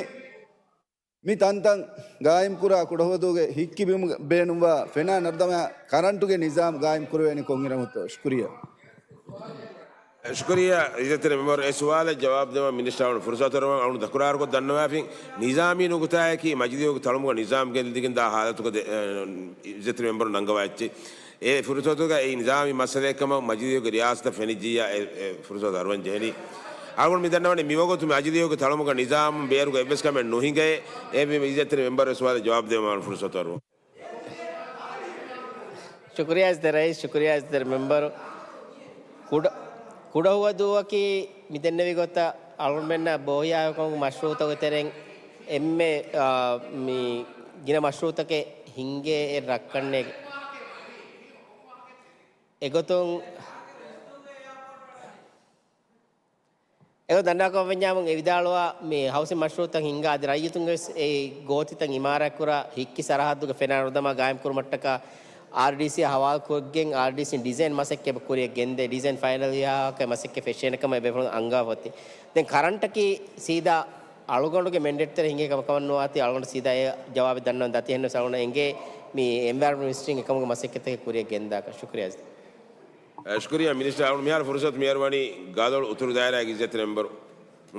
މި ތަންތަން ގާއިމްކުރާ ކުޑަހުވަދޫގެ ހިއްކި ބިމުގަ ބޭނުންވާ ފެނާ ނަރުދަމާ ކަރަންޓުގެ ނިޒާމް ގާއިމް ކުރެވޭނީ ކޮންއިރަކުތޯ؟ ޝުކުރިއްޔާ. ޝުކުރިއްޔާ އިއްޒަތްތެރި މެމްބަރު. އެ ސުވާލަށް ޖަވާބު ދެވުމަށް މިނިސްޓަރ އަޅުގަނޑު ފުރުސަތު އަރުވަން. އަޅުގަނޑު ތަކުރާރުކޮށް ދަންނަވާފިން، ނިޒާމީ ނުކުތާއަކީ މަޖިލީހުގެ ތަޅުމުގަ ނިޒާމް ގެއްލިގެން ދާ ހާލަތުގަ ދެ-، އެ، އިއްޒަތްތެރި މެމްބަރު ނަންގަވާ އެއްޗެއް. އެ ފުރުސަތުގަ އެއީ ނިޒާމީ މައްސަލައެއްކަމަށް މަޖިލީހުގެ ރިޔާސަތަށް ފެނިއްޖިއްޔާ އެ، އެ ފުރުސަތު އަރުވަން ޖެހެނީ. އަޅުގަނޑު މި ދަންނަވަނީ މިވަގުތު މި އަޖިލީއުގެ ތަޅުމުގަ ނިޒާމުން ބޭރުގަ އެއްވެސް ކަމެއް ނުހިނގޭ. އެ މި އިއްޒަތްތެރި މެމްބަރު ސުވާލަށް ޖަވާބު ދެއްވުމަށް ފުރުސަތު އަރުވަން. ޝުކުރިއްޔާ އިއްޒަތްތެރި ރައީސް، ޝުކުރިއްޔާ އިއްޒަތްތެރި މެމްބަރު. ކުޑަ، ކުޑަހުވަދޫއަކީ މި ދެންނެވި ގޮތަށް އަޅުގަނޑުމެންނަށް ބޯހިޔާވެރިކަމުގެ މަޝްރޫޢުތަކުގެ ތެރެއިން އެންމެ، އާ، މި ގިނަ މަޝްރޫޢުތަކެއް ހިންގޭ އެއް ރައްކަންނޭގެ. އެގޮތުން، އެގޮތުން ދަންނަވާކަމަށް ވަންޏާމު އެ ވިދާޅުވާ މި ހައުސިން މަޝްރޫޢުތައް ހިންގާ އަދި ރައްޔިތުންގެ ވެސް އެ ގޯތިތައް އިމާރާތްކުރާ ހިއްކި ސަރަހައްދުގެ ފެނާ ނުދަމާ ގާއިމްކުރުމަށްޓަކާ އާރްޑީސީއާ ހަވާލުކޮށްގެން އާރްޑީސީން ޑިޒައިން މަސައްކަތް ކުރިއަށް ގެންދޭ. ޑިޒައިން ފައިނަލް ވިޔާ ކަމަކަށް މަސައްކަތް ފެށޭނެ ކަމަށް އެބޭފުޅުން އަންގާފަ އޮތީ. ދެން ކަރަންޓަކީ ސީދާ އަޅުގަނޑުގެ މެންޑޭޓްތެރޭ ހިނގޭ ކަމަކަށް ނުވާތީ އަޅުގަނޑު ސީދާ އެ ޖަވާބެއް ދަންނަވަން ދަތި. އެހެންނަމަވެސް އަޅުގަނޑަށް އެނގޭ މި އެންވަޔަރަންމަންޓް މިނިސްޓްރީން އެކަމުގެ މަސައްކަތްތަކެއް ކުރިއަށް ގެންދާކަށް. ޝުކުރިއްޔާ. އަ، ޝުކުރިއްޔާ މިނިސްޓަރ. އަޅުގަނޑު މިހާރު ފުރުސަތު މި އަރުވަނީ ގަދޮޅު އުތުރު ދާއިރާގެ އިއްޒަތްތެރި މެމްބަރު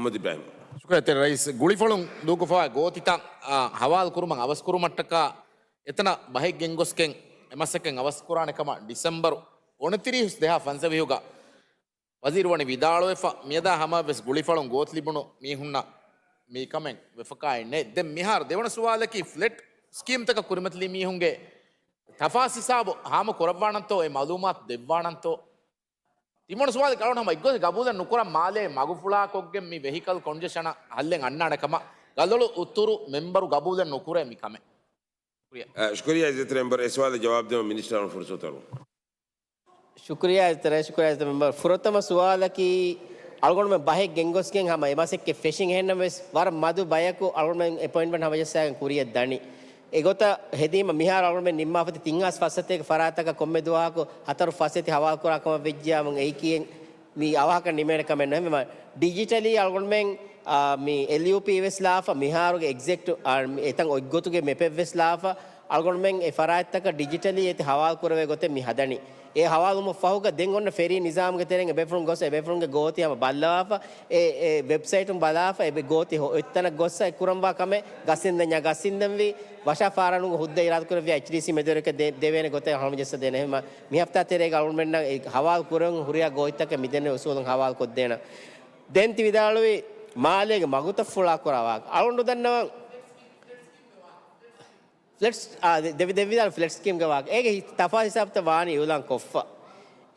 މުޙައްމަދު އިބްރާހިމް. ޝުކުރިއްޔާ އިއްޒަތްތެރި ރައީސް. ގުޅިފަޅުން ދޫކޮށްފައިވާ ގޯތިތައް، އާ، ހަވާލު ކުރުމަށް އަވަސްކުރުމަށްޓަކާ އެތަނަށް ބަހެއް ގެންގޮސްގެން އެ މަސައްކަތް އަވަސްކުރާނެ ކަމަށް ޑިސެމްބަރު އުނަތިރީސް ދެހާސް ފަންސަވީހުގަ ވަޒީރު ވަނީ ވިދާޅުވެފަ. މިއަދާ ހަމަވެސް ގުޅިފަޅުން ގޯތި ލިބުނު މީހުންނަށް މި ކަމެއް ވެފަކާއެއް ނެތް. ދެން މިހާރު ދެވަނަ ސުވާލަކީ ފްލެޓް ސްކީމްތަކަށް ކުރިމަތިލީ މީހުންގެ ތަފާސް ހިސާބު ހާމަ ކުރައްވާނަންތޯ، އެ މައުލޫމާތު ދެއްވާނަންތޯ؟ ތިންވަނަ ސުވާލަކީ އަޅުގަނޑު ހަމަ އެއްގޮތަށް ގަބޫލެއް ނުކުރަން މާލޭ މަގުފުޅާކޮށްގެން މި ވެހިކަލް ކޮންޖެޝަނަށް ހައްލެއް އަންނާނެ ކަމަށް ގަދޮޅު އުތުރު މެމްބަރު ގަބޫލެއް ނުކުރޭ މި ކަމެއް. ޝުކުރިއްޔާ. އަ، ޝުކުރިއްޔާ އިއްޒަތްތެރި މެމްބަރު. އެ ސުވާލަށް ޖަވާބު ދެއްވަން މިނިސްޓަރ އަޅުގަނޑު ފުރުސަތު އަރުވަން. ޝުކުރިއްޔާ އިއްޒަތްތެރި، ޝުކުރިއްޔާ އިއްޒަތްތެރި މެމްބަރު. ފުރަތަމަ ސުވާލަކީ އަޅުގަނޑުމެން ބަހެއް ގެންގޮސްގެން ހަމަ އެ މަސައްކަތް ފެށިން. އެހެންނަމަވެސް ވަރަށް މަދު ބަޔަކު އަޅުގަނޑުމެން އެޕޮއިންޓްމަންޓް ހަމަޖައްސާގެން ކުރިއަށް ދަނީ. އެގޮތަށް ހެދީމަ މިހާރު އަޅުގަނޑުމެން ނިންމާފަތި ތިން ހާސް ފަސް ސަތޭކަ ފަރާތަކަށް ކޮންމެ ދުވަހަކު ހަތަރު ފަސް ސަތޭކަ ހަވާލު ކުރާ ކަމަށް ވެއްޖިޔާމު އެއީކީއެއް މި އަވަހަކަށް ނިމޭނެ ކަމެއް ނުހެން. ޑިޖިޓަލީ އަޅުގަނޑުމެން، އާ، މި އެލްޔޫޕީ ވެސް ލާފަ، މިހާރުގެ އެގްޒެކްޓް، އާ، މި އެތަން އޮތްގޮތުގެ މެޕެއް ވެސް ލާފަ، އަޅުގަނޑުމެން އެ ފަރާތްތަކަށް ޑިޖިޓަލީ އެތި ހަވާލު ކުރެވޭ ގޮތެއް މި ހަދަނީ. އެ ހަވާލުވުމަށް ފަހުގަ ދެން އޮންނަ ފެރީ ނިޒާމުގެ ތެރެއިން އެބޭފުޅުން ގޮސް އެބޭފުޅުންގެ ގޯތި ހަމަ ބައްލަވާފަ، އެ، އެ ވެބްސައިޓުން ބަލާފަ، އެ ގޯތި ހޮ-، އޮތްތަނަށް ގޮއްސަ އެ ކުރަންވާ ކަމެއް ގަސްއިންދަންޏާ ގަސްއިންދަންވީ، ވަށާ ފާރާނުގެ ހުއްދަ އިރާދަ ކުރެއްވިޔާ އެޗްޑީސީ މެދުވެރިކަށް ދެ-، ދެވޭނެ ގޮތެއް ހަމަޖައްސަ ދޭނެ. އެހެންމަ މި ހަފްތާ ތެރޭގަ އަޅުގަނޑުމެންނަށް އެ ހަވާލު ކުރަން ހުރިހާ ގޯތިތަކެއް މިދެންނެވި އުސޫލުން ހަވާލު ކޮށްދޭނަން. ދެން ތި ވިދާޅުވި މާލޭގެ މަގުތައް ފުޅާ ކުރާ ވާހަކަ. އަޅުގަނޑު ދަންނަވަން ފްލެޓްސް، އާ، ދެ-، ދެ-، ދެ ވިދާޅު ފްލެޓް ސްކީމްގެ ވާހަކަ. އޭގެ ހި-، ތަފާސް ހިސާބުތައް ވާނީ އިއުލާން ކޮށްފަ.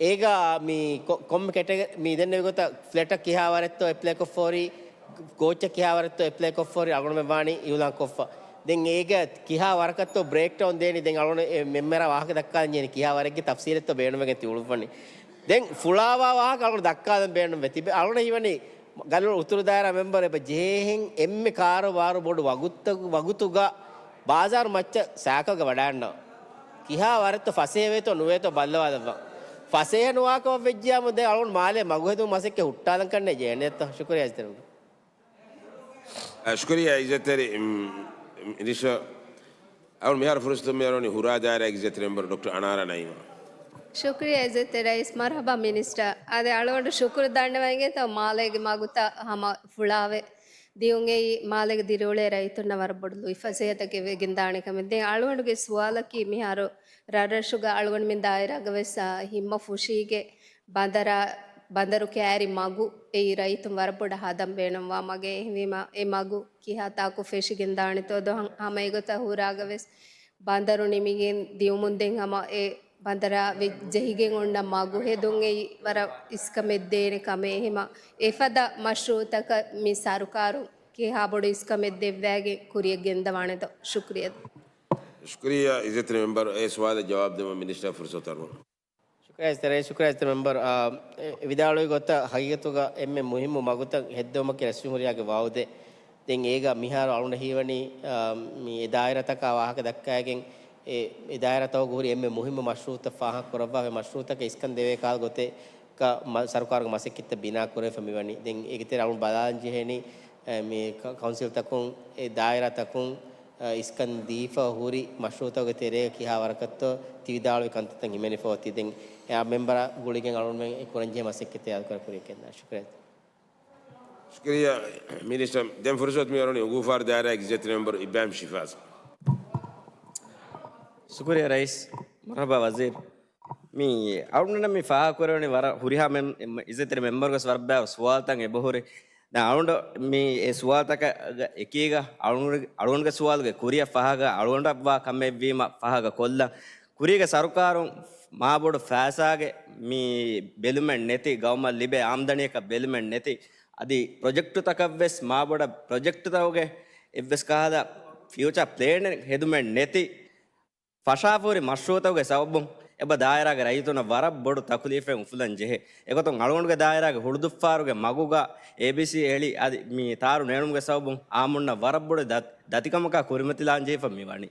އޭގަ މި ކޮ-، ކޮންމެ ކެޓަގަ-، މި ދެންނެވި ގޮތަށް ފްލެޓަށް ކިހާ ވަރެއްތޯ އެޕްލައި ކޮށްފަ ހުރީ، ކޯޗަށް ކިހާ ވަރެއްތޯ އެޕްލައި ކޮށްފަ ހުރީ އަޅުގަނޑުމެން ވާނީ އިއުލާން ކޮށްފަ. ދެން އޭގަ ކިހާ ވަރަކަށްތޯ ބްރޭކްޑައުން ދޭނީ. ދެން އަޅުގަނޑު އެ މެމްބަރާ ވާހަކަ ދައްކާލަން ޖެހޭނީ ކިހާ ވަރެއްގެ ތަފްސީލެއްތޯ ބޭނުންވެގެން ތި އުޅުއްވަނީ. ދެން ފުޅާވާ ވާހަކަ އަޅުގަނޑު ދައްކާލަން ބޭނުންވޭ. ތިބެ-، އަޅުގަނޑަށް ހީވަނީ ގަދޮޅު އުތުރު ދާއިރާ މެމްބަރު އެބަ ޖެހޭހެން އެންމެ ކާރުބާރު ބޮޑު ވަގުތަކު-، ވަގުތުގަ ބާޒާރު މައްޗަށް ސައިކަލްގަ ވަޑައިގަންނަވާ. ކިހާ ވަރެއްތޯ ފަސޭހަވޭތޯ ނުވޭތޯ ބައްލަވާލައްވާ. ފަސޭހަ ނުވާކަމަށް ވެއްޖިޔާމު ދެން އަޅުގަނޑު މާލޭ މަގު ހެދުމުގެ މަސައްކަތް ހުއްޓާލަން ކަންނޭނގެ ޖެހޭނެތޯ؟ ޝުކުރިއްޔާ އިއްޒަތްތެރި މެމްބަރު. އަ، ޝުކުރިއްޔާ އިއްޒަތްތެރި، މް، މިނިސްޓަރ. އަޅުގަނޑު މިހާރު ފުރުސަތު މި އަރުވަނީ ހުރާ ދާއިރާގެ އިއްޒަތްތެރި މެމްބަރު ޑޮކްޓަރ އަނާރާ ނައީމަށް. ޝުކުރިއްޔާ އިއްޒަތްތެރި ރައީސް. މަރުޙަބާ މިނިސްޓަރ. އާދެ، އަޅުގަނޑު ޝުކުރު ދަންނަވަން އިނގޭތޯ މާލޭގެ މަގުތައް ހަމަ ފުޅާވެ ދިޔުން އެއީ މާލޭގެ ދިރިއުޅޭ ރައްޔިތުންނަށް ވަރަށް ބޮޑު ލުއިފަސޭހަތަކެއް ވެގެން ދާނެ ކަމެއް. ދެން އަޅުގަނޑުގެ ސުވާލަކީ މިހާރު ރަށްރަށުގަ އަޅުގަނޑުމެން ދާއިރާގަ ވެސް، އާ، ހިންމަ ފުށީގެ ބަނދަރާ، ބަނދަރު ކައިރި މަގު އެއީ ރައްޔިތުން ވަރަށް ބޮޑަށް ހަދަން ބޭނުންވާ މަގެއް. އެހެންވީމަ އެ މަގު ކިހާ ތާކު ފެށިގެން ދާނެތޯ ދޯ ހަ-، ހަމަ އެގޮތަށް ހުރާގަ ވެސް ބަނދަރު ނިމިގެން ދިޔުމުން ދެން ހަމަ އެ ބަނދަރާ ވެ-، ޖެހިގެން އޮންނަ މަގު ހެދުން އެއީ ވަރަށް އިސްކަމެއް ދޭނެ ކަމެއް. އެހެމަ އެފަދަ މަޝްރޫއުތަކަށް މި ސަރުކާރުން ކިހާ ބޮޑު އިސްކަމެއް ދެއްވާގެން ކުރިއަށް ގެންދަވާނެތޯ؟ ޝުކުރިއްޔާ. ޝުކުރިއްޔާ އިއްޒަތްތެރި މެމްބަރު. އެ ސުވާލަށް ޖަވާބު ދެއްވަން މިނިސްޓަރ ފުރުސަތު އަރުވަން. ޝުކުރިއްޔާ އިއްޒަތްތެރި، ޝުކުރިއްޔާ އިއްޒަތްތެރި މެމްބަރު. އާ، އެ، ވިދާޅުވި ގޮތަށް ހަގީގަތުގަ އެންމެ މުހިއްމު މަގުތައް ހެއްދެވުމަކީ ރައީސްޖުމްހޫރިއްޔާގެ ވައުދެއް. ދެން އޭގަ މިހާރު އަޅުގަނޑަށް ހީވަނީ، އާ، މި އެ ދާއިރާތަކާ ވާހަކަ ދައްކާގެން އެ، އެ ދާއިރާތަކުގަ ހުރި އެންމެ މުހިއްމު މަޝްރޫއުތައް ފާހަގަކުރައްވާފަ، މަޝްރޫއުތަކަށް އިސްކަން ދެވޭ ކަހަލަ ގޮތެއް ކަ-، މަ-، ސަރުކާރުގެ މަސައްކަތްތައް ބިނާ ކުރެވިފަ މިވަނީ. ދެން އޭގެ ތެރޭ އަޅުން ބަލާލަން ޖެހޭނީ، އެ، މި ކަ-، ކައުންސިލްތަކުން އެ ދާއިރާތަކުން، އެ، އިސްކަން ދީފަ ހުރި މަޝްރޫއުތަކުގެ ތެރޭގަ ކިހާ ވަރަކަށްތޯ ތި ވިދާޅުވި ކަންތައްތައް ހިމެނިފަ އޮތީ. ދެން އެ މެމްބަރާ ގުޅިގެން އަޅުން އެ ކުރަން ޖެހޭ މަސައްކަތްތައް އަދި ކުރިއަށް ގެންދާނެ. ޝުކުރިއްޔާ. ޝުކުރިއްޔާ މިނިސްޓަރ. ދެން ފުރުސަތު މި އަރުވަނީ އުނގޫފާރު ދާއިރާގެ އިއްޒަތްތެރި މެމްބަރު އިބްރާހިމް ޝިފާޒަށް. ޝުކުރިއްޔާ ރައީސް. މަރުޙަބާ ވަޒީރު. މި އަޅުގަނޑަށް މި ފާހަގަކުރެވެނީ ވަރަށް ހުރިހާ މެމް-، އިއްޒަތްތެރި މެމްބަރުގެ ވަރަށް ބާރު ސުވާލުތައް އެބަހުރި. ދެން އަޅުގަނޑު މި އެ ސުވާލުތަކަށް އެކީގަ އަޅުގަނޑު، އަޅުގަނޑުގެ ސުވާލުގެ ކުރިއަށް ފާހަގަ އަޅުގަނޑަށްވާ ކަމެއްވީމަ ފާހަގަ ކޮށްލަން. ކުރީގެ ސަރުކާރުން މާބޮޑު ފައިސާގެ މި ބެލުމެއް ނެތި، ގައުމަށް ލިބޭ އާމްދަނީއަކަށް ބެލުމެއް ނެތި، އަދި ޕްރޮޖެކްޓުތަކަށްވެސް މާބޮޑަށް ޕްރޮޖެކްޓުތަކުގެ އެއްވެސް ކަހަލަ ފިއުޗާ ޕްލޭނެއް ހެދުމެއް ނެތި، ފަށާފަހުރި މަޝްރޫއުތަކުގެ ސަބަބުން އެބަ ދާއިރާގެ ރައްޔިތުންނަށް ވަރަށް ބޮޑު ތަކުލީފެއް އުފުލަން ޖެހޭ. އެގޮތުން އަޅުގަނޑުގެ ދާއިރާގެ ހުޅުދުއްފާރުގެ މަގުގަ އޭބީސީ އެޅި އަދި މި ތާރު ނޭޅުމުގެ ސަބަބުން އާއްމުންނަށް ވަރަށް ބޮޑު ދަ-، ދަތިކަމަކާ ކުރިމަތިލާން ޖެހިފަ މި ވަނީ.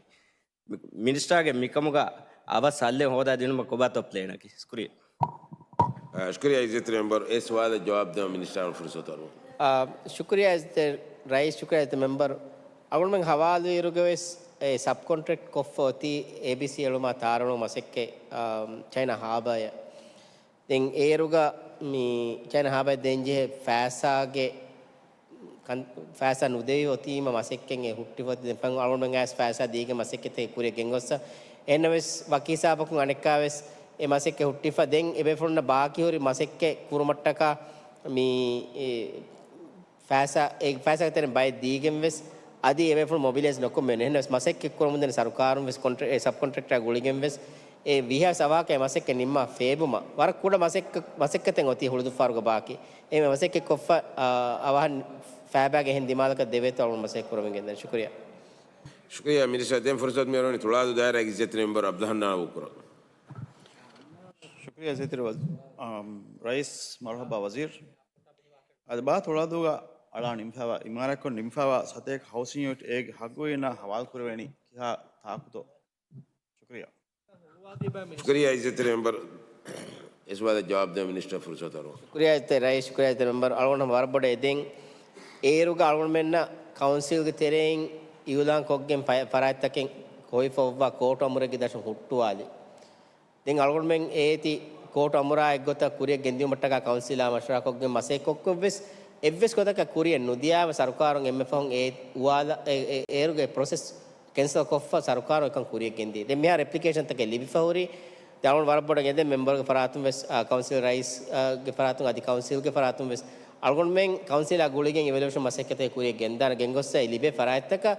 މި-، މިނިސްޓާގެ މިކަމުގަ އަވަސް ހައްލެއް ހޯދާ ދިނުމަށް ކޮބާތޯ ޕްލޭނަކީ؟ ޝުކުރިއްޔާ. އާ، ޝުކުރިއްޔާ އިއްޒަތްތެރި މެމްބަރު. އެ ސުވާލަށް ޖަވާބު ދެވަން މިނިސްޓާއަށް ފުރުސަތު އަރުވަން. އާ، ޝުކުރިއްޔާ އިއްޒަތްތެރި ރައީސް، ޝުކުރިއްޔާ އިއްޒަތްތެރި މެމްބަރު. އަޅުގަނޑުމެން ހަވާލުވިއިރުގަވެސް އެ ސަބް ކޮންޓްރެކްޓް ކޮށްފަ އޮތީ އޭބީސީ އެޅުމާ ތާރު ނެއުމުގެ މަސައްކަތް، އާ، ޗައިނާ ހާބާއަށް. ދެން އޭރުގަ މި ޗައިނާ ހާބާއަށް ދޭންޖެހޭ ފައިސާގެ ކަން-، ފައިސާ ނުދެވި އޮތީމަ މަސައްކަތް އެ ހުއްޓިފަ އޮތީ. ދެން ފަހުން އަޅުގަނޑުމެން އައިސް ފައިސާ ދީގެން މަސައްކަތް ކުރިއަށް ގެންގޮއްސަ. އެހެންނަމަވެސް ވަކި ހިސާބަކުން އަނެއްކާވެސް އެ މަސައްކަތް ހުއްޓިފަ. ދެން އެބޭފުޅުންނަށް ބާކީހުރި މަސައްކަތް ކުރުމަށްޓަކާ މި، އެ، ފައިސާ، އެ ފައިސާގެ ތެރެއިން ބައެއް ދީގެން ވެސް އަދި އެބޭފުޅުން މޮބިލައިޒް ނުކޮށްމެން. އެހެންނަމަވެސް މަސައްކަތް ކުރަމުންދެން ސަރުކާރުން ވެސް ކޮންޓްރެ-، އެ ސަބް ކޮންޓްރެކްޓާ ގުޅިގެން ވެސް އެ ވީހާވެސް އަވަހަކަށް އެ މަސައްކަތް ނިންމާ ފޭބުމަށް ވަރަށް ކުޑަ މަސައްކަ-، މަސައްކަތެއް އޮތީ ހުޅުދުއްފާރުގެ ބާކީ. އެ މަސައްކަތް ކޮށްފަ، އާ، އަވަހަށް ފައިބާގެ އެހެން ދިމާލަކަށް ދެވޭތޯ އަޅުގަނޑު މަސައްކަތް ކުރަމުން ގެންދަނީ. ޝުކުރިއްޔާ. ޝުކުރިއްޔާ މިނިސްޓަރ. ދެން ފުރުސަތު މިއަރުވަނީ ތުޅާދޫ ދާއިރާގެ އިއްޒަތްތެރި މެމްބަރު އަބްދުލް ހަންނާނަށް ވޯކުރަން. ޝުކުރިއްޔާ އިއްޒަތްތެރި ވަޒީރު. އަމް، ރައީސް މަރުހަބާ ވަޒީރު. އަދި ބާ ތުޅާދޫގަ އަޅާ ނިންފަވާ، އިމާރާތްކޮށް ނިންފަވާ ސަތޭކަ ހައުސިން ޔުނިޓް އޭގެ ހައްގުވެރިންނާ ހަވާލު ކުރެވެނީ ކިހާ ތާކުތޯ؟ ޝުކުރިއްޔާ. ޝުކުރިއްޔާ އިއްޒަތްތެރި މެމްބަރު. އެ ސުވާލަށް ޖަވާބު ދެވަން މިނިސްޓަރ ފުރުސަތު އަރުވަން. ޝުކުރިއްޔާ އިއްޒަތްތެރި ރައީސް، ޝުކުރިއްޔާ އިއްޒަތްތެރި މެމްބަރު. އަޅުގަނޑު ވަރަށް ބޮޑަށް އެދެން. އޭރުގަ އަޅުގަނޑުމެންނަށް ކައުންސިލްގެ ތެރެއިން އިއުލާން ކޮށްގެން ފަ-، ފަރާތްތަކެއް ކޮށްފަ އޮއްވާ ކޯޓު އަމުރެއްގެ ދަށުން ހުއްޓުވާލި. ދެން އަޅުގަނޑުމެން އޭތި ކޯޓު އަމުރާ އެއްގޮތަށް ކުރިއަށް ގެންދިއުމަށްޓަކާ ކައުންސިލާ މަޝްވަރާ ކޮށްގެން މަސައްކަތް ކޮށްގެންވެސް އެއްވެސް ގޮތަކަށް ކުރިއަށް ނުދިޔާވެ ސަރުކާރުން އެންމެ ފަހުން އެ އުވާލަ-، އެ، އެ، އޭރުގެ ޕްރޮސެސް ކެންސަލް ކޮށްފަ ސަރުކާރުން އެކަން ކުރިއަށް ގެންދިޔަ. ދެން މިހާރު އެޕްލިކޭޝަންތަކެއް ލިބިފަ ހުރި. ދެން އަޅުގަނޑު ވަރަށް ބޮޑަށް އެދެން މެމްބަރުގެ ފަރާތުން ވެސް، އާ، ކައުންސިލް ރައީސް، އާ، ގެ ފަރާތުން އަދި ކައުންސިލްގެ ފަރާތުން ވެސް އަޅުގަނޑުމެން ކައުންސިލާ ގުޅިގެން އިވެލުއޭޝަން މަސައްކަތެއް ކުރިއަށް ގެންދާނެ. ގެންގޮއްސަ ލިބޭ ފަރާތްތަކަށް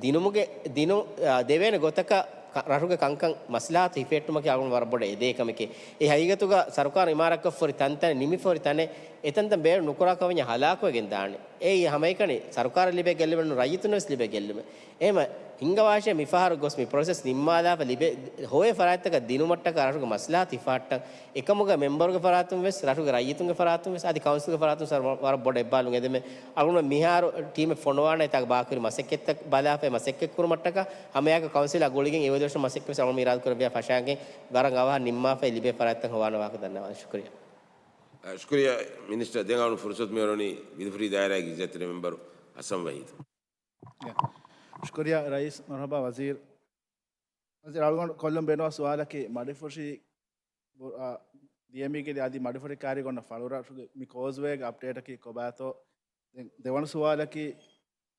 ދިނުމުގެ، ދިނު، އާ، ދެވޭނެ ގޮތަކަށް ކަ-، ރަށުގެ ކަންކަން މަސްލަހަތު ހިފެހެއްޓުމަކީ އަޅުގަނޑު ވަރަށް ބޮޑަށް އެދޭ ކަމެކޭ. އެ ހަގީގަތުގަ ސަރުކާރު އިމާރާތްކޮށްފަ ހުރި ތަންތަނެއް ނިމިފަ ހުރި ތަނެއް އެތަންތަން ބޭރު ނުކުރާ ކަމަށް ހަލާކުވެގެން ދާނެ. އެއީ ހަމައެކަނި ސަރުކާރަށް ލިބޭ ގެއްލުމެއް ނޫން، ރައްޔިތުންނަށް ވެސް ލިބޭ ގެއްލުމެއް. އެހެމަ ހިންގަވާށޭ މިފަހަރު ގޮސް މި ޕްރޮސެސް ނިންމާލާފަ ލިބޭ ހޮވޭ ފަރާތްތަކަށް ދިނުމަށްޓަކާ ރަށުގެ މަސްލަހަތު ހިފަހައްޓަން. އެކަމުގަ މެމްބަރުގެ ފަރާތުން ވެސް، ރަށުގެ ރައްޔިތުންގެ ފަރާތުން ވެސް، އަދި ކައުންސިލްގެ ފަރާތުން ވަރަށް ބޮޑަށް އެއްބާލުން އެދެމެ. އަޅުގަނޑު މިހާރު ޓީމެއް ފޮނުވާނެ އެތާގެ ބާކުރި މަސައްކަތްތައް ބަލާފަ، މަސައްކަތް ކުރުމަށްޓަކާ ހަމައެއާއެކު ކައުންސިލާ ގުޅިގެން އިވެލުއޭޝަން މަސައްކަތް ވެސް އަޅުގަނޑު އިރާދަ ކުރެއްވިޔާ ފަށާގެން ވަރަށް އަވަހަށް ނިންމާފައި ލިބޭ ފަރާތްތައް ހޮވާނަ ވާހަކަ ދަންނަވާނެ. ޝުކުރިއްޔާ. އަ، ޝުކުރިއްޔާ މިނިސްޓަރ. ދެން އަޅުގަނޑު ފުރުސަތު މިއޮވެނީ ވިލުފުށީ ދާއިރާގެ އިއްޒަތްތެރި މެމްބަރު ހަސަން ވަހީދު. ޝުކުރިއްޔާ ރައީސް. މަރުހަބާ ވަޒީރު. ވަޒީރު އަޅުގަނޑު ކޮށްލަން ބޭނުންވާ ސުވާލަކީ މަޑިފުށީ ބު-، އާ، ދިޔަމީގެ އަދި މަޑިފުށި ކާރި ގޮންނަ ފަޅުރަށުގެ މި ކޯސްވޭގެ އަޕްޑޭޓަކީ ކޮބާތޯ؟ ދެން ދެވަނަ ސުވާލަކީ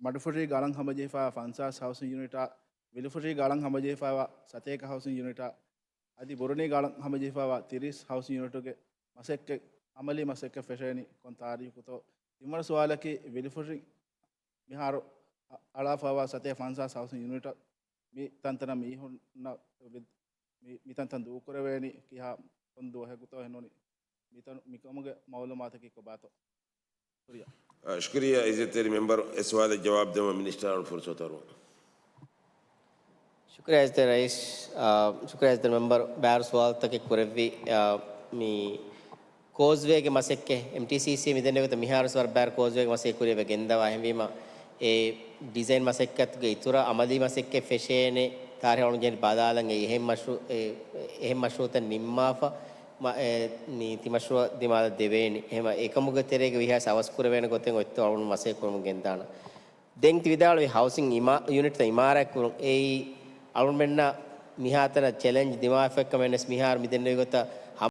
މަޑިފުށީގަ އަޅަން ހަމަޖެހިފާ ފަންސާސް ހައުސިން ޔުނިޓާ، ވިލުފުށީގަ އަޅަން ހަމަޖެހިފާވާ ސަތޭކަ ހައުސިން ޔުނިޓާ، އަދި ބުރުނީގަ އަޅަން ހަމަޖެހިފާވާ ތިރީސް ހައުސިން ޔުނިޓުގެ މަސައްކަތް، އަމަލީ މަސައްކަތް ފެށޭނީ ކޮން ތާރީޚުތޯ؟ ތިންވަނަ ސުވާލަކީ ވިލުފުށި މިހާރު އަ-، އަޅާފާވާ ސަތޭކަ ފަންސާސް ހައުސިން ޔުނިޓަށް މި ތަންތަނަށް މީހުންނަށް ވި-، މި، މި ތަންތަން ދޫކުރެވޭނީ ކިހާ ކޮން ދުވަހެއްގަތޯ ހެންނޫނީ މިތަނު-، މިކަމުގެ މައުލޫމާތަކީ ކޮބާތޯ؟ ޝުކުރިއްޔާ. އަ، ޝުކުރިއްޔާ އިއްޒަތްތެރި މެމްބަރު. އެ ސުވާލަށް ޖަވާބު ދެވަން މިނިސްޓަރ އަޅު ފުރުސަތު އަރުވަން. ޝުކުރިއްޔާ އިއްޒަތްތެރި ރައީސް، އާ، ޝުކުރިއްޔާ އިއްޒަތްތެރި މެމްބަރު ބާރު ސުވާލުތަކެއް ކުރެއްވި، އާ، މި ކޯސްވޭގެ މަސައްކަތް، އެމްޓީސީސީ މިދެންނެވި ގޮތަށް މިހާރު ވަރަށް ބާރު ކޯސްވޭގެ މަސައްކަތް ކުރިއަށް ގެންދަވާ އެހެންވީމަ، އެ ޑިޒައިން މަސައްކަތުގެ އިތުރަށް އަމަލީ މަސައްކަތް ފެށޭނެ ތާރީޚު އަޅުގަނޑު ބަލާލަން އެ އެހެން މަޝްރޫ-، އެ އެހެން މަޝްރޫއުތައް ނިންމާފަ، މަ-، އެ، މި ތި މަޝްރޫއަށް ދިމާލަށް ދެވޭނެ. އެހެން އެކަމުގެ ތެރޭގަ ވީހާވެސް އަވަސް ކުރެވޭނެ ގޮތެއް އޮތްތޯ އަޅުގަނޑު މަސައްކަތް ކުރަމުން ގެންދާނަން. ދެން ތި ވިދާޅުވި ހައުސިން އިމާ-، ޔުނިޓްތައް އިމާރާތް ކުރުން އެއީ އަޅުގަނޑުމެންނަށް މިހާތަނަށް ޗެލެންޖް ދިމާވެފައި ކަމެއް ނެސް މިހާރު މިދެންނެވި ގޮތަށް